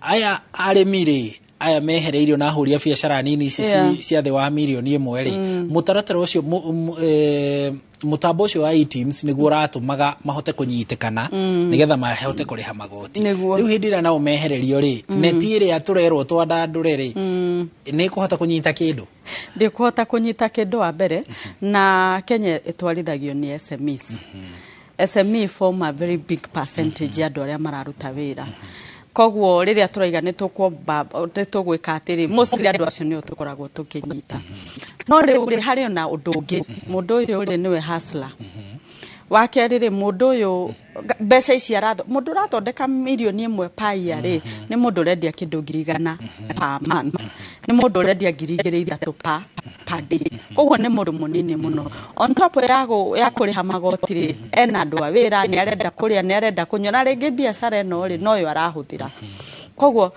Aya arĩmi rĩ, Aya mehereirio na ahũri a biacara nini ici cia thĩ wa mirioni 1 rĩ, mũtaratara ũcio, mũtambo ũcio wa eTIMS nĩguo ũratũmaga mahote kũnyitĩkana nĩgetha mahote kũrĩha magoti. Rĩu hĩndĩ ĩrĩa nao mehererio rĩ, neti ĩrĩa tũrerwo twandandũre rĩ, nĩ ĩkũhota kũnyita kĩndũ? Ndĩkũhota kũnyita kĩndũ. Wa mbere, na Kenya ĩtwarithagio nĩ SMEs. SME form a very big percentage ya andũ arĩa mararuta wĩra. Koguo rĩrĩa tũraiga nĩ tũkwamba nĩ tũgwĩka atĩrĩ, mostly andũ acio nĩo tũkoragwo tũkĩnyita. No rĩu rĩ, harĩ ona ũndũ ũngĩ, mũndũ ũyũ rĩ, nĩwe hustler. Wa kerĩ rĩ, mũndũ ũyũ mbeca ici aratho, mũndũ ũrathondeka mirioni 1 per year rĩ, nĩ mũndũ ũrendia kĩndũ 100,000 per month, nĩ mũndũ ũrendia 2,000 3,000 per day. Koguo nĩ mũndũ mũnini mũno. On top ya kũrĩha magoti rĩ, ena andũ a wĩra, nĩ arenda kũrĩa, nĩ arenda kũnyua, na rĩngĩ biacara ĩno rĩ, noyo arahũthĩra. Koguo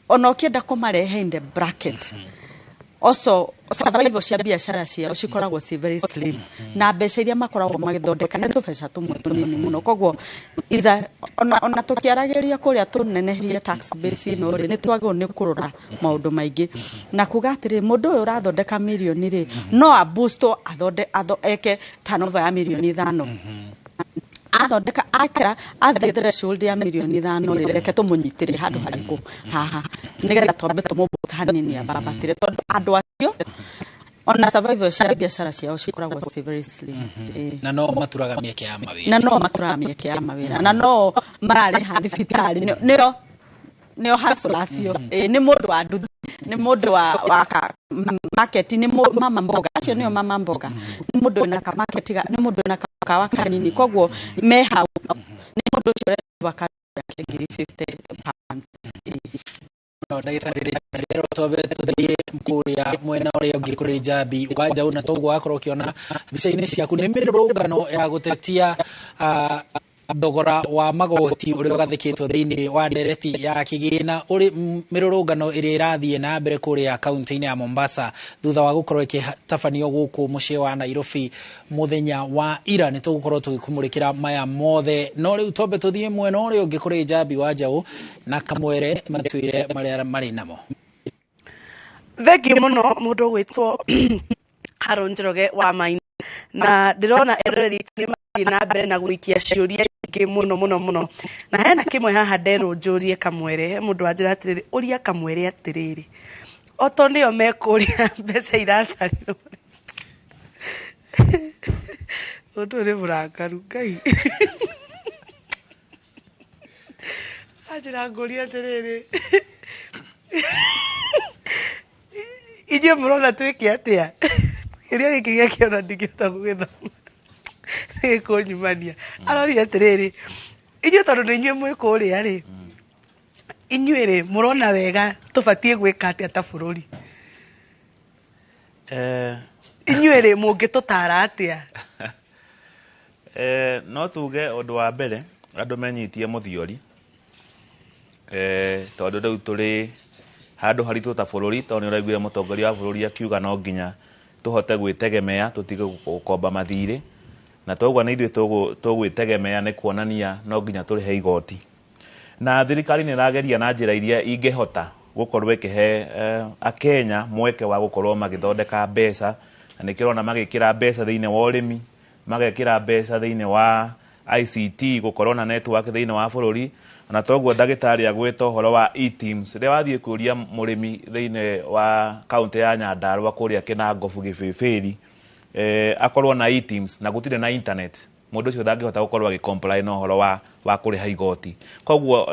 ona ũkĩenda kũmarehe in the bracket, also survival cia biacara ciao cikoragwo ci very slim, na mbeca iria makoragwo magĩthondeka nĩ tũbeca tũmwe tũnini mũno. Koguo ona tũkĩaragĩria kũrĩa tũnenehirie tax base ĩno rĩ, nĩ twagĩrĩirwo nĩ kũrora maũndũ maingĩ na kuga atĩrĩ, mũndũ ũyũ ũrathondeka mirioni rĩ, no aboost athonde atho, eke turnover ya mirioni 5, athondeka akĩra athiĩ threshold ya mirioni 5 rĩ, reke tũmũnyitĩre handũ harĩkũ haha nĩgetha twambe tũmũboost hanini ambambatĩre, tondũ andũ acio ona survival cia biacara ciao cikoragwo ci very slim. Na no maturaga mĩeke ya mawĩra. Na no maturaga mĩeke ya mawĩra, na no mararĩha thibitarĩ, nĩo hustler acio. Nĩ mũndũ wa nduthi, nĩ mũndũ wa ka market, nĩ mama mboga acio, nĩo mama mboga, nĩ mũndũ wĩna ka market nĩ mũndũ wĩna kawa kanini. Koguo me hau nĩ mũndũ ũcio ũrenda ka yake 50,000 per month. No ndagĩtarĩ, rĩrĩa twambe tũthiĩ kũrĩa mwena ũrĩa ũngĩ kũrĩ Njambi wa Njaũ, na toguo wakorwo ũkĩona mbica-inĩ ciaku nĩ mĩrũrũngano ya gũtetia thogora wa magoti ũrĩa ũgathĩkĩtwo thĩinĩ wa ndereti ya kĩgĩna, ũrĩ mĩrũrũngano ĩrĩa ĩrathiĩ na mbere kũrĩa kaunti-inĩ ya Mombasa thutha wa gũkorwo ĩgĩtabanio gũkũ mũciĩ wa Nairobi mũthenya wa ira. Nĩ tũgũkorwo tũgĩkũmũrĩkĩra maya mothe, no rĩu twambe tũthiĩ mwena ũrĩa ũngĩ kũrĩ Njambi wa Njaũ na Kamwere matwĩre marĩa marĩ namo. Thengiũ mũno, mũndũ ũgwĩtwo Haron Njoroge wa Maina, na ndĩrona eroreri aitũ nĩ marathiĩ na mbere na gũikia ciũria nyingĩ mũno mũno mũno, na hena kĩmwe haha nderwo njũrie Kamwere. He mũndũ wanjĩra atĩrĩrĩ, ũria Kamwere atĩrĩrĩ, oto nĩo mekũria mbeca iracarirwo. Mũndũ ũyũ nĩ mũrakaru Ngai. Anjĩra ngũrie atĩrĩrĩ, inyuĩ mũrona twĩke atĩa? Kĩrĩa gĩkĩ gĩakĩona ndingĩhota gũgĩthoma, nĩgĩkũnyumania. Aroria atĩrĩrĩ, inyuĩ tondũ nĩ inyuĩ mwĩ kũrĩa rĩ, inyuĩ rĩ, mũrona wega tũbatiĩ gwĩka atĩa ta bũrũri? Inyuĩ rĩ, mũngĩtũtara atĩa? No tuge ũndũ wa mbere andũ menyitie mũthiori, tondũ rĩu tũrĩ handũ haritũ ta bũrũri, tondũ nĩ ũraiguire mũtongoria wa bũrũri akiuga no nginya tũhote gwĩtegemea, tũtige gũkomba mathirĩ, na toguo nĩ ithuĩ tũgwĩtegemea nĩ kuonania no nginya tũrĩhe igoti. Na thirikari nĩ ĩrageria na njĩra iria ingĩhota gũkorwo ĩkĩhe akenya mweke wa gũkorwo magĩthondeka mbeca, na nĩkĩo ũrona magĩkĩra mbeca thĩinĩ wa ũrĩmi, magekĩra mbeca thĩinĩ wa ICT, gũkorwo na network thĩinĩ wa bũrũri. Na toguo ndagĩtarĩ agwĩta ũhoro wa eTIMS, rĩrĩa wathiĩ kũria mũrĩmi thĩinĩ wa kaũntĩ ya Nyandarua kũrĩa Kĩnangobu Gĩbĩbĩri, akorwo na eTIMS na gũtirĩ na internet, mũndũ ũcio ndangĩhota gũkorwo agĩ comply na ũhoro wa kũrĩha igoti. Koguo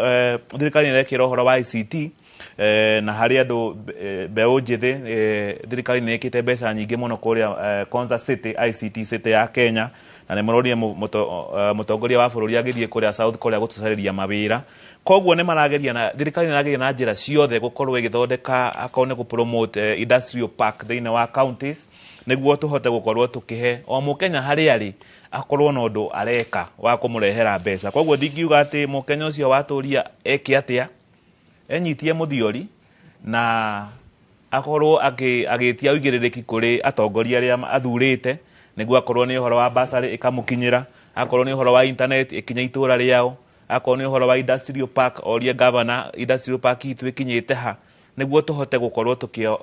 thirikari nĩ ĩrekĩra ũhoro wa ICT, na harĩ andũ mbeũ njĩthĩ, thirikari nĩ ĩkĩte mbeca nyingĩ mũno kũrĩa Konza City, ICT City ya Kenya, na nĩ mũronire mũtongoria wa bũrũri agĩthiĩ kũrĩa South Korea gũtũcarĩria mawĩra. Koguo nĩ marageria, na thirikari nĩ ĩrageria na njĩra ciothe gũkorwo ĩgĩthondeka, akorwo nĩ gũ promote industrial park thĩinĩ wa counties, nĩguo tũhote gũkorwo tũkĩhe o mũkenya harĩa arĩ akorwo na ũndũ areka wa kũmũrehera mbeca. Koguo ndingiuga atĩ mũkenya ũcio watũria eke atĩa, enyitie mũthiori na akorwo agĩtia ũigĩrĩrĩki kũrĩ atongoria arĩa athurĩte, nĩguo akorwo nĩ ũhoro wa basarĩ ĩkamũkinyĩra, akorwo nĩ ũhoro wa internet ĩkinye itũra rĩao, akorwo nĩ ũhoro wa industrial park orie governor industrial park itũ ĩkinyĩte ha, Nĩguo tũhote gũkorwo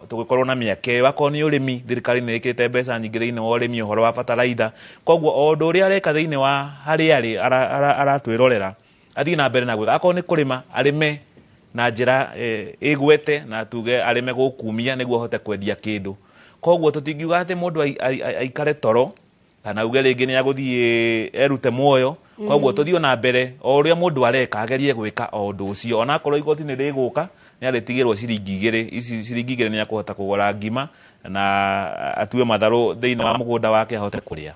tũgĩkorwo na mĩaka ĩyo. Akorwo nĩ ũrĩmi, thirikari nĩ ĩkĩrĩte mbeca nyingĩ thĩinĩ wa ũrĩmi, ũhoro wa bataraitha. Koguo o ũndũ ũrĩa areka thĩinĩ wa harĩa arĩ aratwĩrorera, athiĩ na mbere na gwĩka. Akorwo nĩ kũrĩma, arĩme na njĩra ĩgwete, na tuge arĩme gũkumia nĩguo ahote kwendia kĩndũ. Koguo tũtingiuga atĩ mũndũ aikare toro kana uge rĩngĩ nĩ agũthiĩ erute muoyo. Koguo tũthiĩ na mbere o ũrĩa mũndũ areka, agerie gwĩka o ũndũ ũcio. Onakorwo igoti nĩ rĩgũka, nĩ arĩtigĩrwo ciringi 2. Ici ciringi 2 nĩ akũhota kũgũra ngima na atue matharũ thĩinĩ wa mũgũnda wake ahote kũrĩa.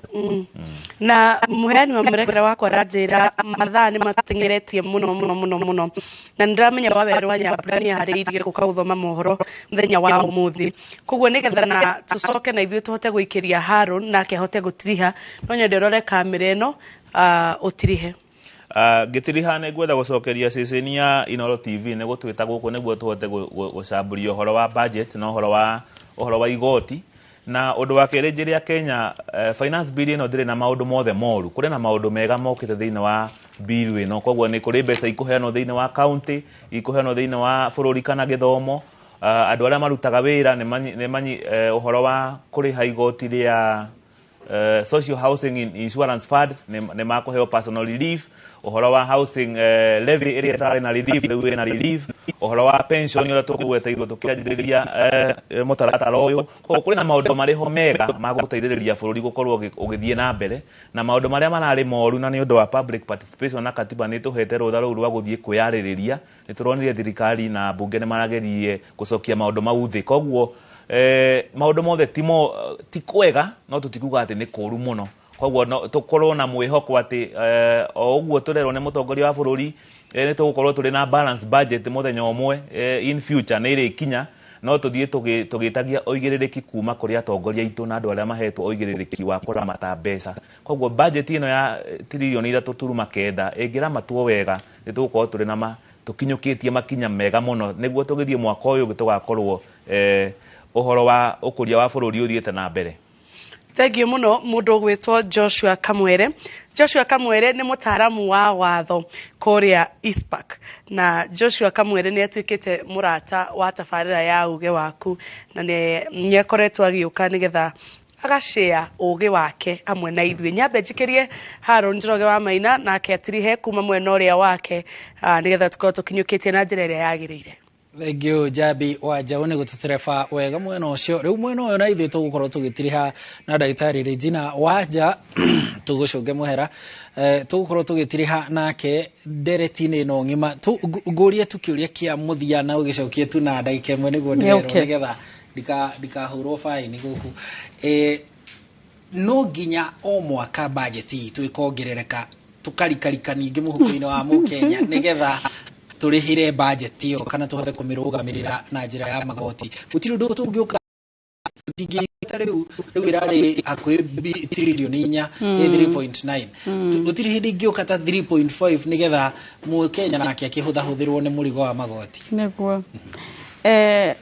Na mũheani wa mwerekera wakwa aranjĩra mathaa nĩ mateng'eretie mũno mũno mũno mũno, na nĩ ndĩramenya Wawerũ wa Nyambura nĩ aharĩirie gũka gũthoma mohoro mũthenya wa ũmũthĩ. Koguo nĩgetha na tũcoke na ithuĩ tũhote gũikĩria Haron nake ahote gũtiriha, no nyende ũrore kamera ĩno, ũtirihe. Ngĩtiriha nĩ ngwenda gũcokeria ceceni ya Inooro TV nĩ gũtwĩta gũkũ nĩguo tũhote gũcambũria ũhoro wa budget na ũhoro wa igoti. Na ũndũ wa kerĩ, njĩre Kenya, finance bill ĩno ndĩrĩ na maũndũ mothe moru, kũrĩ na maũndũ mega mokĩte thĩinĩ wa bill ĩno. Koguo nĩ kũrĩ mbeca ikũheanwo thĩinĩ wa county, ikũheanwo thĩinĩ wa bũrũri kana gĩthomo. Andũ arĩa marutaga wĩra nĩ manyi ũhoro wa kũrĩha igoti rĩa social housing insurance fund nĩ makũheo personal relief, ũhoro wa housing levy ĩrĩa ĩtarĩ na relief rĩu ĩna relief, ũhoro wa pension ũrĩa tũkũgweteirwo tũkĩanjĩrĩria mũtaratara ũyũ. Koguo kũrĩ na maũndũ marĩ ho mega ma gũteithĩrĩria bũrũri gũkorwo ũgĩthiĩ na mbere, na maũndũ marĩa mararĩ moru, na nĩ ũndũ wa public participation na katiba nĩ tũhete rũtha rũu rwa gũthiĩ kwĩyarĩrĩria, nĩ tũronire thirikari na mbunge nĩ marageririe gũcokia maũndũ mau thĩ. Koguo maũndũ mothe ti kwega, no tũtikuga atĩ nĩ kũru mũno. Koguo no tũkorwo na mwĩhoko atĩ o ũguo tũrerwo nĩ mũtongoria wa bũrũri, nĩ tũgũkorwo tũrĩ na balance budget mũthenya ũmwe, in future nĩ ĩrĩkinya, no tũthiĩ tũgĩtagia ũigĩrĩrĩki kuma kũrĩ atongoria aitũ na andũ arĩa mahetwo ũigĩrĩrĩki wa kũramata mbeca. Koguo budget ĩno ya tiririoni 3.9 ĩngĩramatwo wega, nĩ tũgũkorwo tũrĩ na tũkinyũkĩtie makinya mega mũno, nĩguo tũgĩthiĩ mwaka ũyũ ũngĩ tũgakorwo ũhoro wa ũkũria wa bũrũri ũthiĩte na mbere. Thank you mũno mũndũ ũgwĩtwo Joshua Kamwere. Joshua Kamwere nĩ mũtaaramu wa watho kũrĩa ISPAC, na Joshua Kamwere nĩ atuĩkĩte mũrata wa tabarĩra ya uge waku, na nĩ akoretwo agĩũka nĩgetha agashare ũgĩ wake hamwe na ithuĩ. Nyambe njikĩrie Haron Njoroge wa Maina nake atirihe kuma mwena ũrĩa wake, nĩgetha tũkorwo tũkinyũkĩtie na njĩra ĩrĩa yagĩrĩire. Thank you Njambi wa Njaũ nĩ gũtũtereba wega mwena ũcio. Rĩu mwena ũyũ na ithuĩ tũgũkorwo tũgĩtiriha na ndagĩtarĩ Regina Wanja, tũgũcũnge mũhera, tũgũkorwo tũgĩtiriha nake ndereti-inĩ ĩno ng'ima. Ngũrie tu kĩũria kĩa mũthia na ũgĩcokie tu na ndagĩka ĩmwe nĩguo ndĩrerwo, nĩgetha ndikahũrwo baini gũkũ. No nginya o mwaka budget itũ ĩkongerereka, tũkarikarika ningĩ mũhuko-inĩ wa mũkenya nĩgetha tũrĩhĩre budget ĩyo kana tũhote kũmĩrũgamĩrĩra na njĩra ya magoti. Gũtirĩ ũndũ tũngĩũka tũtingĩta rĩu ĩrarĩ hakuhĩ tiririoni 4, 3.9. Gũtirĩ hĩndĩ ingĩũka ta 3.5 nĩgetha mũkenya nake akĩhũthahũthĩrwo nĩ mũrigo wa magoti. Nĩguo.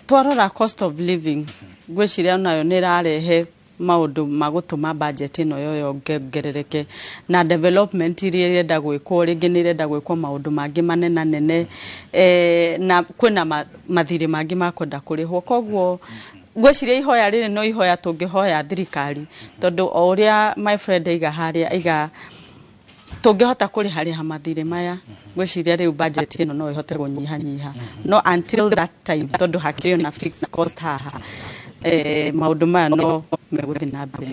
Twarora cost of living, ngwĩciria onayo nĩ ĩrarehe maũndũ ma gũtũma budget ĩno yongerereke, na development iria ĩrenda gwĩkwo, rĩngĩ nĩ ĩrenda gwĩkwo maũndũ mangĩ manenanene, na kwĩna mathirĩ mangĩ ma kwenda kũrĩhwo. Koguo ngwĩciria ihoya rĩrĩ no ihoya tũngĩhoya thirikari, tondũ o ũrĩa my friend aiga harĩa aiga tũngĩhota kũrĩha mathirĩ maya, ngwĩciria rĩu budget ĩno no ĩhote kũnyihanyiha. No until that time, tondũ hakĩrĩ na fixed cost haha, maũndũ maya no megũthiĩ na mbere.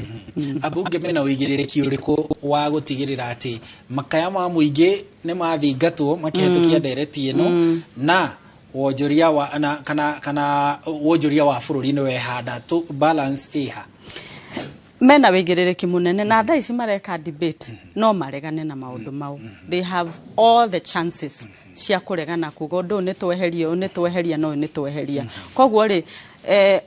Ambunge mena ũigĩrĩrĩki ũrĩkũ wa gũtigĩrĩra atĩ makaya ma mũingĩ nĩ mathingatwo makĩhetũkia ndereti ĩno, na wonjoria wa kana wonjoria wa bũrũri nĩ wehanda tu balance ĩha? Mena wĩigĩrĩrĩki mũnene, na thaa ici mareka debate no maregane na maũndũ mau. They have all the chances cia kũregana kuga ũndũ ũyũ nĩ tweheria, ũyũ nĩ tweheria, na ũyũ nĩ tweheria. Koguo rĩ,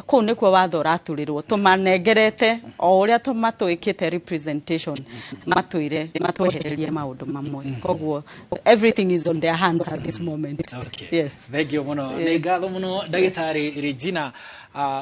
Kũu nĩkuo watho ũratũrĩrwo, tũmanengerete o ũrĩa tũmatwĩkĩte representation, matwĩre matwehererie maũndũ mamwe. Koguo everything is on their hands at this moment. Okay. Yes. Thank you muno. Nĩ ngatho mũno, ndagĩtarĩ Regina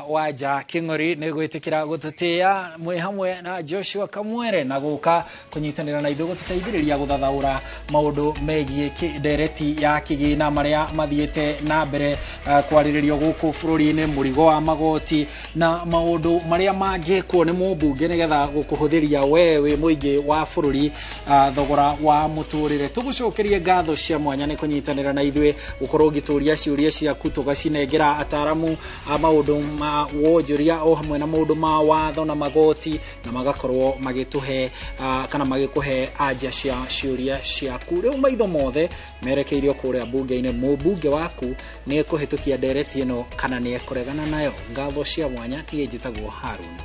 Wanja Kĩng'ori, nĩ gwĩtĩkĩra gũtũtĩĩa mwĩ hamwe na Joshua Kamwere na gũka kũnyitanĩra na ithuĩ gũtũteithĩrĩria gũthathaũra maũndũ megiĩ ndereti ya kĩgĩna marĩa mathiĩte na mbere kwarĩrĩrio gũkũ bũrũri-inĩ, mũrigo wa magoti na maũndũ marĩa mangĩkwo nĩ mũmbunge nĩgetha gũkũhũthĩria we wĩ mũingĩ wa bũrũri thogora wa mũtũrĩre. Tũgũcokerie ngatho cia mwanya nĩ kũnyitanĩra na ithuĩ gũkorwo ũgĩtũria ciũria ciaku, tũgacinengera ataramu a maũndũ ma wonjoria o hamwe na maũndũ ma watho na magoti, na magakorwo magĩtũhe kana magĩkũhe anja cia ciũria ciaku. Rĩu maitho mothe merekeirio kũrĩa mbunge-inĩ, mũmbunge waku nĩ ekũhĩtũkia ndereti ĩno kana nĩ ekũregana nayo. Ngatho cia mwanya, niĩ njĩtagwo Harun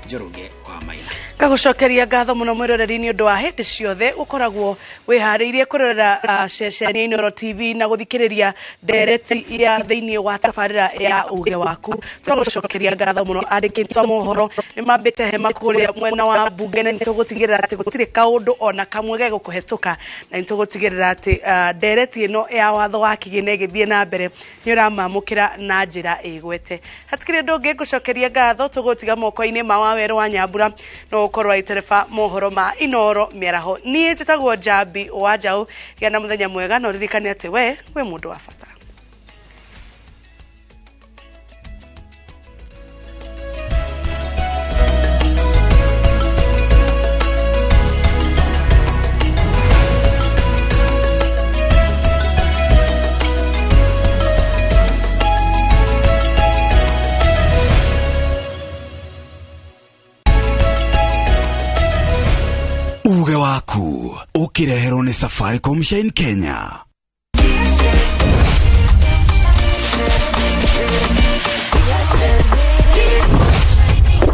Njoroge wa Maina. Ngagũcokeria ngatho mũno mwĩroreri nĩ ũndũ wa hĩndĩ ciothe ũkoragwo wĩharĩirie kũrorera ceceni ya Inooro TV na gũthikĩrĩria ndereti ya thĩinĩ wa tabarĩra ya uge waku. Tũgũcokeria ngatho mũno andĩki a mohoro nĩ mambĩte hema kũrĩa mwena wa mbunge, na nĩ tũgũtigĩrĩra atĩ gũtirĩ kaũndũ ona kamwe gegũkũhetũka, na nĩ tũgũtigĩrĩra atĩ ndereti ĩno ya watho wa kĩgĩna ĩgĩthiĩ na mbere nĩ ũramamũkĩra na njĩra ĩgwete. Hatikĩrĩ ũndũ ũngĩ, ngũcokeria ngatho, tũgũtiga moko-inĩ ma Wawerũ wa Nyambura no ũkorwo agĩtereba mohoro ma Inooro mĩaraho. Niĩ njĩtagwo Njambi wa Njaũ, gĩa na mũthenya mwega na ũririkane atĩ we wĩ mũndũ wa bata. Uge waku ũkĩreherwo nĩ Safaricom Shine Kenya.